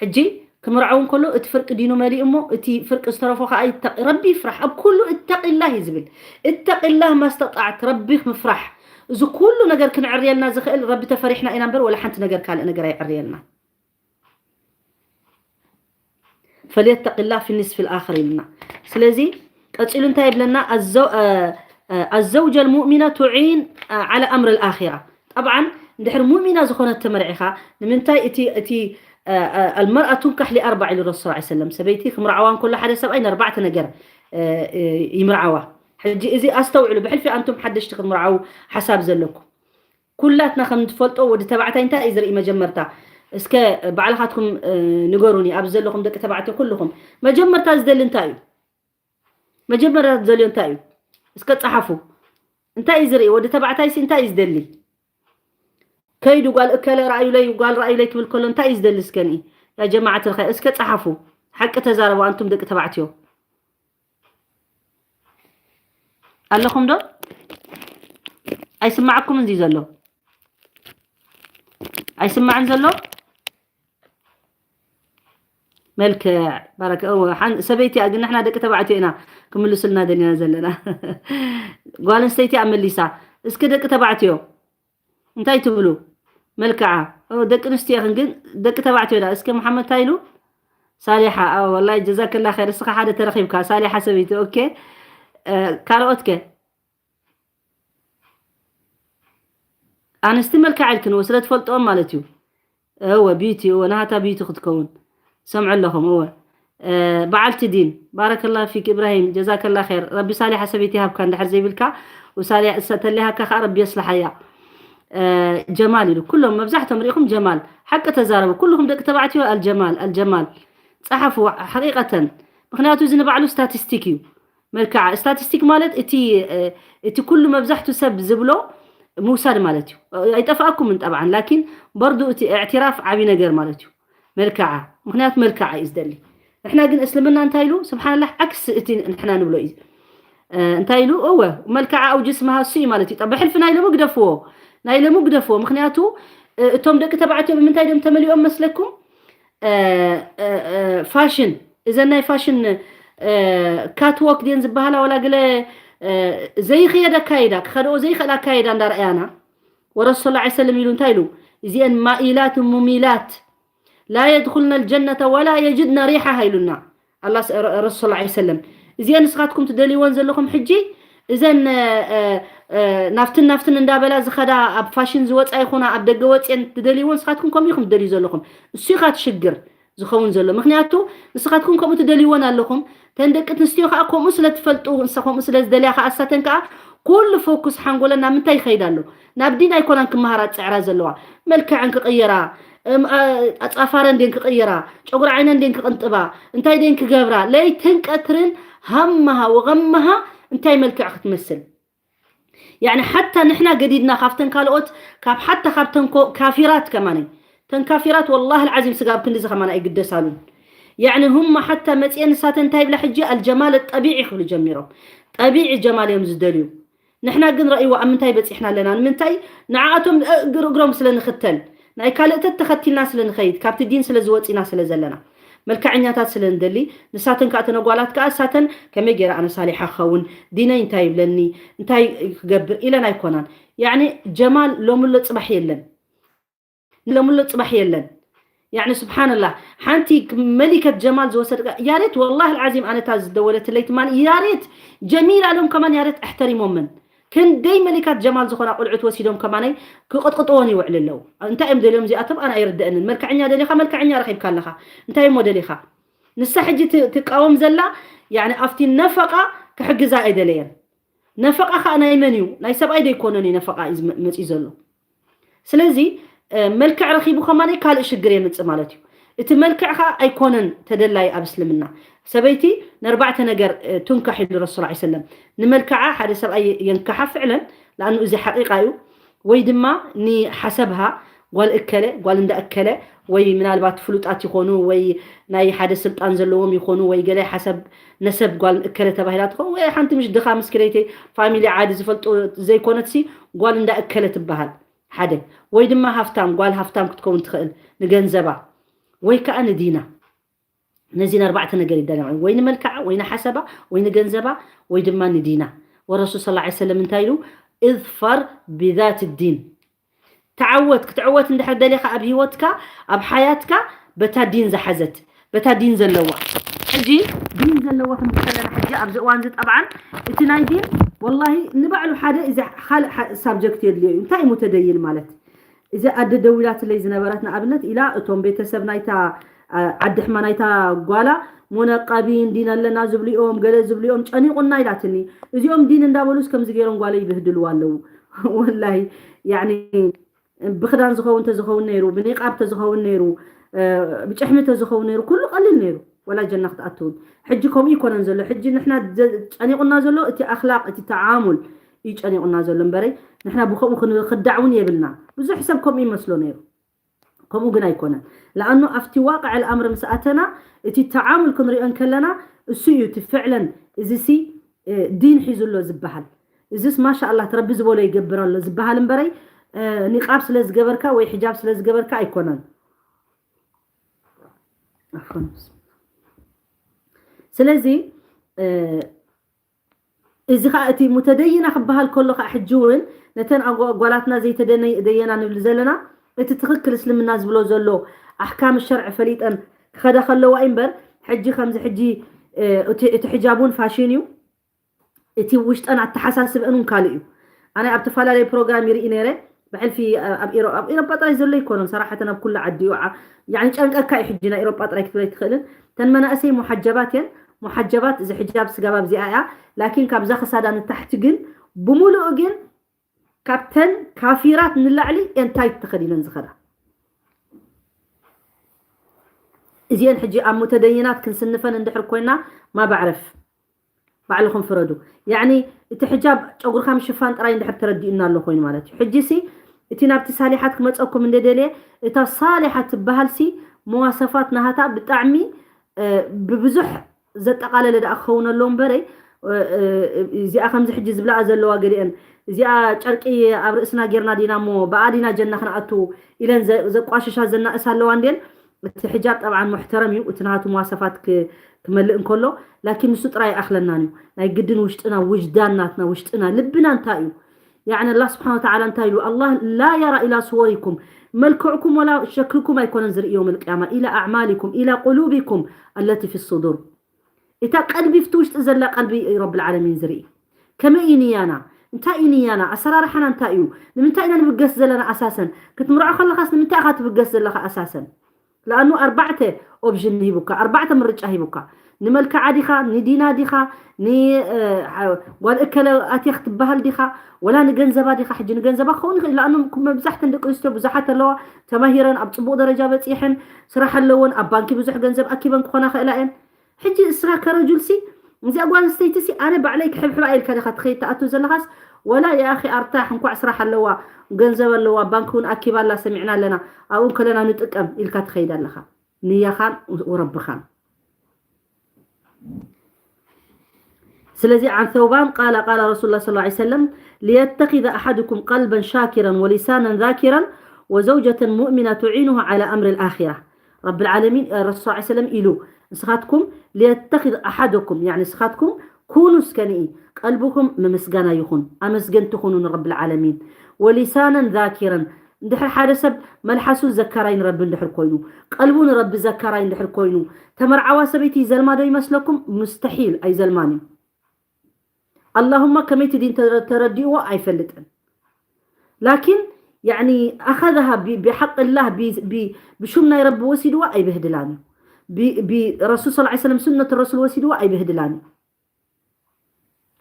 ሕጂ ክምርዓው እንከሎ እቲ ፍርቂ ዲኑ መሊኡ እሞ እቲ ፍርቂ ዝተረፎ ከዓ ረቢ ይፍራሕ ኣብ ኩሉ እተቂላህ እዩ ዝብል። እተቂላህ ማስተጣዕት ረቢ ምፍራሕ። እዚ ኩሉ ነገር ክንዕርየልና ዝኽእል ረቢ ተፈሪሕና ኢና እምበር ወላ ሓንቲ ነገር ካልእ ነገር ኣይዕርየልና። فليتق الله في النصف الآخر ኢልና። ስለዚ ቀፂሉ እንታይ ይብለና? الزوجة المؤمنة تعين على أمر الآخرة. ጠብዓን እንድሕር ሙእሚና ዝኾነት ተመርዒኻ ንምንታይ እቲ እቲ المرأة تنكح لأربع ኢሉ ረሱል ስ ሰለም ሰበይቲ ክምርዓዋ እንከሎ ሓደ ሰብኣይ ንኣርባዕተ ነገር ይምርዓዋ። ሕጂ እዚ ኣስተውዕሉ ብሕልፊ ኣንቱም ሓደሽቲ ክትምርዓዉ ሓሳብ ዘለኩም ኩላትና ከም ንትፈልጦ ወዲ ተባዕታይ እንታይ እዩ ዝርኢ መጀመርታ እስከ ባዕልኻትኩም ንገሩኒ ኣብዚ ዘለኹም ደቂ ተባዕትዮ ኩልኹም መጀመርታ ዝደሊ እንታይ እዩ መጀመርታ ዝደልዮ እንታይ እዩ እስከ ፀሓፉ እንታይ እዩ ዝርኢ ወዲ ተባዕታይ ሲ እንታይ እዩ ዝደሊ ከይዱ ጓል እከለ ረኣዩለይ ጓል ረኣዩለይ ክብል ከሎ እንታይ እዩ ዝደሊ እስከ ንኢ ያ ጀማዓት ልኸ እስከ ፀሓፉ ሓቂ ተዛረቡ ኣንቱም ደቂ ተባዕትዮ ኣለኹም ዶ? ኣይስማዓኩም እንዚ ዘሎ ኣይስማዕን ዘሎ መልክዕ ባረከ እወ ሓን ሰበይቲ እያ ግን ንሕና ደቂ ተባዕትዮ ኢና ክምልሱልና ደሊና ዘለና ጓል ኣንስተይቲ እያ መሊሳ እስኪ ደቂ ተባዕትዮ እንታይ ትብሉ መልክዓ ደቂ ኣንስትዮ ኢኽን ግን ደቂ ተባዕትዮ ዳ እስኪ መሓመድ እንታይ ኢሉ ሳሊሓ ወላሂ ጀዛከላ ኸይር እስኻ ሓደ ተረኺብካ ሳሊሓ ሰበይቲ ኦኬ ካልኦት ከ ኣንስቲ መልክዓ ኢልክንዎ ስለ ትፈልጥኦም ማለት እዩ እወ ቢዩቲ እወ ናሃታ ቢዩቲ ክትከውን ሰምዑ ኣለኹም እወ በዓልቲ ዲን ባረከላ ፊክ ኢብራሂም ጀዛከላ ኸይር ረቢ ሳሊሓ ሰበይቲ ይሃብካ እንድሕር ዘይብልካ ተሊሃካ ከዓ ረቢ የስልሓያ ጀማል ኢሉ ኩሎም መብዛሕቶም ሪኢኹም ጀማል ሓቂ ተዛረቡ ኩልኹም ደቂ ተባዕትዮ ኣልጀማል ኣልጀማል ፀሓፉ ሓቂቀተን ምክንያቱ እዚ ንባዕሉ ስታቲስቲክ እዩ መልክዓ ስታቲስቲክ ማለት እቲ እቲ ኩሉ መብዛሕቱ ሰብ ዝብሎ ምውሳድ ማለት እዩ ኣይጠፋእኩምን ጠብዓን ላኪን በርዱ እቲ እዕትራፍ ዓብይ ነገር ማለት እዩ መልክዓ ምክንያቱ መልክዓ እዩ ዝደሊ ንሕና ግን እስልምና እንታይ ኢሉ ስብሓንላህ ዓክስ እቲ ንሕና ንብሎ እዩ እንታይ ኢሉ እወ መልክዓ ኣው ጅስምሃ እሱ እዩ ማለት እዩ ብሕልፊ ናይ ሎሚ ግደፍዎ ናይ ሎሚ ግደፍዎ ምክንያቱ እቶም ደቂ ተባዕትዮ ብምንታይ ድም ተመሊኦም መስለኩም ፋሽን እዘን ናይ ፋሽን ካትዎክ ድን ዝበሃላ ዋላ ገለ ዘይኽየድ ኣካይዳ ክኸድኦ ዘይኽእል ኣካይዳ እንዳረኣያና ወረሱ ላ ሰለም ኢሉ እንታይ ኢሉ እዚአን ማኢላት ሙሚላት ላ የድኩልና ልጀነተ ወላ የጅድና ሪሓሃ ኢሉና ረሱ ላ ሰለም እዚአን ንስኻትኩም ትደልይወን ዘለኹም ሕጂ እዘን ናፍትን ናፍትን እንዳበላ ዝኸዳ ኣብ ፋሽን ዝወፃ ይኹና ኣብ ደገ ወፅን ትደልይዎ ንስኻትኩም ከምኡ ኢኹም ትደልዩ ዘለኹም እሱ ኢኻ ትሽግር ዝኸውን ዘሎ ምክንያቱ ንስኻትኩም ከምኡ ትደልይወን ኣለኹም ተን ደቂ ኣንስትዮ ከዓ ከምኡ ስለ ትፈልጡ ንሳ ከምኡ ስለ ዝደልያ ከዓ እሳተን ከዓ ኩሉ ፎኩስ ሓንጎለን ናብ ምንታይ ይኸይድ ኣሎ ናብ ዲን ኣይኮናን ክመሃራ ዝፅዕራ ዘለዋ መልክዐን ክቕየራ ኣፃፋረን ደን ክቕየራ ጨጉሪ ዓይነን ደን ክቕንጥባ እንታይ ደን ክገብራ ለይትን ቀትርን ሃመሃ ወቐመሃ እንታይ መልክዕ ክትመስል ያኒ ሓታ ንሕና ገዲድና ካብተን ካልኦት ካብ ሓታ ካብተን ካፊራት ከማን ተን ካፊራት ወላሂ ልዓዚም ስጋብ ክንዲዚ ከማን ኣይግደሳሉን ያኒ ሁማ ሓታ መፅኤ ንሳተን እንታይ ይብላ ሕጂ ኣልጀማል ጠቢዒ ክብሉ ጀሚሮም ጠቢዒ ጀማል እዮም ዝደልዩ ንሕና ግን ረእይዎ ኣብ ምንታይ በፂሕና ኣለና? ንምንታይ ንዓኣቶም እግር እግሮም ስለ ንኽተል፣ ናይ ካልእተት ተኸቲልና ስለ ንኸይድ፣ ካብቲ ዲን ስለ ዝወፂና ስለ ዘለና፣ መልክዐኛታት ስለ ንደሊ፣ ንሳተን ከዓ ተነጓላት ከዓ እሳተን ከመይ ገይረ ኣነ ሳሊሓ ክኸውን፣ ዲነይ እንታይ ይብለኒ፣ እንታይ ክገብር ኢለን ኣይኮናን። ያኒ ጀማል ሎምሎ ፅባሕ የለን። ለምሎ ፅባሕ የለን። ያኒ ስብሓንላህ፣ ሓንቲ መሊከት ጀማል ዝወሰድ ያሬት፣ ወላሂ ልዓዚም ኣነታ ዝደወለትለይ ትማን ያሬት ጀሚላ ሎም ከማን ያሬት ኣሕተሪሞምን። ክንደይ መሊካት ጀማል ዝኾና ቆልዑት ወሲዶም ከማነይ ክቕጥቅጥዎን ይውዕል ኣለዉ። እንታይ እዮም ደልዮም እዚኣቶም ኣነ ኣይርደእንን። መልክዐኛ ደሊኻ መልክዐኛ ረኺብካ ኣለኻ። እንታይ እሞ ደሊኻ? ንሳ ሕጂ ትቃወም ዘላ ያኒ ኣብቲ ነፈቃ ክሕግዛ ኣይደለየን። ነፈቃ ከዓ ናይ መን እዩ? ናይ ሰብኣይ ደይኮነን እዩ ነፈቃ እዩ መፅዩ ዘሎ። ስለዚ መልክዕ ረኺቡ ከማነይ ካልእ ሽግር የምፅእ ማለት እዩ። እቲ መልክዕ ከዓ ኣይኮነን ተደላይ ኣብ እስልምና። ሰበይቲ ንኣርባዕተ ነገር ትንካሕ ኢሉ ረሱል ላ ሰለም። ንመልክዓ ሓደ ሰብኣይ የንካሓ ፍዕለን፣ ለኣኑ እዚ ሓቂቃ እዩ። ወይ ድማ ንሓሰብሃ ጓል እከለ ጓል እንዳ እከለ ወይ ምናልባት ፍሉጣት ይኾኑ ወይ ናይ ሓደ ስልጣን ዘለዎም ይኾኑ ወይ ገለ ሓሰብ ነሰብ ጓል እከለ ተባሂላ ትኸውን ወይ ሓንቲ ምሽ ድኻ ምስክለይተይ ፋሚሊ ዓዲ ዝፈልጡ ዘይኮነትሲ ጓል እንዳ እከለ ትበሃል ሓደ ወይ ድማ ሃፍታም ጓል ሃፍታም ክትከውን ትኽእል ንገንዘባ ወይ ከዓ ንዲና ነዚን ኣርባዕተ ነገር ይዳለማ ወይ ንመልክዓ ወይ ንሓሰባ ወይ ንገንዘባ ወይ ድማ ንዲና ወረሱል ስ ሰለም እንታይ ኢሉ እዝፈር ብዛት ዲን ተዓወት ክትዕወት እንድሕር ደሊኻ ኣብ ህይወትካ ኣብ ሓያትካ በታ ዲን ዝሓዘት በታ ዲን ዘለዋ ሕጂ ዲን ዘለዋ ክንብል ከለና ሕጂ ኣብዚ እዋን እዚ ጠብዓን እቲ ናይ ዲን ወላሂ ንባዕሉ ሓደ እዚ ካልእ ሳብጀክት የድልዮ እዩ እንታይ እዩ ሙተደይን ማለት እዚ ኣደ ደዊላትለይ ዝነበረት ንኣብነት ኢላ እቶም ቤተሰብ ናይታ ዓዲ ሕማ ናይታ ጓላ ሞነቃቢ እንዲን ኣለና ዝብልኦም ገለ ዝብልኦም ጨኒቁና ኢላትኒ እዚኦም ዲን እንዳበሉስ ከምዚ ገይሮም ጓለይ ይብህድልዋ ኣለዉ ወላሂ ያኒ ብክዳን ዝኸውን ተዝኸውን ነይሩ ብኒቃብ ተዝኸውን ነይሩ ብጭሕሚ ተዝኸውን ነይሩ ኩሉ ቀሊል ነይሩ ወላ ጀና ክትኣትውን ሕጂ ከምኡ ይኮነን ዘሎ ሕጂ ንሕና ጨኒቁና ዘሎ እቲ ኣክላቅ እቲ ተዓሙል እዩ ጨኒቁና ዘሎ እምበረይ ንሕና ብከምኡ ክንክዳዕ እውን የብልና ብዙሕ ሰብ ከምኡ ይመስሎ ነይሩ ከምኡ ግን ኣይኮነን ለኣኑ ኣብቲ ዋቅዕ ልኣምር ምስ ኣተና እቲ ተዓሙል ክንሪኦ እንከለና እሱ እዩ እቲ ፍዕለን እዚ ሲ ዲን ሒዙ ኣሎ ዝበሃል እዚስ ማሻ ኣላ ረቢ ዝበሎ ይገብር ኣሎ ዝበሃል እምበረይ ኒቃብ ስለ ዝገበርካ ወይ ሕጃብ ስለ ዝገበርካ ኣይኮነን ስለዚ እዚ ከዓ እቲ ሙተደይና ክበሃል ከሎ ከዓ ሕጂ እውን ነተን ኣጓላትና ዘይተደየና ንብል ዘለና እቲ ትክክል እስልምና ዝብሎ ዘሎ ኣሕካም ሸርዒ ፈሊጠን ክኸዳ ከለዋ እዩ እምበር ሕጂ ከምዚ ሕጂ እቲ ሕጃብ እውን ፋሽን እዩ እቲ ውሽጠን ኣተሓሳስበን እውን ካልእ እዩ ኣነ ኣብ ተፈላለየ ፕሮግራም ይርኢ ነይረ ብሕልፊ ኣብ ኢሮጳ ጥራይ ዘሎ ይኮኖን ሰራሕተን ኣብ ኩሉ ዓዲ እዩ ጨንቀካ እዩ ሕጂ ናይ ኢሮጳ ጥራይ ክትብል ኣይትኽእልን ተን መናእሰይ ሙሓጀባት እየን ሙሓጀባት እዚ ሕጃብ ስጋብ ኣብዚኣ እያ ላኪን ካብዛ ክሳዳ ንታሕቲ ግን ብምሉኡ ግን ካብተን ካፊራት ንላዕሊ እንታይ ተኸዲነን ዝኸዳ እዚአን ሕጂ ኣብ ሙተደይናት ክንስንፈን እንድሕር ኮይና ማባዕረፍ ባዕልኹም ፍረዱ ያኒ እቲ ሕጃብ ጨጉርካ ምሽፋን ጥራይ እንድሕር ተረዲኡና ኣሎ ኮይኑ ማለት እዩ ሕጂ ሲ እቲ ናብቲ ሳሊሓት ክመፀኩም እንደደልየ እታ ሳሊሓት ትበሃል ሲ መዋሰፋት ናሃታ ብጣዕሚ ብብዙሕ ዘጠቓለለ ደኣ ክኸውን ኣሎ እምበረይ እዚኣ ከምዚ ሕጂ ዝብላኣ ዘለዋ ገሊአን እዚኣ ጨርቂ ኣብ ርእስና ጌርና ዲና እሞ ብኣ ዲና ጀና ክንኣቱ ኢለን ዘቋሽሻ ዘናእሳ ኣለዋ እንድን እቲ ሕጃብ ጠብዓን ሙሕተረም እዩ እቲ ናቱ መዋሰፋት ክመልእ እንከሎ ላኪን ንሱ ጥራይ ይኣኽለናን እዩ ናይ ግድን ውሽጥና ውጅዳን ናትና ውሽጥና ልብና እንታይ እዩ يعني الله سبحانه وتعالى እንታይ ኢሉ الله لا يرى إلى صوركم መልክዕኩም ወላ ሸክልኩም ኣይኮነን ዝርኢ يوم القيامة إلى أعمالكم إلى قلوبكم التي في الصدور እታ ቀልቢ ፍቲ ውሽጢ ዘላ ቀልቢ እዩ ረብል ዓለሚን ዝርኢ ከመይ እዩ ንያና እንታይ እዩ ንያና ኣሰራርሓና እንታይ እዩ ንምንታይ ኢና ንብገስ ዘለና ኣሳሰን ክትምርዖ ከለኻስ ንምንታይ ኢኻ ትብገስ ዘለኻ ኣሳሰን ለኣኑ ኣርባዕተ ኦፕሽን ሂቡካ ኣርባዕተ ምርጫ ሂቡካ ንመልክዓ ዲኻ ንዲና ዲኻ ንጓል እከለ ኣትየ ክትበሃል ዲኻ ወላ ንገንዘባ ዲኻ ሕጂ ንገንዘባ ክኸውን ይኽእል ለኣኑ መብዛሕተን ደቂ ኣንስትዮ ብዙሓት ኣለዋ ተማሂረን ኣብ ፅቡቅ ደረጃ በፂሐን ስራሕ ኣለወን ኣብ ባንኪ ብዙሕ ገንዘብ ኣኪበን ክኾና ክእላ እየን ሕጂ እስራ ከረጁልሲ እዚኣ ጓል ኣንስተይቲሲ ኣነ ባዕለይ ክሕብሕባ ኢልካ ዲኻ ትኸይድ ትኣቱ ዘለኻስ ወላ የኣኺ ኣርታሕ እንኳዕ ስራሕ ኣለዋ ገንዘብ ኣለዋ ባንክ እውን ኣኪባ ኣላ ሰሚዕና ኣለና ኣብኡ ከለና ንጥቀም ኢልካ ትኸይድ ኣለኻ ንያኻን ወረብኻን ስለዚ عن ثوبان قال قال رسول الله صلى الله عليه وسلم ليتخذ أحدكم قلبا شاكرا ولسانا ذاكرا وزوجة مؤمنة تعينه على أمر الآخرة. ረብል ዓለሚን ረሱል ሰለላሁ ዐለይሂ ወሰለም ኢሉ ንስኻትኩም ليتخذ أحدكم يعني ንስኻትኩም ኩኑ እስከ ንኢ ቀልብኹም መመስጋና ይኹን ኣመስገንቲ ኩኑ ንረብል ዓለሚን ولسانا ذاكرا እንድሕር ሓደ ሰብ መልሓሱ ዘካራይ ንረቢ እንድሕር ኮይኑ ቀልቡ ንረቢ ዘካራይ እንድሕር ኮይኑ ተመርዓዋ ሰበይቲ ይዘልማ ዶ ይመስለኩም? ሙስተሒል ኣይዘልማን እዩ። اللهم ከመይ እቲ ዲን ተረ- ተረዲእዎ ኣይፈልጥን ላኪን يعني أخذها ب- بحق الله ب- ب- ብሹም ናይ ረቢ ወሲድዋ ኣይብህድላን እዩ ب- ب- ረሱል صلى الله عليه وسلم ሱነት ረሱል ወሲድዋ ኣይብህድላን እዩ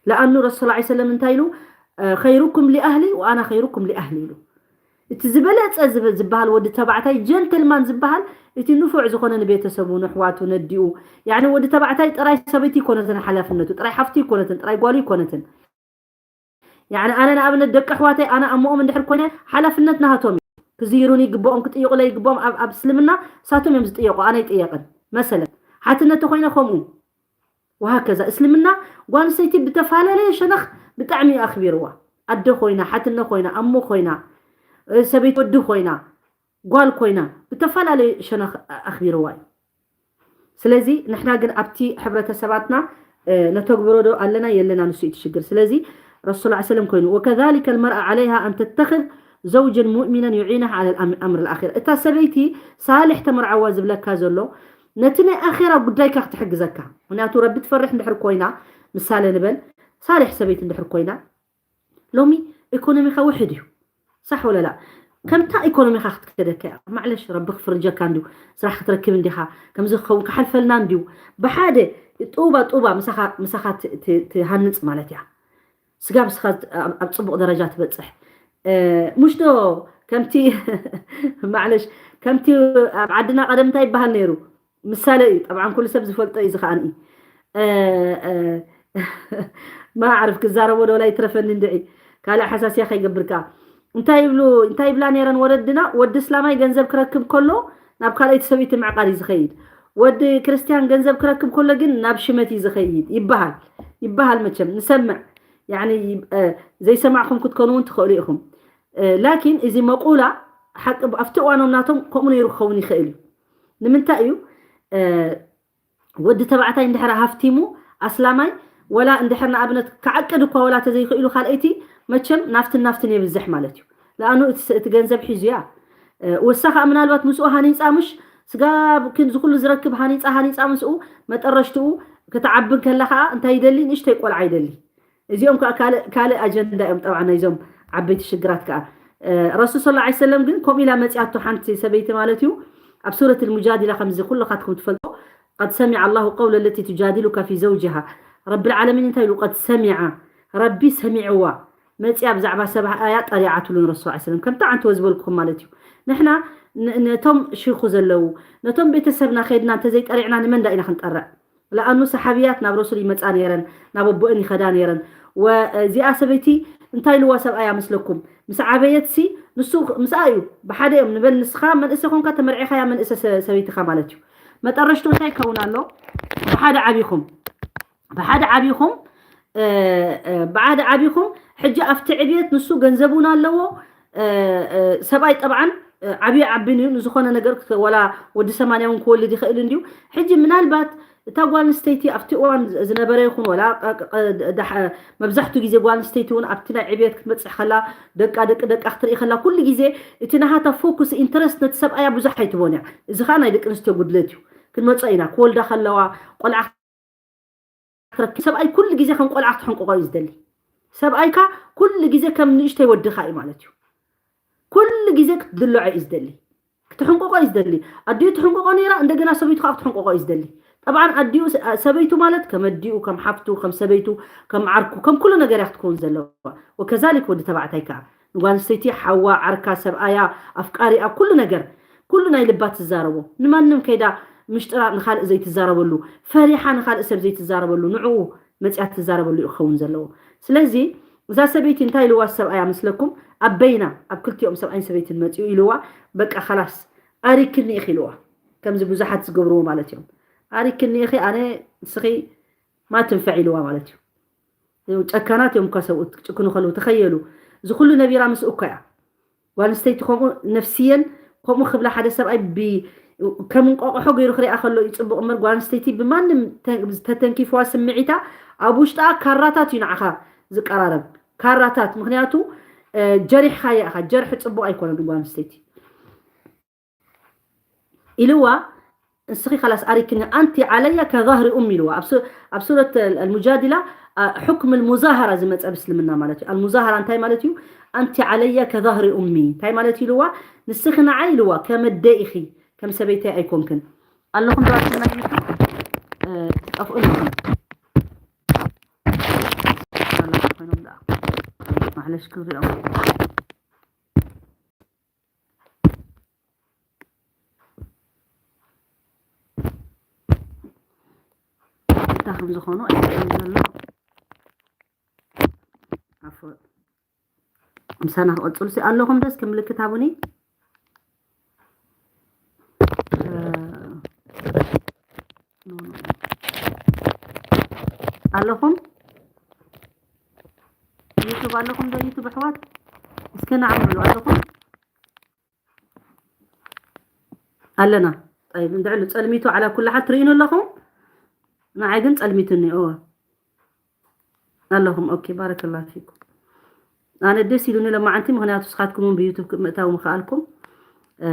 ለኣኑ ረሱል صلى الله عليه وسلم እንታይ ኢሉ خيركم لأهلي وأنا خيركم لأهلي ኢሉ እቲ ዝበለፀ ዝብ- ዝበሃል ወዲ ተባዕታይ ጀንትልማን ዝበሃል እቲ ንፉዕ ዝኾነ ንቤተሰቡ ንሕዋቱ ነዲኡ يعني ወዲ ተባዕታይ ጥራይ ሰበይቲ ይኮነትን ሓላፍነቱ ጥራይ ሓፍቱ ይኮነትን ጥራይ ጓሉ ይኮነትን يعني ኣነ ንኣብነት ደቂ ኣሕዋተይ ኣነ ኣሞኦም እንድሕር ኮይነ ሓላፍነት ናሃቶም እዩ ክዝይሩኒ ይግብኦም ክጥይቁለይ ይግብኦም ኣብ ኣብ እስልምና ሳቶም እዮም ዝጥየቁ ኣነ ይጥየቅን መሰለን ሓትነተ ኮይነ ከምኡ وهكذا እስልምና ጓል ኣንስተይቲ ብተፈላለየ ሸነኽ ብጣዕሚ እዩ ኣኽቢርዋ ኣደ ኮይና ሓትነ ኮይና ኣሞ ኮይና እ፣ ሰበይቲ ወዲ ኮይና ጓል ኮይና ብተፈላለየ ሸነኽ ኣኽቢርዋ እዩ ስለዚ ንሕና ግን ኣብቲ ሕብረተሰባትና እ፣ ነተግብሮ ዶ ኣለና የለና ንሱ እዩ እቲ ሽግር ስለዚ ረሱል ላ ሰለም ኮይኑ وكذلك المرأة عليها أن تتخذ زوجا مؤمنا يعينها على الأم- أمر الآخرة እታ ሰበይቲ ሳልሕ ተመርዓዋ ዝብለካ ዘሎ ነቲ ናይ ኣኼራ ጉዳይካ ክትሕግዘካ ምክንያቱ ረቢ ትፈርሕ እንድሕር ኮይና ምሳሌ ንበል ሳልሕ ሰበይቲ እንድሕር ኮይና ሎሚ ኢኮኖሚኻ ውሕድ እዩ ሳሕ ወለላ ከምታ ኢኮኖሚኻ ክትከደካ እያ ማዕለሽ ረቢ ክፍርጀካ እንዲዩ ስራሕ ክትረክብ እንዲኻ ከምዚ ክኸውን ክሓልፈልና እንዲዩ ብሓደ ጡባ ጡባ ምሳኻ ምሳኻ ት- ት- ትሃንፅ ማለት እያ ስጋብ ስኻ ኣብ ኣብ ፅቡቕ ደረጃ ትበፅሕ እ፣ ሙሽ ዶ ከምቲ ማዕለሽ ከምቲ ኣብ ዓድና ቀደም እንታይ ይበሃል ነይሩ ምሳሌ እዩ ጠብዓን ኩሉ ሰብ ዝፈልጦ እዩ ዝኸኣን እዩ እ፣ እ፣ ማዕርፍ ክዛረቦ ዶ ላይ ትረፈኒ እንድዒ ካልእ ሓሳስያ ከይገብር ከዓ እንታይ ይብሉ እንታይ ይብላ ነይረን ወለድና ወዲ እስላማይ ገንዘብ ክረክብ ከሎ ናብ ካልኣይቲ ሰበይቲ ምዕቃል እዩ ዝኸይድ ወዲ ክርስትያን ገንዘብ ክረክብ ከሎ ግን ናብ ሽመት እዩ ዝኸይድ ይበሃል ይበሃል መቸም ንሰምዕ يعني ዘይሰማዕኹም ክትኮኑ እውን ትኽእሉ ኢኹም ላኪን እዚ መቁላ ሓቂ ኣብቲ እዋኖም ናቶም ከምኡ ነይሩ ክኸውን ይኽእል እዩ ንምንታይ እዩ ወዲ ተባዕታይ እንድሕር ሃፍቲሙ ኣስላማይ ወላ እንድሕር ንኣብነት ክዓቅድ እኳ ወላ ተዘይክእሉ ካልኣይቲ መቸም ናፍትን ናፍትን የብዝሕ ማለት እዩ ለኣኑ እቲ ገንዘብ ሒዙያ ወሳ ከዓ ምናልባት ምስኡ ሃኒፃ ምሽ ስጋ ዝኩሉ ዝረክብ ሃኒፃ ሃኒፃ ምስኡ መጠረሽትኡ ክትዓብን ከላ ከዓ እንታይ ይደሊ ንእሽተይ ቆልዓ ይደሊ እዚኦም ከዓ ካልእ ካልእ ኣጀንዳ እዮም ጠብዓ ናይዞም ዓበይቲ ሽግራት ከዓ ረሱል ስለ ላ ሰለም ግን ከምኡ ኢላ መፅያቶ ሓንቲ ሰበይቲ ማለት እዩ ኣብ ሱረት ልሙጃዲላ ከምዚ ኩልኻትኩም ትፈልጦ قد سمع الله قول التي تجادلك في زوجها ረቢ ልዓለሚን እንታይ ኢሉ قد سمع ረቢ ሰሚዕዋ መፅያ ብዛዕባ ሰብኣያ ጠሪዓትሉን ረሱል ላ ሰለም ከምታ ዓንተወ ዝበልኩኹም ማለት እዩ ንሕና ነቶም ሽኹ ዘለዉ ነቶም ቤተሰብና ከድና እንተዘይጠሪዕና ንመን ዳ ኢና ክንጠርዕ ለኣኑ ሰሓብያት ናብ ረሱል ይመፃ ነይረን ናብ ኣቦአን ይኸዳ ነይረን እዚኣ ሰበይቲ እንታይ ኢልዋ ሰብኣያ መስለኩም ምስ ዓበየት ሲ ንሱ ምስኣ እዩ ብሓደ እዮም ንበል ንስኻ መንእሰ ኮንካ ተመርዒኻያ መንእሰ ሰበይትኻ ማለት እዩ መጠረሽቱ እንታይ ይከውን ኣሎ ብሓደ ዓቢኹም ብሓደ ዓቢኹም ብሓደ ዓቢኹም ሕጂ ኣብቲ ዕብየት ንሱ ገንዘብ እውን ኣለዎ ሰብኣይ ጠብዓን ዓብዩ ዓብን እዩ ንዝኾነ ነገር ወላ ወዲ ሰማንያ እውን ክወልድ ይኽእል እንድዩ ሕጂ ምናልባት እታ ጓል ኣንስተይቲ ኣብቲ እዋን ዝነበረ ይኹን ወላ መብዛሕትኡ ግዜ ጓል ኣንስተይቲ እውን ኣብቲ ናይ ዕብየት ክትመፅሕ ከላ ደቃ ደቂ ደቃ ክትርኢ ከላ ኩሉ ግዜ እቲ ናሃታ ፎኩስ ኢንተረስት ነቲ ሰብኣያ ብዙሕ ኣይትቦን እያ እዚ ከዓ ናይ ደቂ ኣንስትዮ ጉድለት እዩ ክንመፆ ኢና ክወልዳ ከለዋ ቆልዓ ክትረክብ ሰብኣይ ኩሉ ግዜ ከም ቆልዓ ክትሕንቆቆ እዩ ዝደሊ ሰብኣይካ ኩሉ ግዜ ከም ንእሽተይ ወድኻ እዩ ማለት እዩ ኩሉ ግዜ ክትድልዖ እዩ ዝደሊ ክትሕንቆቆ እዩ ዝደሊ ኣዲኡ ትሕንቆቆ ነይራ እንደገና ሰበይቱ ከዓ ክትሕንቆቆ እዩ ዝደሊ ጠብዓን ኣዲኡ ሰበይቱ ማለት ከም ኣዲኡ ከም ሓፍቱ ከም ሰበይቱ ከም ዓርኩ ከም ኩሉ ነገር እያ ክትከውን ዘለዋ ወከዛሊክ ወዲ ተባዕታይ ከዓ ንጓል ኣንስተይቲ ሓዋ ዓርካ ሰብኣያ ኣፍቃሪኣ ኩሉ ነገር ኩሉ ናይ ልባ ትዛረቦ ንማንም ከይዳ ምሽጥራ ንኻልእ ዘይትዛረበሉ ፈሪሓ ንኻልእ ሰብ ዘይትዛረበሉ ንዕኡ መፅያ ትዛረበሉ እዩ ክኸውን ዘለዎ ስለዚ እዛ ሰበይቲ እንታይ ኢልዋ ሰብኣያ ምስለኩም ኣብ በይና ኣብ ክልቲኦም ሰብኣይን ሰበይትን መፅኡ ኢልዋ በቃ ከላስ ኣሪክኒ ኢኺ ኢልዋ ከምዚ ብዙሓት ዝገብርዎ ማለት እዮም ኣሪክኒ ኢኺ ኣነ ንስኺ ማትንፈዕ ኢልዋ ማለት እዩ ጨካናት እዮም እኳ ሰብኡት ክጭክኑ ከለዉ ተኸየሉ። እዚ ኩሉ ነቢራ ምስኡ እኳ እያ። ጓል ኣንስተይቲ ከምኡ ነፍስየን ከምኡ ክብላ ሓደ ሰብኣይ ብ-፣ ከም እንቋቑሖ ገይሩ ክሪኣ ከሎ እዩ ጽቡቕ እምበር፣ ጓል ኣንስተይቲ ብማንም ተ-፣ ተተንኪፍዋ ስምዒታ ኣብ ውሽጣ ካራታት እዩ ንዓኻ ዝቀራረብ። ካራታት፣ ምኽንያቱ፣ እ፣ ጀሪሕኻያ ኢኻ። ጀርሒ ጽቡቕ ኣይኮነን ንጓል ኣንስተይቲ። ኢልዋ፣ እስኺ خلاص ኣሪክኒ፣ ኣንቲ ዓለየ ከዛህሪ ኡሚ ኢልዋ። ኣብ ሱ-፣ ኣብ ሱረት ኣልሙጃድላ፣ አ፣ ሕክም ኣልሙዛሃራ ዝመጸ ብእስልምና ማለት እዩ። ኣልሙዛሃራ እንታይ ማለት እዩ? ኣንቲ ዓለየ ከዛህሪ ኡሚ። እንታይ ማለት እዩ ኢልዋ? ንስኺ ንዓይ ኢልዋ፣ ከም ኣደ ኢኺ፣ ከም ሰበይተይ ኣይኮንክን። ኣለኹም ዶ ኣብቲ ናይ ዩቱብ? እ፣ ትጠፍኡ ኣለኹም። ኣለኹም ኮይኖም ደኣ። ማዕለሽ ክሪኦም። እንታይ ከም ዝኾኑ ኣይፈልጥን ዘሎ። ኣፎ-፣ ምሳና ክቐጽሉ ሲ ኣለኹም ደስ ከም ምልክት ሃቡኒ። እ፣ ኖ፣ ኖ። ኣለኹም? ዩቱብ ኣለኹም ዶ? ዩቱብ ኣሕዋት እስከ ንዓም በሉ። ኣለኹም? ኣለና። ጠይብ፣ እንድዕሉ ጸልሚቱ ዓላ ኩሉ ሓ ትርእዩኒ ኣለኹም? ንዓይ ግን ጸልሚቱኒ። እወ። ኣለኹም። ኦኬ፣ ባረከላሁ ፊኩም። ኣነ ደስ ኢሉኒ ለማዓንቲ፣ ምኽንያቱ ንስኻትኩም እውን ብዩቱብ ምእታው ምኽኣልኩም። እ፣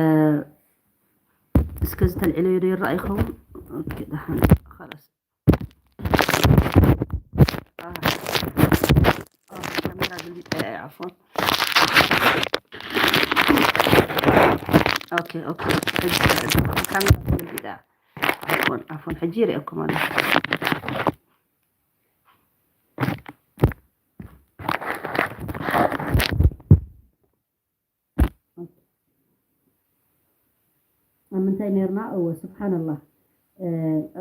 እስከ ዝተልዕለዮ ዶ ይረኣ ይኸውን? ኦኬ፣ ደሓን። ኸላስ። አ፣ አ፣ ካሜራ ገልቢጠ እየ፣ ዓፎን። ኦኬ፣ ኦኬ። ሕጂ ካሜራ ገልቢጠ እያ። ዓፎን፣ ዓፎን። ሕጂ ይርእየኩም ኣለኹ። ኣብ ምንታይ ነርና? እወ፣ ስብሓንላህ። እ፣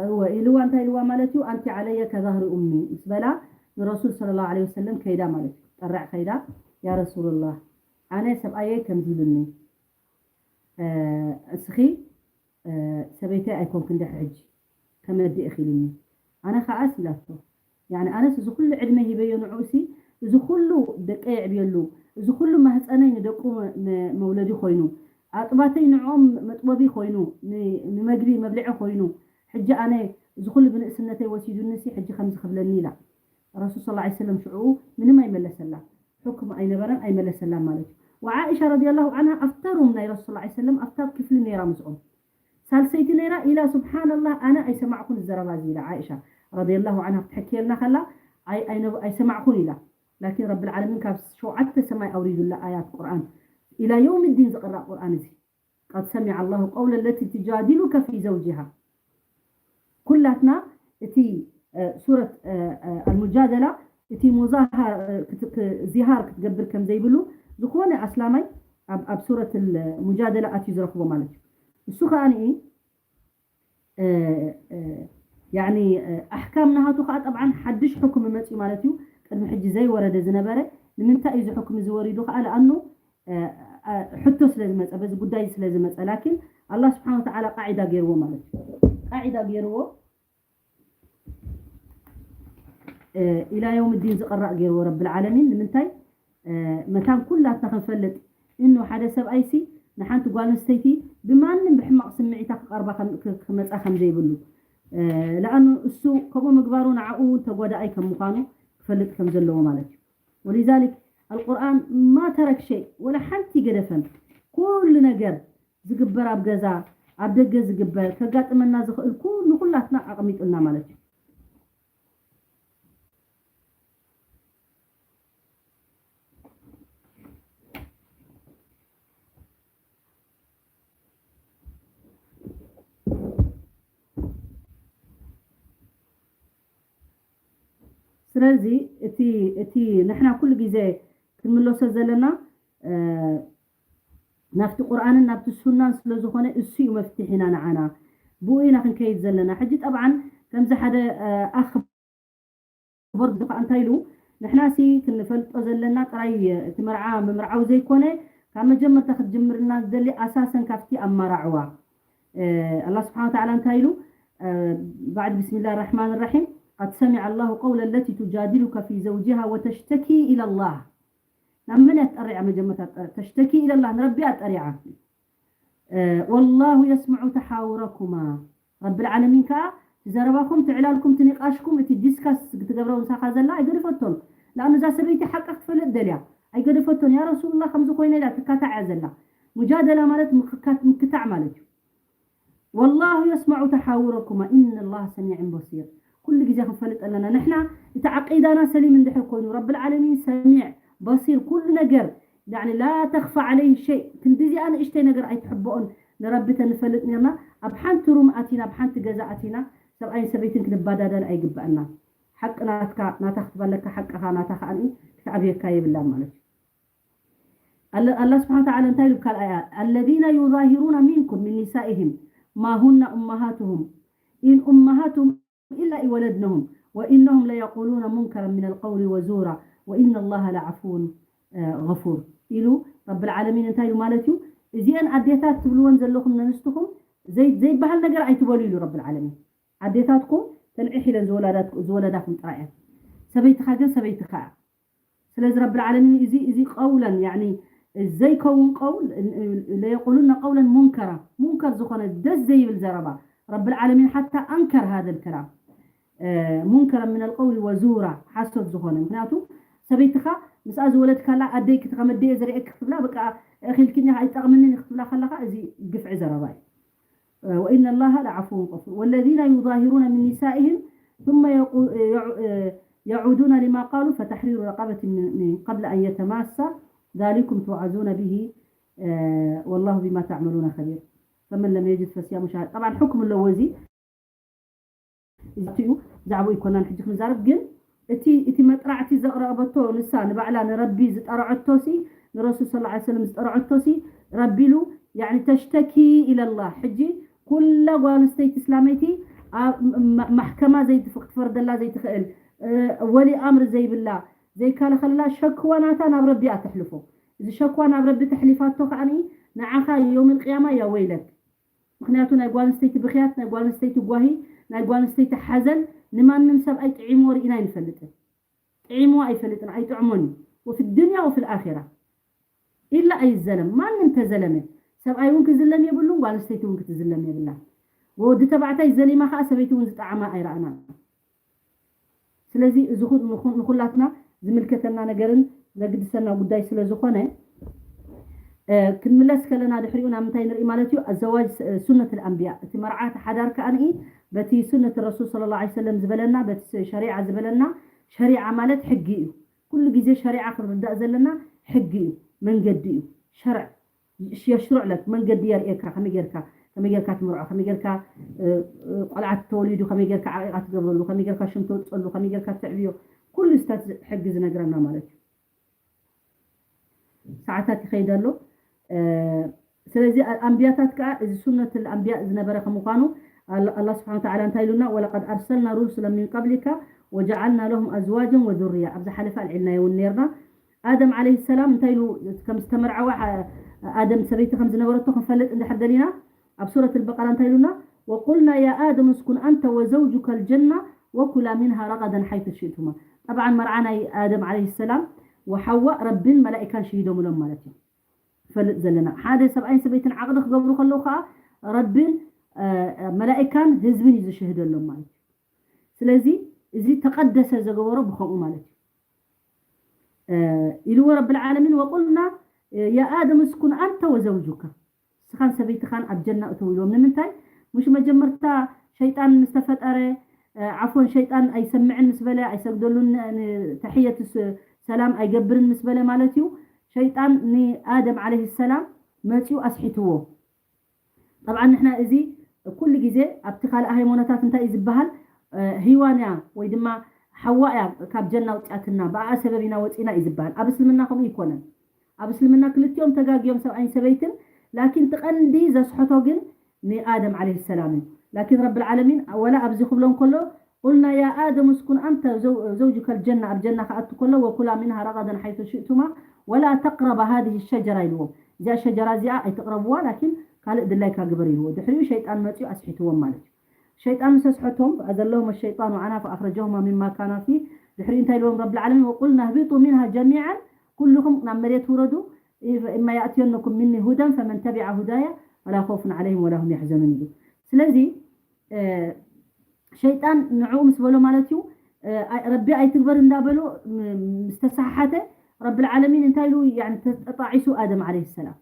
እወ፣ ኢልዋ፣ እንታይ ኢልዋ ማለት እዩ? ኣንቲ ዓለየ ከዛህሪ ኡሚ ምስ በላ፣ ንረሱል ሰለላሁ ዐለይሂ ወሰለም ከይዳ ማለት እዩ። ጠርዕ ከይዳ፣ ያ ረሱልላህ፣ ኣነ ሰብኣየይ ከምዚ ኢሉኒ፣ እ፣ እስኺ፣ እ፣ ሰበይተይ ኣይኮንክን ድሕሪ ሕጂ፣ ከም ኣደ ኢኺ ኢሉኒ። ኣነ ኸዓስ ኢላቶ፣ ያኒ ኣነስ እዚ ኩሉ ዕድመ ሂበዮ ንዕኡሲ፣ እዚ ኩሉ ደቀይ የዕብየሉ፣ እዚ ኩሉ ማህፀነይ ንደቁ መ-፣ መ-፣ መውለዲ ኮይኑ፣ ኣጥባተይ ንዕኦም መጥበቢ ኮይኑ፣ ን-፣ ንመግቢ መብልዒ ኮይኑ፣ ሕጂ ኣነ እዚ ኩሉ ብንእስነተይ ወሲዱኒሲ ሕጂ ከምዚ ክብለኒ ኢላ። ረሱል ሰለላሁ ዐለይሂ ወሰለም ሽዑ ምንም ኣይመለሰላ፣ ሕኩም ኣይነበረን ኣይመለሰላን ማለት እዩ። ወዓኢሻ ረዲየላሁ ዐንሃ ኣብታ ሩም ናይ ረሱል ሰለላሁ ዐለይሂ ወሰለም ኣብታ ክፍሊ ነይራ ምስኦም። ሳልሰይቲ ነይራ ኢላ፣ ሱብሓነላህ፣ ኣነ ኣይሰማዕኩን ዘረባ እዚ ኢላ። ዓኢሻ ረዲየላሁ ዐንሃ ክትሕክየልና ከላ፣ ኣይ-፣ ኣይነ-፣ ኣይሰማዕኩን ኢላ። ላኪን ረብል ዓለሚን ካብ ሸውዓተ ሰማይ ኣውሪዱላ ኣያት ቁርኣን። ኢላ የውሚ ዲን ዝቕራእ ቁርኣን እዚ። ቀድ ሰሚዐ ኣላሁ ቀውለ ለቲ ትጃዲሉከ ፊ ዘውጅሃ። ኩላትና እቲ፣ እ፣ ሱረት፣ እ፣ እ፣ ኣልሙጃደላ እቲ ሙዛሃ-፣ እ፣ ክት-፣ ክ-፣ ዚሃር ክትገብር ከም ዘይብሉ ዝኾነ ኣስላማይ ኣብ፣ ኣብ ሱረት ሙጃደላ ኣትዩ ዝረኽቦ ማለት እዩ። እሱ ከኣ ንኢ፣ እ፣ እ፣ ያኒ፣ እ፣ ኣሕካም ናሃቱ ከኣ ጠብዓን ሓድሽ ሕኩም መጽዩ ማለት እዩ። ቅድሚ ሕጂ ዘይወረደ ዝነበረ ንምንታይ እዩ እዚ ሕኩም እዚ ወሪዱ ከኣ? ለኣኑ፣ እ፣ እ፣ ሕቶ ስለ ዝመጸ፣ በዚ ጉዳይ ስለ ዝመጸ። ላኪን ኣላህ ስብሓን ወተዓላ ቃዒዳ ገይርዎ ማለት እዩ። ቃዒዳ ገይርዎ፣ እ፣ ኢላ የውም ዲን ዝቕራእ ገይርዎ ረብል ዓለሚን። ንምንታይ? እ፣ መታን ኩላትና ክንፈልጥ፣ እኖ ሓደ ሰብኣይሲ ንሓንቲ ጓል ኣንስተይቲ ብማንም ብሕማቕ ስምዒታ ክቐርባ ከም-፣ ክ-፣ ክመጻ ከም ዘይብሉ፣ እ፣ ለኣኑ እሱ ከምኡ ምግባሩ ንዓኡ እውን ተጓዳኣይ ከም ምዃኑ ክፈልጥ ከም ዘለዎ ማለት እዩ። ወሊዛሊክ ኣልቁርኣን ማ ተረክ ሸይ፣ ወላ ሓንቲ ገደፈን። ኩሉ ነገር ዝግበር ኣብ ገዛ፣ ኣብ ደገ ዝግበር፣ ከጋጥመና ዝኽእል ኩሉ ንኹላትና ኣቕሚጡልና ማለት እዩ። ስለዚ እቲ፣ እቲ ንሕና ኩሉ ግዜ ክንምለሶ ዘለና፣ እ፣ ናብቲ ቁርኣንን ናብቲ ሱናን ስለ ዝኾነ፣ እሱ እዩ መፍትሒና ንዓና። ብኡ ኢና ክንከይድ ዘለና። ሕጂ ጠብዓን ከምዚ ሓደ፣ እ፣ ኣኽ ቦርድ ከኣ እንታይ ኢሉ፣ ንሕናሲ ክንፈልጦ ዘለና ጥራይ እቲ መርዓ ምምርዓው ዘይኮነ፣ ካብ መጀመርታ ክትጅምርልና ዝደሊ ኣሳሰን ካብቲ ኣማራዕዋ። እ፣ ኣላህ ስብሓን ወተዓላ እንታይ ኢሉ? እ፣ ባዕድ ብስሚላህ ራሕማን ራሒም፣ قد سمع الله قول التي تجادلك في زوجها وتشتكي إلى الله. ናብ መን እያ ትጠሪዓ? መጀመርታ ትጠሪ-፣ ተሽተኪ ኢለላህ፣ ንረቢ እያ ትጠሪዓ። እ፣ ወላሁ የስምዑ ተሓውረኩማ። ረብል ዓለሚን ከኣ እቲ ዘረባኹም፣ እቲ ዕላልኩም፣ እቲ ኒቃሽኩም፣ እቲ ዲስካስ ክትገብሮ ምሳኻ ዘላ ኣይገደፈቶን። ንኣኑ እዛ ሰበይቲ ሓቃ ክትፈልጥ ደልያ። ኣይገደፈቶን። ያ ረሱሉላህ ከምዚ ኮይነ ኢላ ትካታዕ እያ ዘላ። ሙጃደላ ማለት ምክካት-፣ ምክታዕ ማለት እዩ። ወላሁ የስመዑ ተሓውረኩማ ኢነላህ ሰሚዕን በሲር። ኩሉ ግዜ ክንፈልጥ ኣለና። ንሕና እቲ ዓቂዳና ሰሊም እንድሕር ኮይኑ፣ ረብል ዓለሚን ሰሚዕ በሲር፣ ኩሉ ነገር፣ ያኒ ላ ተኽፋ ዓለይህ ሸይ። ክንዲዚኣ ንእሽተይ ነገር ኣይትሕብኦን፣ ንረቢ ተንፈልጥ ነርና። ኣብ ሓንቲ ሩም ኣቲና፣ ኣብ ሓንቲ ገዛ ኣቲና፣ ሰብኣይን ሰበይትን ክንባዳዳል ኣይግባኣና። ሓቂ ናትካ፣ ናታ ክትባለካ ሓቅኻ፣ ናታ ከኣ ክትኣብየካ የብላን ማለት እዩ። ኣለ-፣ ኣላህ ስብሓን ወተዓላ እንታይ ኢሉ ካልኣይ ኣያ? الذين يظاهرون منكم من نسائهم ما هن أمهاتهم إن أمهاتهم إلا ولدنهم وإنهم ليقولون منكرا من القول وزورا وإن الله لعفو، እ፣ غفور ኢሉ ረብል ዓለሚን እንታይ ኢሉ ማለት እዩ? እዚአን ኣዴታት ትብልወን ዘለኹም ነንስትኹም ዘይ-፣ ዘይበሃል ነገር ኣይትበሉ ኢሉ ረብል ዓለሚን። ኣዴታትኩም ተንዕሕ ኢለን ዝወላዳት-፣ ዝወለዳኹም ጥራይ እየን። ሰበይትኻ ግን ሰበይትኻ እያ። ስለዚ ረብል ዓለሚን እዚ፣ እዚ ቀውለን፣ ያኒ ዘይከውን ቀውል፣ ለየቁሉነ ቀውለን ሙንከራ፣ ሙንከር ዝኾነ ደስ ዘይብል ዘረባ፣ ረብል ዓለሚን ሓታ ኣንከር ሃዘል ከላም፣ እ፣ ሙንከረ ምን ኣልቀውሊ ወዙራ፣ ሓሶት ዝኾነ። ምክንያቱ ሰበይትኻ ምስኣ ዝወለድካላ ኣደይ ክትከመደየ ዝርእየክ ክትብላ፣ በቃ እኺልክኛ ኣይጠቕምንን ክትብላ ከለኻ፣ እዚ ግፍዒ ዘረባ እዩ። وإن الله لعفو غفور والذين يظاهرون من نسائهم ثم يقو-، يع-، يعودون لما قالوا فتحرير رقبة من، من قبل أن يتماسا ذلكم توعظون به، آه، والله بما تعملون خبير. فمن لم يجد فصيام شهر. طبعا حكم اللوزي እዩ፣ ብዛዕባኡ ኣይኮናን ሕጂ ክንዛረብ። ግን እቲ፣ እቲ መጥራዕቲ ዘቕረበቶ ንሳ ንባዕላ ንረቢ ዝጠረዐቶሲ፣ ንረሱል ሰለላሁ ዐለይሂ ወሰለም ዝጠረዐቶሲ፣ ረቢ ኢሉ፣ ያኒ፣ ተሽተኪ ኢለላህ። ሕጂ ኩላ ጓል ኣንስተይቲ እስላመይቲ ኣብ ማ-፣ ማሕከማ ዘይትፍ-፣ ክትፈርደላ ዘይትኽእል፣ እ፣ ወሊ ኣምር ዘይብላ፣ ዘይከላኸለላ፣ ሸክዋ ናታ ናብ ረቢ እያ ተሕልፎ። እዚ ሸክዋ ናብ ረቢ ተሕሊፋቶ ከዓኒ ንዓኻ የውመል ቅያማ ያ ወይለክ። ምክንያቱ ናይ ጓል ኣንስተይቲ ብኽያት፣ ናይ ጓል ኣንስተይቲ ጓሂ፣ ናይ ጓል ኣንስተይቲ ሓዘን ንማንም ሰብኣይ ጥዒምዎ ርኢና ኣይንፈልጥን። ጥዒምዎ ኣይፈልጥን፣ ኣይጥዕሞን እዩ። ወፊ ዱንያ ወፊ ልኣኺራ። ኢላ ኣይዘለም፣ ማንም ተዘለመ። ሰብኣይ እውን ክዝለም የብሉን፣ ጓል ኣንስተይቲ እውን ክትዝለም የብላን። ወዲ ተባዕታይ ዘሊማ ከዓ ሰበይቲ እውን ዝጠዓማ ኣይረኣናን። ስለዚ እዚ ኩ-፣ ንኹ-፣ ንኹላትና ዝምልከተና ነገርን ዘግድሰና ጉዳይ ስለ ዝኾነ፣ እ፣ ክንምለስ ከለና ድሕሪኡ ናብ ምንታይ ንርኢ ማለት እዩ? ኣዘዋጅ ስ-፣ ሱነት ኣልኣንብያ። እቲ መርዓ፣ እቲ ሓዳር ከኣ ንኢ በቲ ሱነት ረሱል ሰለላሁ ዐለይሂ ወሰለም ዝበለና፣ በቲ ስ-፣ ሸሪዓ ዝበለና፣ ሸሪዓ ማለት ሕጊ እዩ። ኩሉ ግዜ ሸሪዓ ክንርዳእ ዘለና ሕጊ እዩ፣ መንገዲ እዩ። ሸርዕ የሽርዕ ለክ፣ መንገዲ የርእየካ፣ ከመይ ጌርካ፣ ከመይ ጌርካ ትምርዖ፣ ከመይ ጌርካ፣ እ፣ እ፣ ቆልዓ ተወሊዱ፣ ከመይ ጌርካ ዓቂቃ ትገብረሉ፣ ከመይ ጌርካ ሽም ተውፀሉ፣ ከመይ ጌርካ ተዕብዮ፣ ኩሉ ስታት ሕጊ ዝነግረና ማለት እዩ። ሰዓታት ይኸይድ ኣሎ። እ፣ ስለዚ ኣ-፣ ኣንብያታት ከዓ እዚ ሱነት ኣንብያ ዝነበረ ከም ምዃኑ ኣላ-፣ ኣላህ ስብሓን ወተዓላ እንታይ ኢሉና? "ወለቀድ ኣርሰልና ሩሱለን ሚን ቀብሊካ ወጀዓልና ለሁም ኣዝዋጀን ወዙርያ." ኣብ ዝሓለፈ ኣልዒልናዮ እውን ነርና። ኣደም ዓለይሂ ሰላም እንታይ ኢሉ ከም ዝተመርዓወ፣ ሓ-፣ ኣደም ሰበይቲ ከም ዝነበረቶ ክንፈልጥ እንድሕር ደሊና፣ ኣብ ሱረት ኣልበቀራ እንታይ ኢሉና? "ወቁልና ያ ኣደም እስኩን ኣንተ ወዘውጁካ ኣልጀና ወኩላ ሚንሃ ረቀደን ሓይቱ ሽእቱማ." ጠብዓን መርዓ ናይ ኣደም ዓለይሂ ሰላም ወሓዋ ረቢን መላኢካን ሽሂዶምሎም ማለት እዩ። ንፈልጥ ዘለና ሓደ ሰብኣይን ሰበይትን ዓቕዲ ክገብሩ ከለዉ ከዓ ረቢን፣ እ፣ መላኢካን ህዝብን እዩ ዝሽህደሎም ማለት እዩ። ስለዚ እዚ ተቐደሰ ዘገበሮ ብኸምኡ ማለት እዩ። እ፣ ኢልዎ ረብል ዓለሚን፣ "ወቁልና ያ ኣደም እስኩን ኣንተ ወዘውጁካ፣ ንስኻን ሰበይትኻን ኣብ ጀና እተው" ኢልዎም። ንምንታይ? ምሽ መጀመርታ ሸይጣን ምስ ተፈጠረ፣ እ፣ ዓፎን፣ ሸይጣን ኣይሰምዕን ምስ በለ፣ ኣይሰግደሉን፣ ን-፣ ተሕየት ስ-፣ ሰላም ኣይገብርን ምስ በለ ማለት እዩ። ሸይጣን ንኣደም ዓለይሂ ሰላም መፂኡ ኣስሒትዎ። ጠብዓን ንሕና እዚ ኩሉ ግዜ ኣብቲ ካልእ ሃይማኖታት እንታይ እዩ ዝበሃል? እ፣ ሂዋን እያ ወይ ድማ ሓዋ እያ ካብ ጀና ኣውፅኣትና፣ ብኣኣ ሰበብ ኢና ወፂና እዩ ዝበሃል። ኣብ እስልምና ከምኡ ይኮነን። ኣብ እስልምና ክልቲኦም ተጋግዮም ሰብኣይን ሰበይትን፣ ላኪን እቲ ቀንዲ ዘስሐቶ ግን ንኣደም ዓለይሂ ሰላም እዩ። ላኪን ረብል ዓለሚን ወላ ኣብዚ ክብሎ እንከሎ፣ "ቁልና ያ ኣደም እስኩን ኣንተ ዘው-፣ ዘውጁካ ኣልጀና", ኣብ ጀና ክኣቱ ከሎ፣ "ወኩላ ሚንሃ ረቀደን ሓይቱ ሽእቱማ ወላ ተቅረባ ሃዚህ ሸጀራ" ኢልዎም። እዚኣ ሸጀራ እዚኣ ኣይትቕረብዋ፣ ላኪን ካልእ ድላይካ ግበር ኢልዎ። ድሕሪኡ ሸይጣን መፂኡ ኣስሒትዎም ማለት እዩ። ሸይጣን ምስ ኣስሐቶም፣ فأزلهما الشيطان عنها فأخرجهما مما كانا فيه። ድሕሪ እንታይ ኢልዎም ረብል ዓለሚን? وقلنا اهبطوا منها جميعا፣ ኩልኹም ናብ መሬት ውረዱ። إما يأتينكم مني هدى فمن تبع هداي فلا خوف عليهم ولا هم يحزنون ኢሉ። ስለዚ ሸይጣን ንዕኡ ምስ በሎ ማለት እዩ፣ ረቢ ኣይትግበር እንዳበሎ ምስ ተሰሓሓተ፣ ረብል ዓለሚን እንታይ ኢሉ? ተጣዒሱ ኣደም ዓለይሂ ሰላም።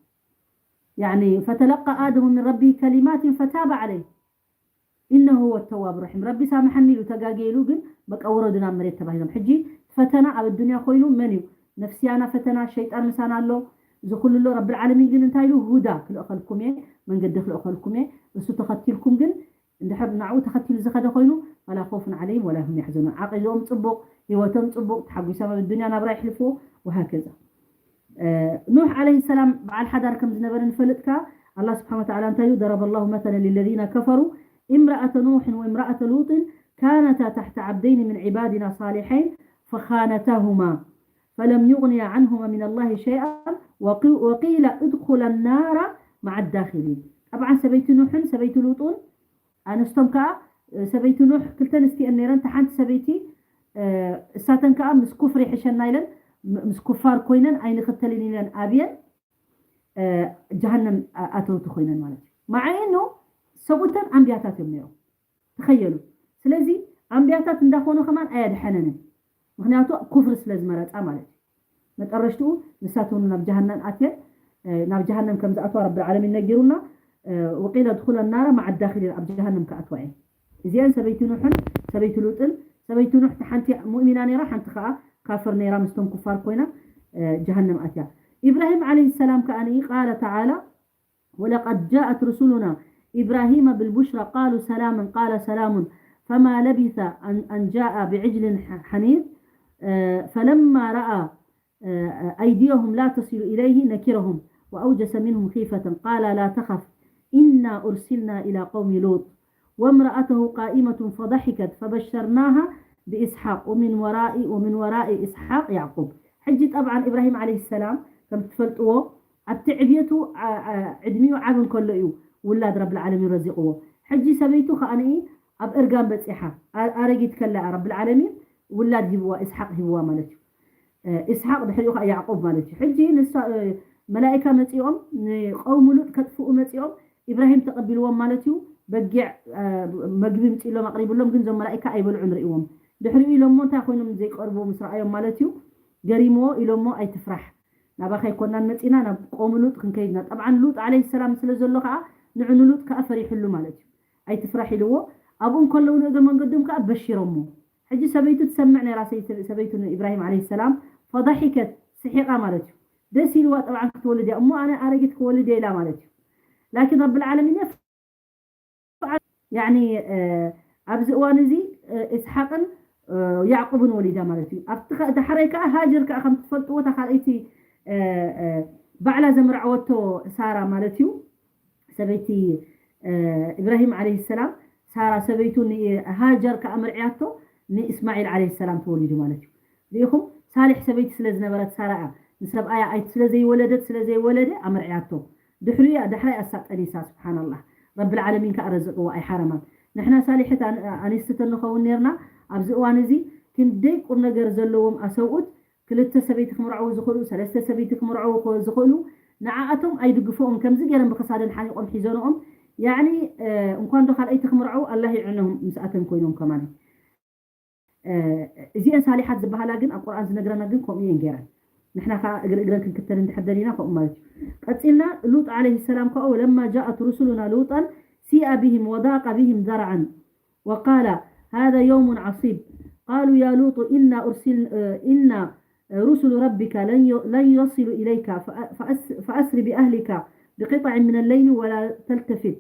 فتلقى آدم من ربه كلمات فتاب عليه إنه هو التواب الرحيم። ረቢ ሳምሐኒ ኢሉ፣ ተጋግየ ኢሉ፣ ግን በቃ ውረዱ ናብ መሬት ተባሂሎም። ሕጂ ፈተና ኣብ ኣዱንያ ኮይኑ መን እዩ? ነፍስያና ፈተና፣ ሸይጣን ምሳና ኣሎ፣ እዚ ኩሉ ኣሎ። ረብል ዓለሚን ግን እንታይ ኢሉ? ሁዳ ክልእኸልኩም እየ፣ መንገዲ ክልእኸልኩም እየ፣ እሱ ተኸቲልኩም ግን እንድሕር ንዕኡ ተኸቲሉ ዝኸደ ኮይኑ፣ فلا خوف عليهم ولا هم يحزنون። ዓቂዶም ጽቡቕ፣ ህይወቶም ጽቡቕ፣ ተሓጒሶም ኣብ ኣዱንያ ናብራ ይሕልፍዎ፣ وهكذا። ኑሕ ዓለይሂ ሰላም በዓል ሓዳር ከም ዝነበረ ንፈልጥ ከኣ፣ ኣላህ ስብሓነ ወተዓላ እንታይ ኢሉ? ضرب الله مثلا للذين كفروا امرأة نوح وامرأة لوط كانتا تحت عبدين من عبادنا صالحين فخانتاهما فلم يغنيا عنهما من الله شيئا وقي- وقيل ادخلا النار مع الداخلين። ጠብዓን ሰበይቲ ኑሕን ሰበይቲ ሉጡን ኣንስቶም ከኣ ሰበይቲ ኑሕ ክልተ ኣንስቲ እየን ነይረን። እታ ሓንቲ ሰበይቲ እሳተን ከኣ ምስ ኩፍር ይሕሸና ኢለን ምስ ኩፋር ኮይነን ኣይንኽተልን ኢለን ኣብየን ጀሃነም ኣተውቲ ኮይነን ማለት እዩ። ማዓየኖ ሰብኡተን ኣንቢያታት እዮም ነይሮም። ተኸየሉ። ስለዚ ኣንቢያታት እንዳኾኑ ከማን ኣየድሐነንን። ምክንያቱ ኩፍር ስለ ዝመረፃ ማለት እዩ። መጠረሽትኡ ንሳት እውን ናብ ጀሃነም ኣትየን ናብ ጀሃነም ከም ዝኣትዋ ረብል ዓለሚን ነጊሩና። ወቂለ ድኹለ ናራ ማዓ ዳኪሊን ኣብ ጀሃነም ክኣትዋ እየን። እዚአን ሰበይቲ ኑሕን ሰበይቲ ሉጥን፣ ሰበይቲ ኑሕ ሓንቲ ሙእሚና ነይራ፣ ሓንቲ ከዓ ካፍር ነይራ፣ ምስቶም ኩፋር ኮይና ጀሃነም ኣትያ። ኢብራሂም ዓለይሂ ሰላም ከዓ ቃለ ተዓላ ولقد جاءت رسلنا إبراهيم بالبشرى قالوا سلاما قال سلام فما لبث أن جاء بعجل حنيذ فلما رأى أيديهم لا تصل إليه نكرهم وأوجس منهم خيفة قال لا تخف إنا أرسلنا إلى قوم لوط وامرأته قائمة فضحكت فبشرناها بإسحاق ومن وراء ومن وراء إسحاق يعقوب. ሕጂ ጠብዓን ኢብራሂም ዓለይሂ ሰላም ከም ትፈልጥዎ ኣብቲ ዕብየቱ ዕድሚኡ ዓብ እንከሎ እዩ ውላድ ረብል ዓለሚን ረዚቕዎ። ሕጂ ሰበይቱ ከዓንኢ ኣብ እርጋን በፂሓ ኣረጊት ከላ ረብል ዓለሚን ውላድ ሂብዋ፣ ኢስሓቅ ሂብዋ ማለት እዩ። ኢስሓቅ ድሕሪኡ ከዓ ያዕቆብ ማለት እዩ። ሕጂ ንሳ መላኢካ መፂኦም ንቀውሚ ሉጥ ከጥፍኡ መፂኦም ኢብራሂም ተቐቢልዎም ማለት እዩ። በጊዕ መግቢ ምፅኢሎም ኣቕሪብሎም፣ ግን እዞም መላኢካ ኣይበልዑን ርእዎም። ድሕሪኡ ኢሎሞ እንታይ ኮይኖም ዘይቀርቡ ምስ ረኣዮም ማለት እዩ ገሪምዎ ኢሎሞ ኣይትፍራሕ ናባኻ ኣይኮናን መፂና ናብ ቆሚ ሉጥ ክንከይድና። ጠብዓን ሉጥ ዓለይሂ ሰላም ስለ ዘሎ ከዓ ንዑ ንሉጥ ከዓ ፈሪሕሉ ማለት እዩ። ኣይትፍራሕ ኢልዎ። ኣብኡ እንከለዉ ንእግሪ መንገዶም ከዓ በሺሮሞ። ሕጂ ሰበይቱ ትሰምዕ ነይራ ሰበይቱ ንኢብራሂም ዓለይሂ ሰላም ፈዳሒከት ስሒቓ ማለት እዩ። ደስ ኢልዋ ጠብዓን ክትወልድ እያ እሞ ኣነ ኣረጊት ክወልድ እየ ኢላ ማለት እዩ። ላኪን ረብል ዓለሚን ያኒ ኣብዚ እዋን እዚ ኢስሓቅን ያዕቁብን ወሊዳ ማለት እዩ። ኣብቲ ዳሕራይ ከዓ ሃጀር ከዓ ከም ትፈልጥዎ እታ ካልኣይቲ ባዕላ ዘምርዐወቶ ሳራ ማለት እዩ። ሰበይቲ ኢብራሂም ዓለይሂ ሰላም ሳራ ሰበይቱ ሃጀር ከዓ ምርዕያቶ ንእስማዒል ዓለይሂ ሰላም ተወሊዱ ማለት እዩ። ሪኢኹም ሳሊሕ ሰበይቲ ስለ ዝነበረት ሳራ እያ ንሰብኣያ ኣይ ስለ ዘይወለደት ስለ ዘይወለደ ኣምርዕያቶ። ድሕሪኡ እያ ዳሕራይ ኣሳ ጠኒሳ። ስብሓናላህ። ረብል ዓለሚን ከዓ ረዝቅዋ ኣይሓረማን። ንሕና ሳሊሕት ኣንስቲ ተንኸውን ነርና ኣብዚ እዋን እዚ ክንደይ ቁም ነገር ዘለዎም ኣሰብኡት ክልተ ሰበይቲ ክምርዐው ዝኽእሉ ሰለስተ ሰበይቲ ክምርዐው ዝኽእሉ ንዓኣቶም ኣይድግፈኦም ከምዚ ገይረን ብክሳደን ሓኒቆም ሒዘንኦም ያኒ እንኳን ዶ ካልኣይቲ ክምርዐው ኣላህ ይዕኖም ምስኣተን ኮይኖም ከማን እዚአን ሳሊሓት ዝበሃላ ግን ኣብ ቁርኣን ዝነግረና ግን ከምኡ እየን ገይረን ንሕና ከዓ እግሪ እግረን ክንክተል እንድሕር ደሊና ከምኡ ማለት እዩ ቀፂልና ሉጥ ዓለይሂ ሰላም ከዓ ولما جاءت رسلنا لوطا سيء بهم وضاق بهم ذرعا وقال هذا يوم عصيب قالوا يا لوط إنا أرسل إنا رسل ربك لن لن يصلوا إليك فأسر بأهلك بقطع من الليل ولا تلتفت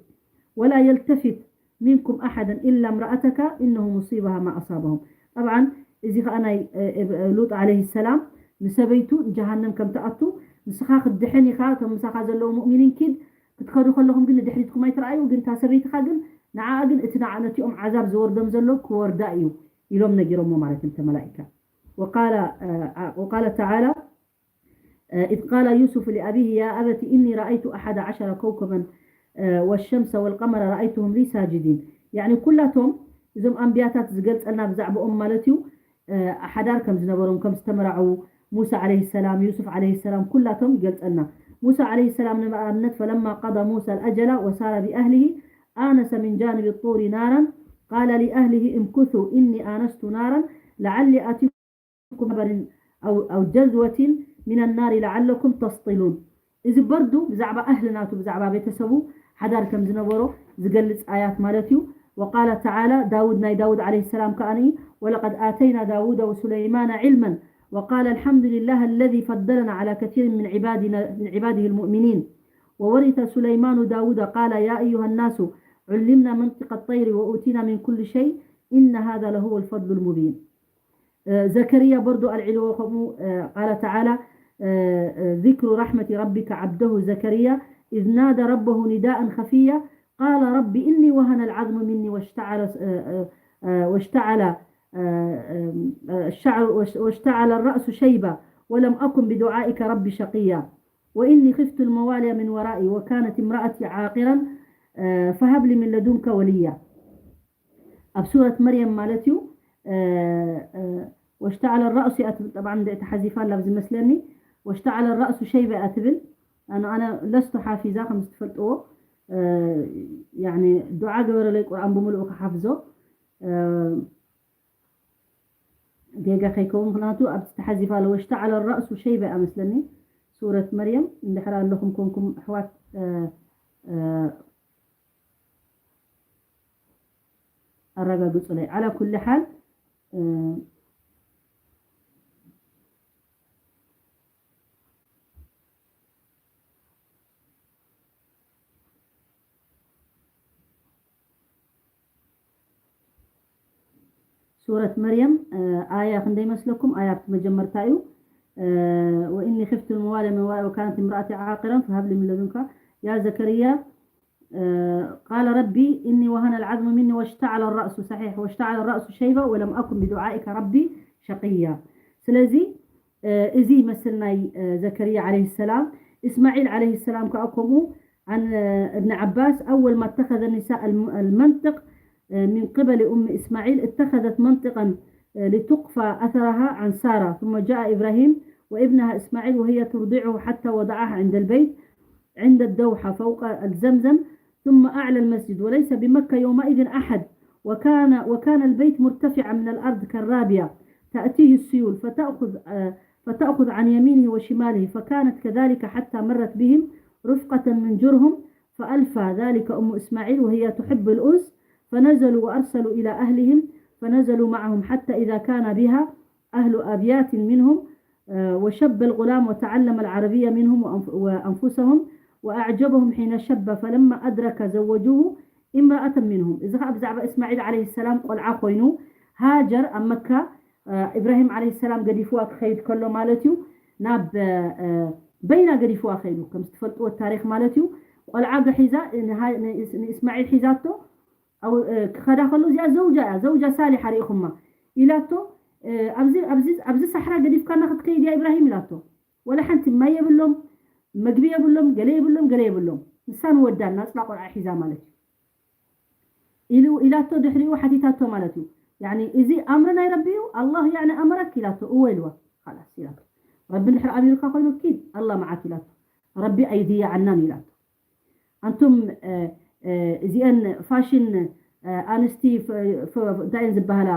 ولا يلتفت منكم أحدا إلا امرأتك إنه مصيبها ما أصابهم. طبعا እዚ ከዓ ናይ ሉጥ ዓለይሂ ሰላም ንሰበይቱ ጀሃነም ከም ትኣቱ ንስኻ ክትድሕን ኢኻ እቶም ምሳኻ ዘለዉ ሙእሚኒን ኪድ ክትከዱ ከለኹም ግን ንድሕሪትኩም ኣይትረኣዩ ግን እታ ሰበይትኻ ግን ንዓኣ ግን እቲ ንዓ ነቲኦም ዓዛብ ዝወርዶም ዘሎ ክወርዳ እዩ ኢሎም ነጊሮሞ ማለት እንተ መላኢካ وقال تعالى إذ قال يوسف لأبيه يا أبت إني رأيت أحد عشر كوكبا والشمس والقمر رأيتهم لي ساجدين ያኒ ኩላቶም እዞም ኣንብያታት ዝገልጸልና ብዛዕባኦም ማለት እዩ። ሓዳር ከም ዝነበሮም፣ ከም ዝተመራዐዉ፣ ሙሳ ዓለይሂ ሰላም፣ ዩሱፍ ዓለይሂ ሰላም፣ ኩላቶም ይገልጸልና። ሙሳ ዓለይሂ ሰላም ንኣብነት፣ ፈለማ ቀዳ ሙሳ ኣልኣጀላ ወሳረ ቢኣህሊሂ ኣነሰ ሚን ጃንቢ ጡሪ ናራን ቃለ ሊኣህሊሂ እምኩሱ ኢኒ ኣነስቱ ናራን ለዓሊ ኣቲኩም ጀዝወትን ሚን ናሪ ለዓለኩም ተስጢሉን። እዚ በርዱ ብዛዕባ ኣህሊ ናቱ፣ ብዛዕባ ቤተሰቡ ሓዳር ከም ዝነበሮ ዝገልጽ ኣያት ማለት እዩ። ወቃለ ተዓላ፣ ዳውድ፣ ናይ ዳውድ ዓለይሂ ሰላም ከኣ፣ ወለቀድ ኣተይና ዳውደ ወሱለይማነ ዒልመን ወቃለ ኣልሓምዱሊላህ ኣለዚ ፈደለና ዓላ ከሲር ምን ዒባዲና፣ ምን ዒባዲህ ልሙእሚኒን ወወሪተ ሱለይማኑ ዳውደ ቃለ ያ ኣዩሃ ናሱ ዑሊምና መንጢቀ ጠይሪ ወኡቲና ምን ኩል ሸይ ኢነ ሃዛ ለሁወ ልፈድሉ ልሙቢን። ዘከርያ በርዱ ኣልዒልዎ ከምኡ። ቃለ ተዓላ ذكر رحمة ربك عبده زكريا إذ نادى ربه نداء خفيا قال رب إني وهن العظم مني واشتعل واشتعل الشعر واشتعل الرأس شيبا ولم أكن بدعائك رب شقيا وإني خفت الموالي من ورائي وكانت امرأتي عاقرا فهب لي من لدنك وليا ኣብ ሱረት መርየም ማለት እዩ። ወሽተዓለ ራእሱ እያ ትብል። ጠብዓ እንደ ተሓዚፋ ኣላ ኣብዚ መስለኒ። ወሽተዓለ ራእሱ ሸይበ እያ ትብል። ኣነ ኣነ ለስቱ ሓፊዛ ከም ዝትፈልጥዎ። ያኒ ዱዓ ገበረለይ ቁርኣን ብምልኡ ክሓፍዞ ጌጋ ከይከውን፣ ምክንያቱ ኣብዚ ተሓዚፋ ኣሎ። ወሽተዓለ ራእሱ ሸይበ እያ መስለኒ ሱረት መርየም። እንድሕር ኣለኹም ኮንኩም ኣሕዋት ኣረጋግጹለይ። ዓላ ኩሊ ሓል ሱረት መርየም ኣያ ክንደይ መስለኩም? ኣያ ኣብቲ መጀመርታ እዩ። ወኢኒ ኽፍቱ ልመዋልየ ምን ወራኢ ወካነት እምራእቲ ዓቂረን ፈሃብ ሊ ምን ለዱንካ ያ ዘከርያ ቃለ ረቢ ኢኒ ወሀነ ልዓዝሙ ሚኒ ወሽተዓለ ራእሱ ሰሒሕ ወሽተዓለ ራእሱ ሸይበ ወለም ኣኩን ብዱዓኢከ ረቢ ሸቅያ። ስለዚ እዚ ይመስል ናይ ዘከርያ ዓለይሂ ሰላም። እስማዒል ዓለይሂ ሰላም ከኣ ከምኡ። عن ابن عباس أول ما اتخذ النساء المنطق من قبل أم إسماعيل اتخذت منطقا لتقفى أثرها عن سارة ثم جاء إبراهيم وابنها إسماعيل وهي ترضعه حتى وضعه عند البيت عند الدوحة فوق الزمزم ثم أعلى المسجد وليس بمكة يومئذ أحد وكان وكان البيت مرتفعا من الأرض كالرابية تأتيه السيول فتأخذ فتأخذ عن يمينه وشماله فكانت كذلك حتى مرت بهم رفقة من جرهم فألفى ذلك أم إسماعيل وهي تحب الأنس فنزلوا وأرسلوا إلى أهلهم فنزلوا معهم حتى إذا كان بها أهل أبيات منهم وشب الغلام وتعلم العربية منهم وأنفسهم وأعجبهم حين شب فلما أدرك زوجوه امرأة منهم. إذا خاب زعب إسماعيل عليه السلام قل عقوينو هاجر أمكة إبراهيم عليه السلام قد يفوق خيد كله مالتيو ناب بين قد يفوق خيدو كم استفلت التاريخ مالتيو قل عاق حيزا إسماعيل حيزاتو ክኸዳ ከሎ እዚኣ ዘውጃ እያ፣ ዘውጃ ሳሊሓ ርኢኹማ ኢላቶ። ኣብዚ ሳሕራ ገዲፍካና ክትከይድ እያ ኢብራሂም ኢላቶ። ወላ ሓንቲ ማይ የብሎም፣ መግቢ የብሎም፣ ገለ የብሎም፣ ገለ የብሎም። ንሳ ንወዳ ናፅላ ቆልዓ ሒዛ ማለት እዩ ኢሉ ኢላቶ። ድሕሪኡ ሓቲታቶ ማለት እዩ። ያኒ እዚ ኣምሪ ናይ ረቢ እዩ፣ ኣላህ ያኒ ኣመረክ ኢላቶ። እወ ኢልዋ። ኻላስ ኢላቶ። ረቢ እንድሕር ኣሚሩካ ኮይኑ ኪድ ኣላ መዓክ ኢላቶ። ረቢ ኣይድያዓናን ኢላቶ። ኣንቱም እዚአን ፋሽን ኣንስቲ እንታይ እየን ዝበሃላ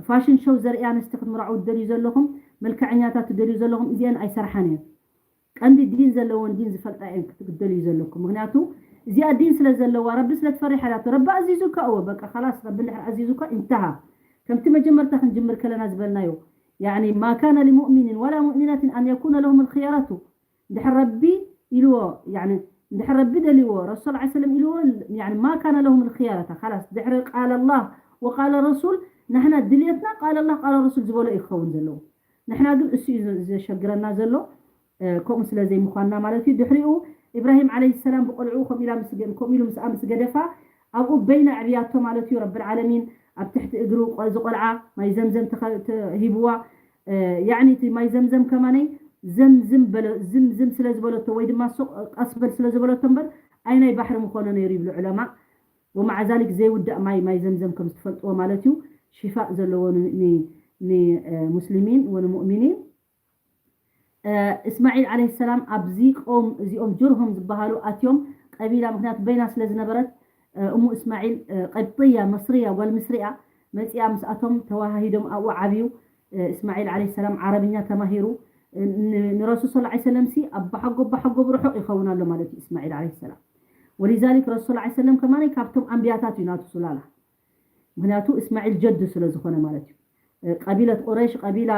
ፋሽን ሾው ዘርኢ ኣንስቲ ክትምራዑ ትደልዩ ዘለኹም፣ መልክዐኛታት ትደልዩ ዘለኹም እዚአን ኣይሰርሓን እየን። ቀንዲ ዲን ዘለዎን ዲን ዝፈልጣ እየን ክትደልዩ ዘለኩም። ምክንያቱ እዚኣ ዲን ስለ ዘለዋ ረቢ ስለ ትፈርሕ ኢላቶ። ረቢ ኣዚዙካ እወ በቃ ኻላስ ረቢ እንድሕር ኣዚዙካ ኢንተሃ። ከምቲ መጀመርታ ክንጅምር ከለና ዝበልናዮ ያኒ ማ ካነ ሊሙእሚኒን ወላ ሙእሚናትን ኣን የኩነ ለሁም ልክያረቱ እንድሕር ረቢ ኢልዎ ያኒ እንድሕር ረቢ ደልዎ ረሱል ዓ ሰለም ኢልዎ ያኒ ማ ካነ ለሁም ልክያረታ ካላስ ድሕሪ ቃል ኣላህ ወቃል ረሱል ንሕና ድልየትና ቃል ኣላህ ቃል ረሱል ዝበሎ እዩ ክኸውን ዘለዎ። ንሕና ግን እሱ እዩ ዘሸግረና ዘሎ። ከምኡ ስለ ዘይምዃንና ማለት እዩ። ድሕሪኡ ኢብራሂም ዓለይሂ ሰላም ብቆልዕኡ ከምኡ ኢላ ምስ ገ- ከምኡ ኢሉ ምስኣ ምስ ገደፋ ኣብኡ በይና ኣዕብያቶ ማለት እዩ። ረብል ዓለሚን ኣብ ትሕቲ እግሩ ቆ- እዚ ቆልዓ ማይ ዘምዘም ተኸ- ተሂብዋ። ያዕኒ እቲ ማይ ዘምዘም ከማነይ ዘምዝም በለ ዝምዝም ስለ ዝበለቶ ወይ ድማ ሱቕ ቀስ በል ስለ ዝበለቶ እምበር ኣይ ናይ ባሕሪ ምኾነ ነይሩ ይብሉ ዑለማ። ወማዓ ዛሊክ ዘይውዳእ ማይ ማይ ዘምዘም ከም ዝትፈልጥዎ ማለት እዩ ሽፋእ ዘለዎ ንሙስሊሚን ወንሙእሚኒን። እስማዒል ዓለይሂ ሰላም ኣብዚ ቀውም እዚኦም ጅርሁም ዝበሃሉ ኣትዮም ቀቢላ ምክንያቱ በይና ስለ ዝነበረት እሙ እስማዒል ቀብጥያ መስርያ ጓል ምስሪያ መፂኣ ምስኣቶም ተዋሃሂዶም ኣብኡ ዓብዩ። እስማዒል ዓለይሂ ሰላም ዓረብኛ ተማሂሩ ንረሱል ስ ሰለም ሲ ኣባሓጎ ኣባሓጎ ብርሑቕ ይኸውን ኣሎ ማለት እዩ እስማዒል ዓለይሂ ሰላም። ወሊዛሊክ ረሱል ስ ሰለም ከማን ካብቶም ኣንብያታት እዩ ናቱ ሱላላ። ምክንያቱ እስማዒል ጀዱ ስለ ዝኾነ ማለት እዩ። ቀቢለት ቁረይሽ ቀቢላ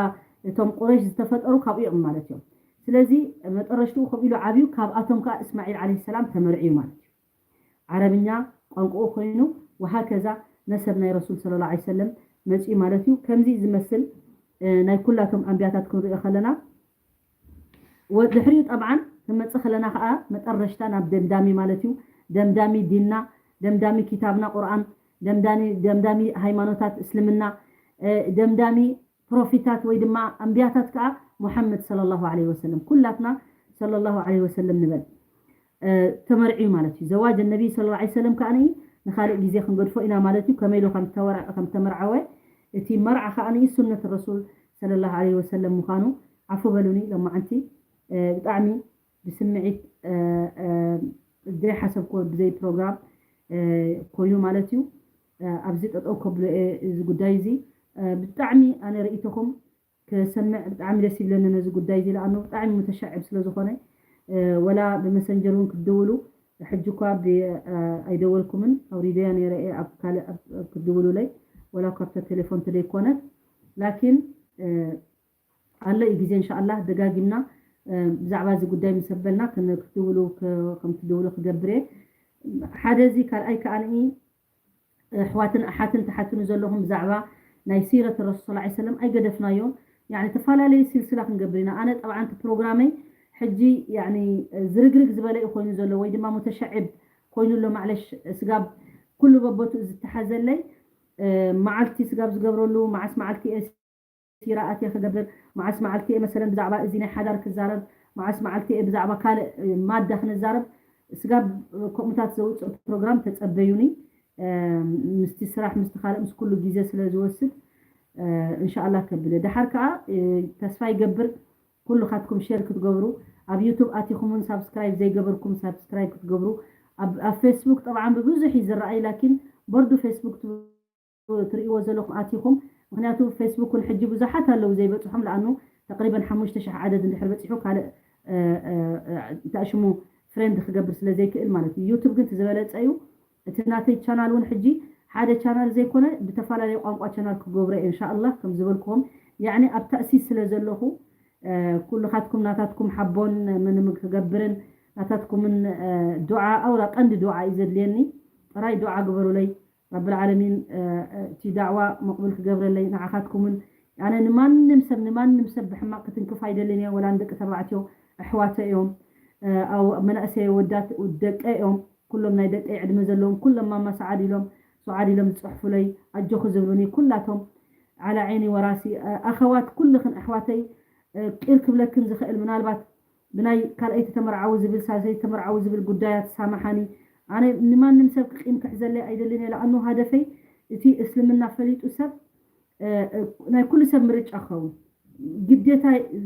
እቶም ቁረይሽ ዝተፈጠሩ ካብኡ እዮም ማለት እዮም። ስለዚ መጠረሽትኡ ከምኡ ኢሉ ዓብዩ ካብኣቶም ከዓ እስማዒል ዓለይሂ ሰላም ተመርዕዩ ማለት እዩ። ዓረብኛ ቋንቋኡ ኮይኑ ወሃከዛ ነሰብ ናይ ረሱል ሰለላሁ ዐለይሂ ወሰለም መፅኡ ማለት እዩ። ከምዚ ዝመስል ናይ ኩላቶም ኣንብያታት ክንሪኦ ከለና ድሕሪኡ ጠብዓን ክንመፅእ ከለና ከዓ መጠረሽታ ናብ ደምዳሚ ማለት እዩ። ደምዳሚ ዲንና፣ ደምዳሚ ኪታብና ቁርኣን፣ ደምዳሚ ሃይማኖታት እስልምና፣ ደምዳሚ ፕሮፊታት ወይ ድማ ኣንብያታት ከዓ ሙሓመድ ሰለላሁ ዐለይሂ ወሰለም ኩላትና ሰለላሁ ዐለይሂ ወሰለም ንበል። ተመርዕዩ ማለት እዩ። ዘዋጅ ነቢይ ስለ ላ ሰለም ከዓ ንካልእ ግዜ ክንገድፎ ኢና ማለት እዩ። ከመይ ኢሉ ከም ተመርዓወ እቲ መርዓ ከዓ ሱነት ረሱል ሰለላሁ ዐለይሂ ወሰለም ምዃኑ ዓፉ በሉኒ። ሎማዓንቲ ብጣዕሚ ብስምዒት ዘይሓሰብክዎ ብዘይ ፕሮግራም ኮይኑ ማለት እዩ። ኣብዚ ጠጠው ከብሎ እዚ ጉዳይ እዚ ብጣዕሚ ኣነ ርእይቶኹም ክሰምዕ ብጣዕሚ ደስ ይብለኒ ነዚ ጉዳይ እዚ ለኣኑ ብጣዕሚ ሙተሻዕብ ስለ ዝኾነ ወላ ብመሰንጀር እውን ክትድውሉ ሕጂ እኳ ኣይደወልኩምን ኣውሪደያ ነረ ኣብ ካልእ ክትድውሉለይ ወላ ካብተ ቴሌፎን ተደይኮነት ላኪን ኣሎ እዩ ግዜ እንሻኣላ ደጋጊምና ብዛዕባ እዚ ጉዳይ ምስ ኣበልና ክትድውሉ ከም ትድውሉ ክገብር እየ ሓደ እዚ ካልኣይ ከዓንኢ ኣሕዋትን ኣሓትን ተሓትኑ ዘለኹም ብዛዕባ ናይ ሲረት ረሱል ስ ሰለም ኣይገደፍናዮ። ተፈላለየ ሲልስላ ክንገብር ኢና። ኣነ ጠብዓን እቲ ፕሮግራመይ ሕጂ ዝርግርግ ዝበለ እዩ ኮይኑ ዘሎ ወይ ድማ ሙተሸዕብ ኮይኑ ኣሎ። ማዕለሽ ስጋብ ኩሉ በቦቱ ዝተሓዘለይ መዓልቲ ስጋብ ዝገብረሉ መዓስ መዓልቲ ሲራ ኣትየ ክገብር መዓስ መዓልቲ እየ መሰለን ብዛዕባ እዚ ናይ ሓዳር ክዛረብ መዓስ መዓልቲ እየ ብዛዕባ ካልእ ማዳ ክንዛረብ ስጋብ ከምኡታት ዘውፅእ ፕሮግራም ተፀበዩኒ። ምስቲ ስራሕ ምስቲ ካልእ ምስ ኩሉ ግዜ ስለ ዝወስድ እንሻኣላ ከብለ ደሓር ከዓ ተስፋ ይገብር ኩሉካትኩም ሸር ክትገብሩ ኣብ ዩቱብ ኣቲኹም እውን ሳብስክራይብ ዘይገበርኩም ሳብስክራይብ ክትገብሩ ኣብ ፌስቡክ ጠብዓን ብብዙሕ እዩ ዝረኣይ ላኪን በርዱ ፌስቡክ ትርእይዎ ዘለኹም ኣቲኹም ምክንያቱ ፌስቡክ እውን ሕጂ ብዙሓት ኣለዉ ዘይበፅሖም ለኣኑ ተቅሪበን ሓሙሽተ ሽሕ ዓደድ እንድሕር በፂሑ ካልእ እንታይ ሽሙ ፍሬንድ ክገብር ስለ ዘይክእል ማለት እዩ ዩቱብ ግን ዝበለፀ እዩ እቲ ናተይ ቻናል እውን ሕጂ ሓደ ቻናል ዘይኮነ ብተፈላለየ ቋንቋ ቻናል ክገብሮ እየ እንሻኣላ ከም ዝበልኩኹም ያዕኒ ኣብ ታእሲስ ስለ ዘለኹ ኩልኻትኩም ናታትኩም ሓቦን ምንም ክገብርን ናታትኩምን ዱዓ ኣውራ ቀንዲ ዱዓ እዩ ዘድልየኒ ጥራይ ዱዓ ግበሩለይ ረብል ዓለሚን እቲ ዳዕዋ መቕብል ክገብረለይ ንዓኻትኩምን ኣነ ንማንም ሰብ ንማንም ሰብ ብሕማቅ ክትንክፍ ኣይደልን እየ ወላ ንደቂ ተባዕትዮ ኣሕዋተ እዮም መናእሰይ ወዳት ደቀ እዮም ኩሎም ናይ ደቀይ ዕድመ ዘለዎም ኩሎም ማማ ሰዓድ ኢሎም ሰዓድ ኢሎም ዝፅሕፉለይ ኣጆኹ ዝብሉኒ ኩላቶም ዓላ ዓይኒ ወራሲ ኣኸዋት ኩልኽን ኣሕዋተይ ቅር ክብለክን ዝኽእል ምናልባት ብናይ ካልኣይቲ ተመርዓዊ ዝብል ሳልሰይቲ ተመርዓዊ ዝብል ጉዳያት ሳማሓኒ ኣነ ንማንም ሰብ ክቂም ክሕዘለይ ኣይደልን እየ ለኣኑ ሃደፈይ እቲ እስልምና ፈሊጡ ሰብ ናይ ኩሉ ሰብ ምርጫ ክኸውን ግዴታ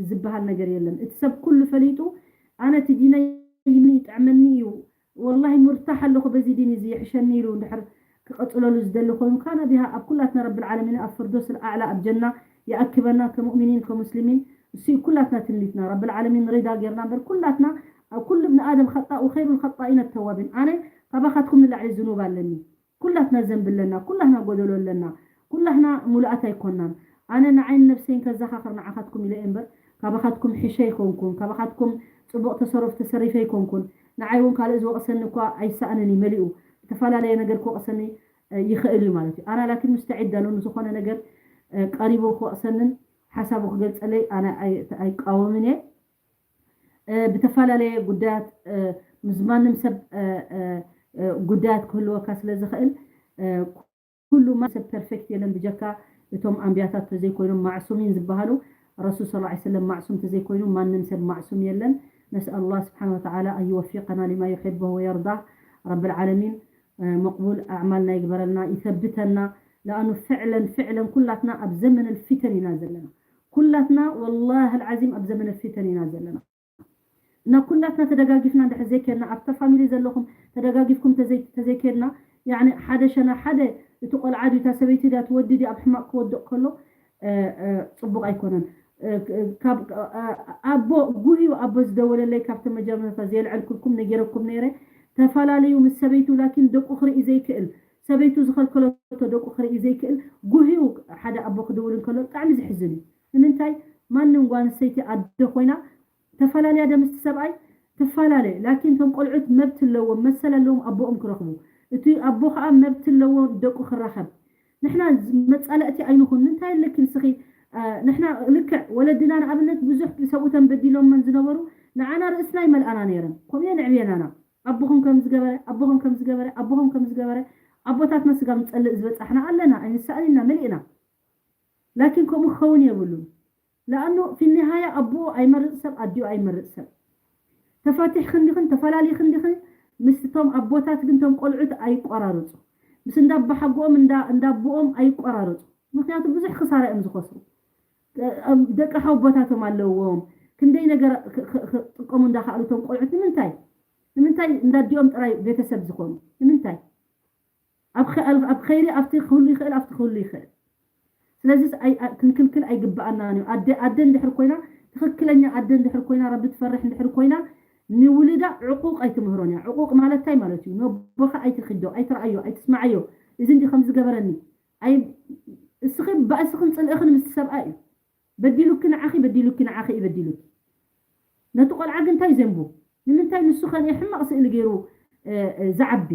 ዝበሃል ነገር የለን እቲ ሰብ ኩሉ ፈሊጡ ኣነ እቲ ዲነይ ይምን ይጥዕመኒ እዩ ወላሂ ሙርታሕ ኣለኹ በዚ ዲን እዚ ይሕሸኒ ኢሉ እንድሕር ክቐፅለሉ ዝደሊ ኮይኑ ካነ ቢሃ ኣብ ኩላትና ረብል ዓለሚን ኣብ ፍርዶስ ኣዕላ ኣብ ጀና ይኣክበና ከሙእሚኒን ከሙስሊሚን እሱ ኩላትና ትምኒትና ረብል ዓለሚን ሪዳ ጌርና እምበር ኩላትና ኣብ ኩሉ ብኒ ኣደም ኸጣእ ወኸይሩ ኸጣኢነ ተዋቢን ኣነ ካባኻትኩም ንላዕሊ ዝኑብ ኣለኒ ኩላትና ዘንብ ኣለና ኩላትና ጎደሎ ኣለና ኩላትና ሙሉኣት ኣይኮናን ኣነ ንዓይን ነብሰይን ከዘኻኽር ንዓኻትኩም ኢለ እየ እምበር ካባኻትኩም ሕሸ ኣይኮንኩን ካባኻትኩም ፅቡቕ ተሰሩፍ ተሰሪፈ ኣይኮንኩን ንዓይ እውን ካልእ ዝወቕሰኒ እኳ ኣይሰኣንን እዩ መሊኡ ዝተፈላለየ ነገር ክወቕሰኒ ይኽእል እዩ ማለት እዩ ኣና ላኪን ሙስተዒድ ኣሉ ንዝኾነ ነገር ቀሪቡ ክወቕሰንን ሓሳቡ ክገልፀለይ ኣነ ኣይቃወምን እየ ብተፈላለየ ጉዳያት ምስ ማንም ሰብ ጉዳያት ክህልወካ ስለ ዝኽእል ኩሉ ማ ሰብ ፐርፌክት የለን ብጀካ እቶም ኣንቢያታት ተዘይኮይኖም ማዕሱሚን ዝበሃሉ ረሱል ስ ሰለም ማዕሱም ተዘይኮይኑ ማንም ሰብ ማዕሱም የለን ነስኣል ላህ ስብሓን ወተዓላ ኣን ይወፊቀና ሊማ ዩሕብሁ ወየርዳ ረብል ዓለሚን መቕቡል ኣዕማልና ይግበረልና፣ ይሰብተና። ለኣኑ ፍዕለን ፍዕለን ኩላትና ኣብ ዘመን ፊተን ኢና ዘለና። ኩላትና ወላሂ ኣልዓዚም ኣብ ዘመን ፊተን ኢና ዘለና። እና ኩላትና ተደጋጊፍና እንድሕር ዘይከድና፣ ኣብታ ፋሚሊ ዘለኹም ተደጋጊፍኩም ተዘይ- ተዘይከድና፣ ያኒ ሓደ ሸና ሓደ፣ እቲ ቆልዓ ድዩ እታ ሰበይቲ ድያ ትወዲ ድዩ ኣብ ሕማቕ ክወድቕ ከሎ፣ እ፣ እ፣ ጽቡቕ ኣይኮነን። እ፣ ክ- ካብ እ፣ ኣቦ ጉህዩ ኣቦ ዝደወለለይ ካብቲ መጀመርታ ዘየልዐልኩልኩም ነጌረኩም ነይረ። ተፈላለዩ ምስ ሰበይቱ ላኪን ደቁ ክርኢ ዘይክእል፣ ሰበይቱ ዝኸልከለቶ ደቁ ክርኢ ዘይክእል ጉህዩ ሓደ ኣቦ ክድውል እንከሎ ብጣዕሚ ዝሕዝን እዩ። ንምንታይ ማንም ጓል ኣንስተይቲ ኣደ ኮይና ተፈላለያ ደ ምስቲ ሰብኣይ ትፈላለ፣ ላኪን እቶም ቆልዑት መብት ኣለዎም መሰል ኣለዎም ኣቦኦም ክረኽቡ። እቲ ኣቦ ከዓ መብት ኣለዎ ደቁ ክራኸብ። ንሕና መፃለእቲ ኣይንኹን። እንታይ ኣለኪ ንስኺ? ንሕና ልክዕ ወለድና ንኣብነት ብዙሕ ብሰብኡተን በዲሎመን ዝነበሩ ንዓና ርእስና ይመልኣና ነይረን። ከምኡ የንዕብየናና። ኣቦኹም ከም ዝገበረ ኣቦኹም ከም ዝገበረ ኣቦኹም ከም ዝገበረ ኣቦታትና ስጋ ምፀልእ ዝበፃሕና ኣለና። ኣይንሰኣን ኢና መሊእና። ላኪን ከምኡ ክኸውን የብሉን። ለኣኑ ፊኒሃያ ኣቦኡ ኣይመርፅ ሰብ ኣዲኡ ኣይመርፅ ሰብ። ተፋቲሕክን ዲኽን ተፈላሊኽን ዲኽን ምስቶም ኣቦታት ግን ቶም ቆልዑት ኣይቆራረፁ። ምስ እንዳባሓጎኦም እንዳቦኦም ኣይቆራረፁ። ምክንያቱ ብዙሕ ክሳራ እዮም ዝኸስሩ። ደቂ ሓወቦታቶም ኣለዎም። ክንደይ ነገር ክጥቀሙ እንዳካኣሉ ቶም ቆልዑት ንምንታይ ንምንታይ እንዳዲኦም ጥራይ ቤተሰብ ዝኾኑ ንምንታይ? ኣብ ኸይሪ ኣብቲ ክህሉ ይኽእል ኣብቲ ክህሉ ይኽእል። ስለዚ ክንክልክል ኣይግብኣናን እዩ። ኣደ ኣደ እንድሕር ኮይና ትኽክለኛ ኣደ እንድሕር ኮይና ረቢ ትፈርሕ እንድሕር ኮይና ንውልዳ ዕቁቕ ኣይትምህሮን እያ። ዕቁቕ ማለት እንታይ ማለት እዩ? ነቦኻ ኣይትኺዶ፣ ኣይትረኣዮ፣ ኣይትስማዓዮ። እዚ እንዲ ከም ዝገበረኒ ኣይ እስኺ ባእስኽን ፅልእኽን ምስቲ ሰብኣይ እዩ። በዲሉኪ ንዓኺ በዲሉኪ ንዓኺ እዩ በዲሉኪ። ነቲ ቆልዓ ግን እንታይ ዘንቡ? ንምንታይ ንሱ ከ ሕማቕ ስእሊ ገይሩ ዝዓቢ?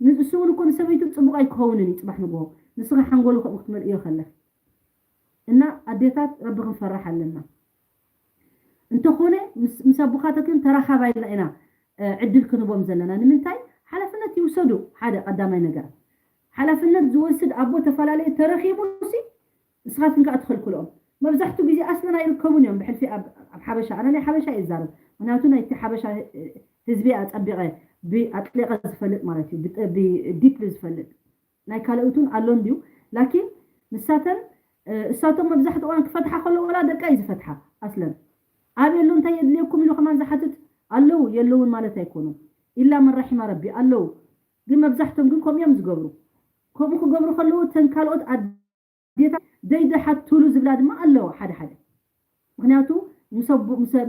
ንሱ እውን እኮ ንሰበይቱ ፅቡቕ ኣይክኸውንን እዩ ፅባሕ ንግሆ። ንስኻ ሓንጎሉ ከምኡ ክትመልእዮ ከለክ እና ኣዴታት ረቢ ክንፈራሕ ኣለና። እንተኾነ ምስ ኣቦኻትክን ተራኻባይና ኢና ዕድል ክንቦም ዘለና። ንምንታይ ሓላፍነት ይውሰዱ? ሓደ ቀዳማይ ነገር ሓላፍነት ዝወስድ ኣቦ ተፈላለየ ተረኺቡ ሲ ንስኻትክን ከዓ ትኸልክልኦም። መብዛሕትኡ ግዜ ኣስለን ኣይርከቡን እዮም ብሕልፊ ኣብ ሓበሻ። ኣነ ናይ ሓበሻ እየ ዝዛረብ። ምክንያቱ ናይቲ ሓበሻ ህዝቢ ኣፀቢቐ ኣጥሊቐ ዝፈልጥ ማለት እዩ። ዲፕሊ ዝፈልጥ ናይ ካልኦት እውን ኣሎ እንድዩ። ላኪን ንሳተን እሳቶም መብዛሕትኡ እዋን ክፈትሓ ከሎ ወላ ደቃ እዩ ዝፈትሓ። ኣስለን ኣብ የሉ እንታይ የድልየኩም ኢሉ ከማን ዝሓትት ኣለዉ የለውን ማለት ኣይኮኑን። ኢላ መን ራሒማ ረቢ ኣለዉ። ግን መብዛሕቶም ግን ከምኡ እዮም ዝገብሩ። ከምኡ ክገብሩ ከለዉ ተን ካልኦት ኣዴታት ደይደሓትሉ ዝብላ ድማ ኣለዋ ሓደ ሓደ። ምክንያቱ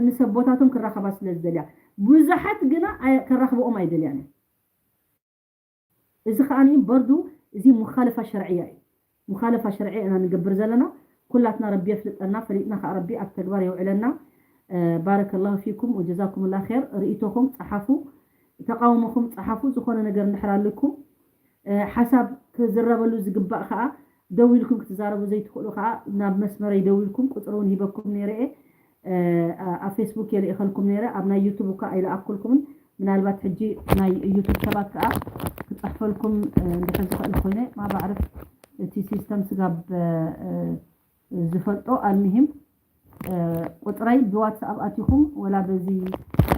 ምስ ኣቦታቶም ክራኸባ ስለ ዝደልያ። ብዙሓት ግና ከራኽበኦም ኣይደልያን እየን። እዚ ከዓ በርዱ እዚ ሙኻለፋ ሸርዕያ እዩ። ሙኻለፋ ሸርዕያ ኢና ንገብር ዘለና። ኩላትና ረቢ የፍልጠና፣ ፈሊጥና ከዓ ረቢ ኣብ ተግባር የውዕለና። ባረከ ላሁ ፊኩም ወጀዛኩም ላ ር። ርእይቶኹም ፀሓፉ፣ ተቃውሞኹም ፀሓፉ። ዝኾነ ነገር እንድሕር ኣለኩም ሓሳብ ክዝረበሉ ዝግባእ ከዓ ደው ኢልኩም ክትዛረቡ ዘይትኽእሉ ከዓ ናብ መስመረይ ደው ኢልኩም ቁፅሪ እውን ሂበኩም ነይረ እየ። ኣብ ፌስቡክ የልእኸልኩም ነይረ ኣብ ናይ ዩቱብ እኳ ኣይለኣኩልኩምን። ምናልባት ሕጂ ናይ ዩቱብ ሰባት ከዓ ክፅሕፈልኩም እንድሕር ዝኽእል ኮይነ ማባዕርፍ እቲ ሲስተም ስጋብ ዝፈልጦ ኣልምሂም ቁፅረይ ብዋትስኣፕ ኣቲኹም ወላ በዚ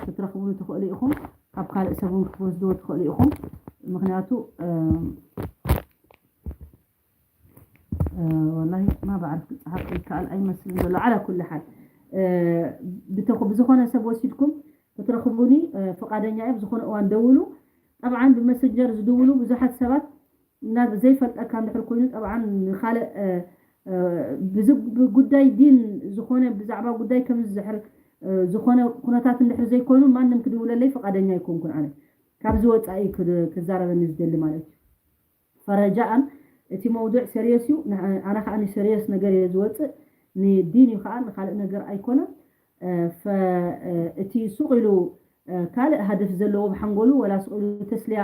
ክትረኽቡኒ ትኽእሉ ኢኹም። ካብ ካልእ ሰብ እውን ክትወስድዎ ትኽእሉ ኢኹም። ምክንያቱ ወላሂ ማባዕርፍ ክፀሓፍ ይከኣል ኣይመስልን ዘሎ። ዓላ ኩሉ ሓል ብዝኾነ ሰብ ወሲድኩም ክትረኽቡኒ ፍቃደኛ እየ። ብዝኾነ እዋን ደውሉ። ጠብዓን ብመሰንጀር ዝድውሉ ብዙሓት ሰባት ናብ ዘይፈልጠካ እንድሕር ኮይኑ ጠብዓን ንካልእ ብጉዳይ ዲን ዝኾነ ብዛዕባ ጉዳይ ከም ዝሕር ዝኾነ ኩነታት እንድሕር ዘይኮይኑ ማንም ክድውለለይ ፍቃደኛ ኣይኮንኩን። ኣነ ካብዚ ወፃኢ ክዛረበኒ ዝደሊ ማለት እዩ። ፈረጃኣን እቲ መውዱዕ ሰሪየስ እዩ። ኣነ ከዓ ንሰሪየስ ነገር እየ ዝወፅእ። ንዲን እዩ ከዓ ንካልእ ነገር ኣይኮነን። እቲ ሱቕ ኢሉ ካልእ ሃደፍ ዘለዎ ብሓንጎሉ ወላ ሱቕ ኢሉ ተስልያ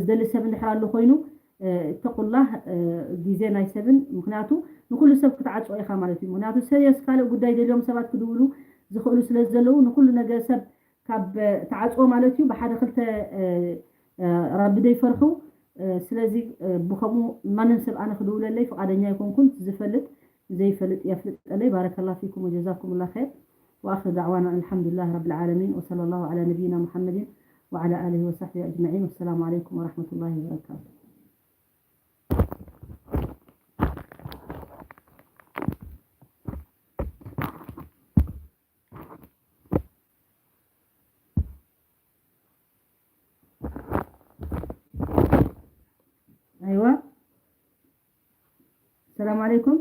ዝደሊ ሰብ እንድሕር ኣሎ ኮይኑ እተቁላህ ግዜ ናይ ሰብን ምክንያቱ ንኩሉ ሰብ ክትዓፅኦ ኢኻ ማለት እዩ። ምክንያቱ ሰሪየስ ካልእ ጉዳይ ደልዮም ሰባት ክድውሉ ዝኽእሉ ስለ ዘለዉ ንኩሉ ነገር ሰብ ካብ ተዓፅዎ ማለት እዩ። ብሓደ ክልተ ረቢ ደይፈርሑ። ስለዚ ብከምኡ ማንም ሰብ ኣነ ክድውለለይ ፍቃደኛ ኣይኮንኩን። ዝፈልጥ ዘይፈልጥ የፍልጠለይ። ባረከላ ፊኩም ወጀዛኩም ላ ር። ወኣክር ዳዕዋና ኣልሓምዱላህ ረብ ልዓለሚን ወሰለ ላሁ ዓላ ነቢይና ሙሓመድን وعلى آله وصحبه أجمعين. والسلام عليكم ورحمة الله وبركاته. أيوة. السلام عليكم.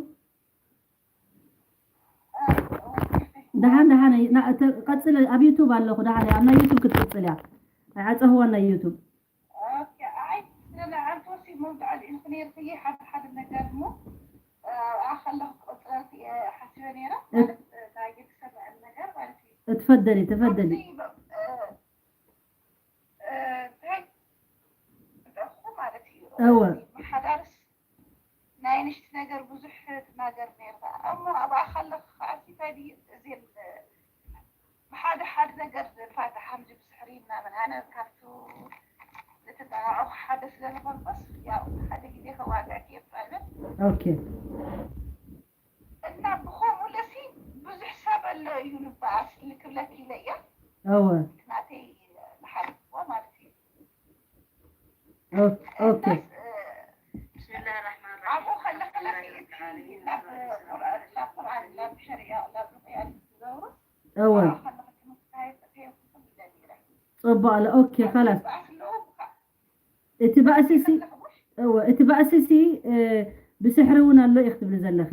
ደሓን ደሓን፣ ና- ተ- ቀጽለ። ኣብ ዩቱብ ኣለኹ። ደሓን ኣብ ናይ ዩቱብ ክትቅጽል እያ። ኣይዓጸኽዋን ናይ ዩቱብ። ኦኬ፣ ኣይ፣ ስለ ዓንተወሲ መውድዓ ልኢልኩ ነይርክዬ ሓደ ሓደ ነገር እሞ፣ እ፣ ኣኸለኹ ክቕጽለልክ እየ ሓሲበ ነይረ። ማለት፣ እ፣ ናይ ክሰምዐን ነገር ማለት እዩ። እትፈደሊ፣ ተፈደሊ። ከምዚ፣ እ፣ እ፣ እንታይ ክጠኹ ማለት እዩ። እወ። እዚ ምሓዳርስ ናይ ንሽቲ ነገር ብዙሕ ትናገር ነይርካ እሞ ኣብኣ ከለኻ ከዓ እንታይ ድዩ እዚን ብሓደ ሓደ ነገር ንፋታ ሓምዚ ብስሕሪ ምናምን ኣነ ካብቱ ንትጠራዑ ሓደ ስለ ዝፈልጦስ ያው ሓደ ግዜ ከዋግዕ ክየፋልን ኦኬ። እና ብኸምኡ ለሲ ብዙሕ ሰብ ኣሎ እዩ ንበኣስ ልክብለክ ኢለ እየ እወ። ናተይ ዝሓልፍዎ ማለት እዩ። ኦኬ። ብስምላህ ራሕማን ራሒም። ጸቡቕ ኣለ። ኦኬ፣ ኸላስ። እቲ ባእሲ ሲ እወ፣ እቲ ባእሲ ሲ ብስሕሪ እውን ኣሎ ኢኽ ትብሊ ዘለኺ።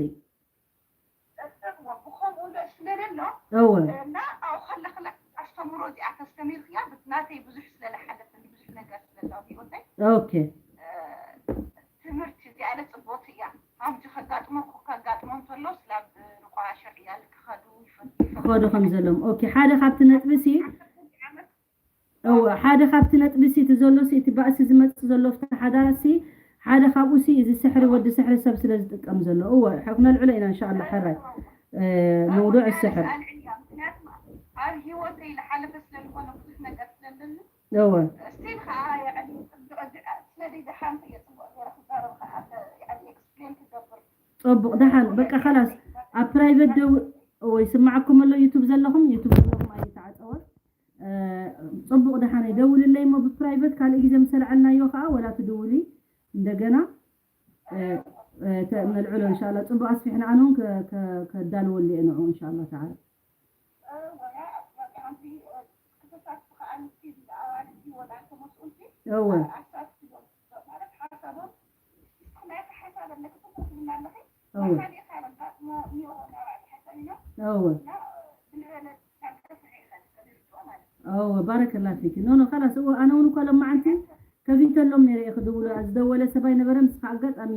እወ እና ኣብኡ ከለኽላ ኣስተምሮ እዚኣ ተስተሚርክያ ናተይ ብዙሕ ስለለሓለፈኒ ብዙሕ ነገር ስለላ ህይወተይ ኦኬ ትምህርቲ እዚኣ ለፅቦት እያ። ከምዚ ከጋጥመኩ ከጋጥሞ እንተሎ ስላብ ንቋሽዕ እያ ልክኸዱ ይፈ- ክኸዱ ከም ዘለዎም ኦኬ። ሓደ ካብቲ ነጥቢ ሲ ዓመት እወ ሓደ ካብቲ ነጥቢ ሲ እቲ ዘሎ ሲ እቲ ባእሲ ዝመጽእ ዘሎ ኣብቲ ሓዳር ሲ ሓደ ካብኡ ሲ እዚ ስሕሪ ወዲ ስሕሪ ሰብ ስለ ዝጥቀም ዘሎ እወ ሐ- ክነልዕሎ ኢና እንሻኣላ ሕራይ እ፣ መውዱዕ ስሕር ኣልዕያ ምክንያቱ ኣብ ህይወተይ ዝሓለፈ ስለዝኮነ ብዙሕ ነገር ስለለኒ እወ ስቲል ከዓ ያዕኒ ጽቡቅ ስለ ዘይደሓንኩ እየ ጽቡቅ ገይረ ክዛረብ ከዓ ያዕኒ ኤክስፕሌን ክገብር ጽቡቕ ደሓን በቃ ኸላስ ኣብ ፕራይቨት ደው ወይ ስማዓኩም ኣሎ ዩቱብ ዘለኹም ዩቱብ ዘለኹም ኣይተዓጸወ እ፣ ጽቡቕ ደሓን ደውልለይ እሞ ብፕራይቨት ካልእ ግዜ ምስ ኣልዓልናዮ ከዓ ወላ ትድውሊ እንደገና እ፣ እ፣ ተ- ነልዕሎ እንሻላ ጽቡቕ ኣስፊሕና ኣነ እውን ከ- ከ- ከዳልወሉ እየ ንዑ እንሻላ ተዓላ እወ እወ እወ እወ ባረከላ ፊኪ ኖ ኖ ካላስ እወ ኣነ እውን እኳ ለማዓንቲ ከፊተሎም ነይረ እየ ክድውሎ ዝደወለ ሰብ ኣይነበረን ንስኻ ኣጋጣሚ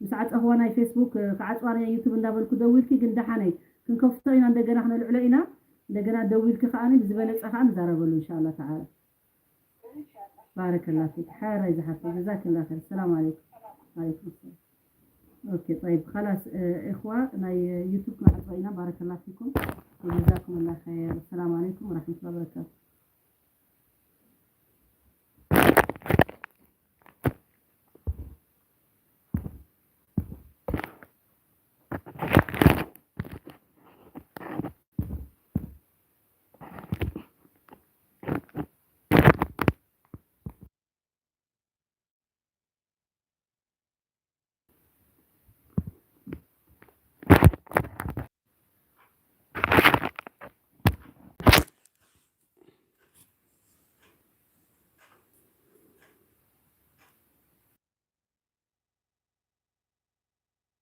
ምስ ዓፀኽዋ ናይ ፌስቡክ ክዓፅዋ ናይ ዩቱብ እንዳበልኩ ደዊልኪ ግን ደሓነይ ክንከፍቶ ኢና እንደገና ክነልዕሎ ኢና እንደገና ደዊልኪ ከዓኒ ብዝበለፀ ከዓ ንዛረበሉ እንሻላ ተዓላ ባረከላ ፊክ ሓራይ ዝሓፍተይ ጀዛክላ ኸይር ሰላም ዓለይኩም ዓለይኩም ሰላም ኦኬ ጠይብ ኸላስ እኽዋ ናይ ዩቱብ ክንዓፅዋ ኢና ባረከላ ፊኩም ጀዛኩም ላ ኸይር ሰላም ዓለይኩም ወረሕመቱላ በረካቱ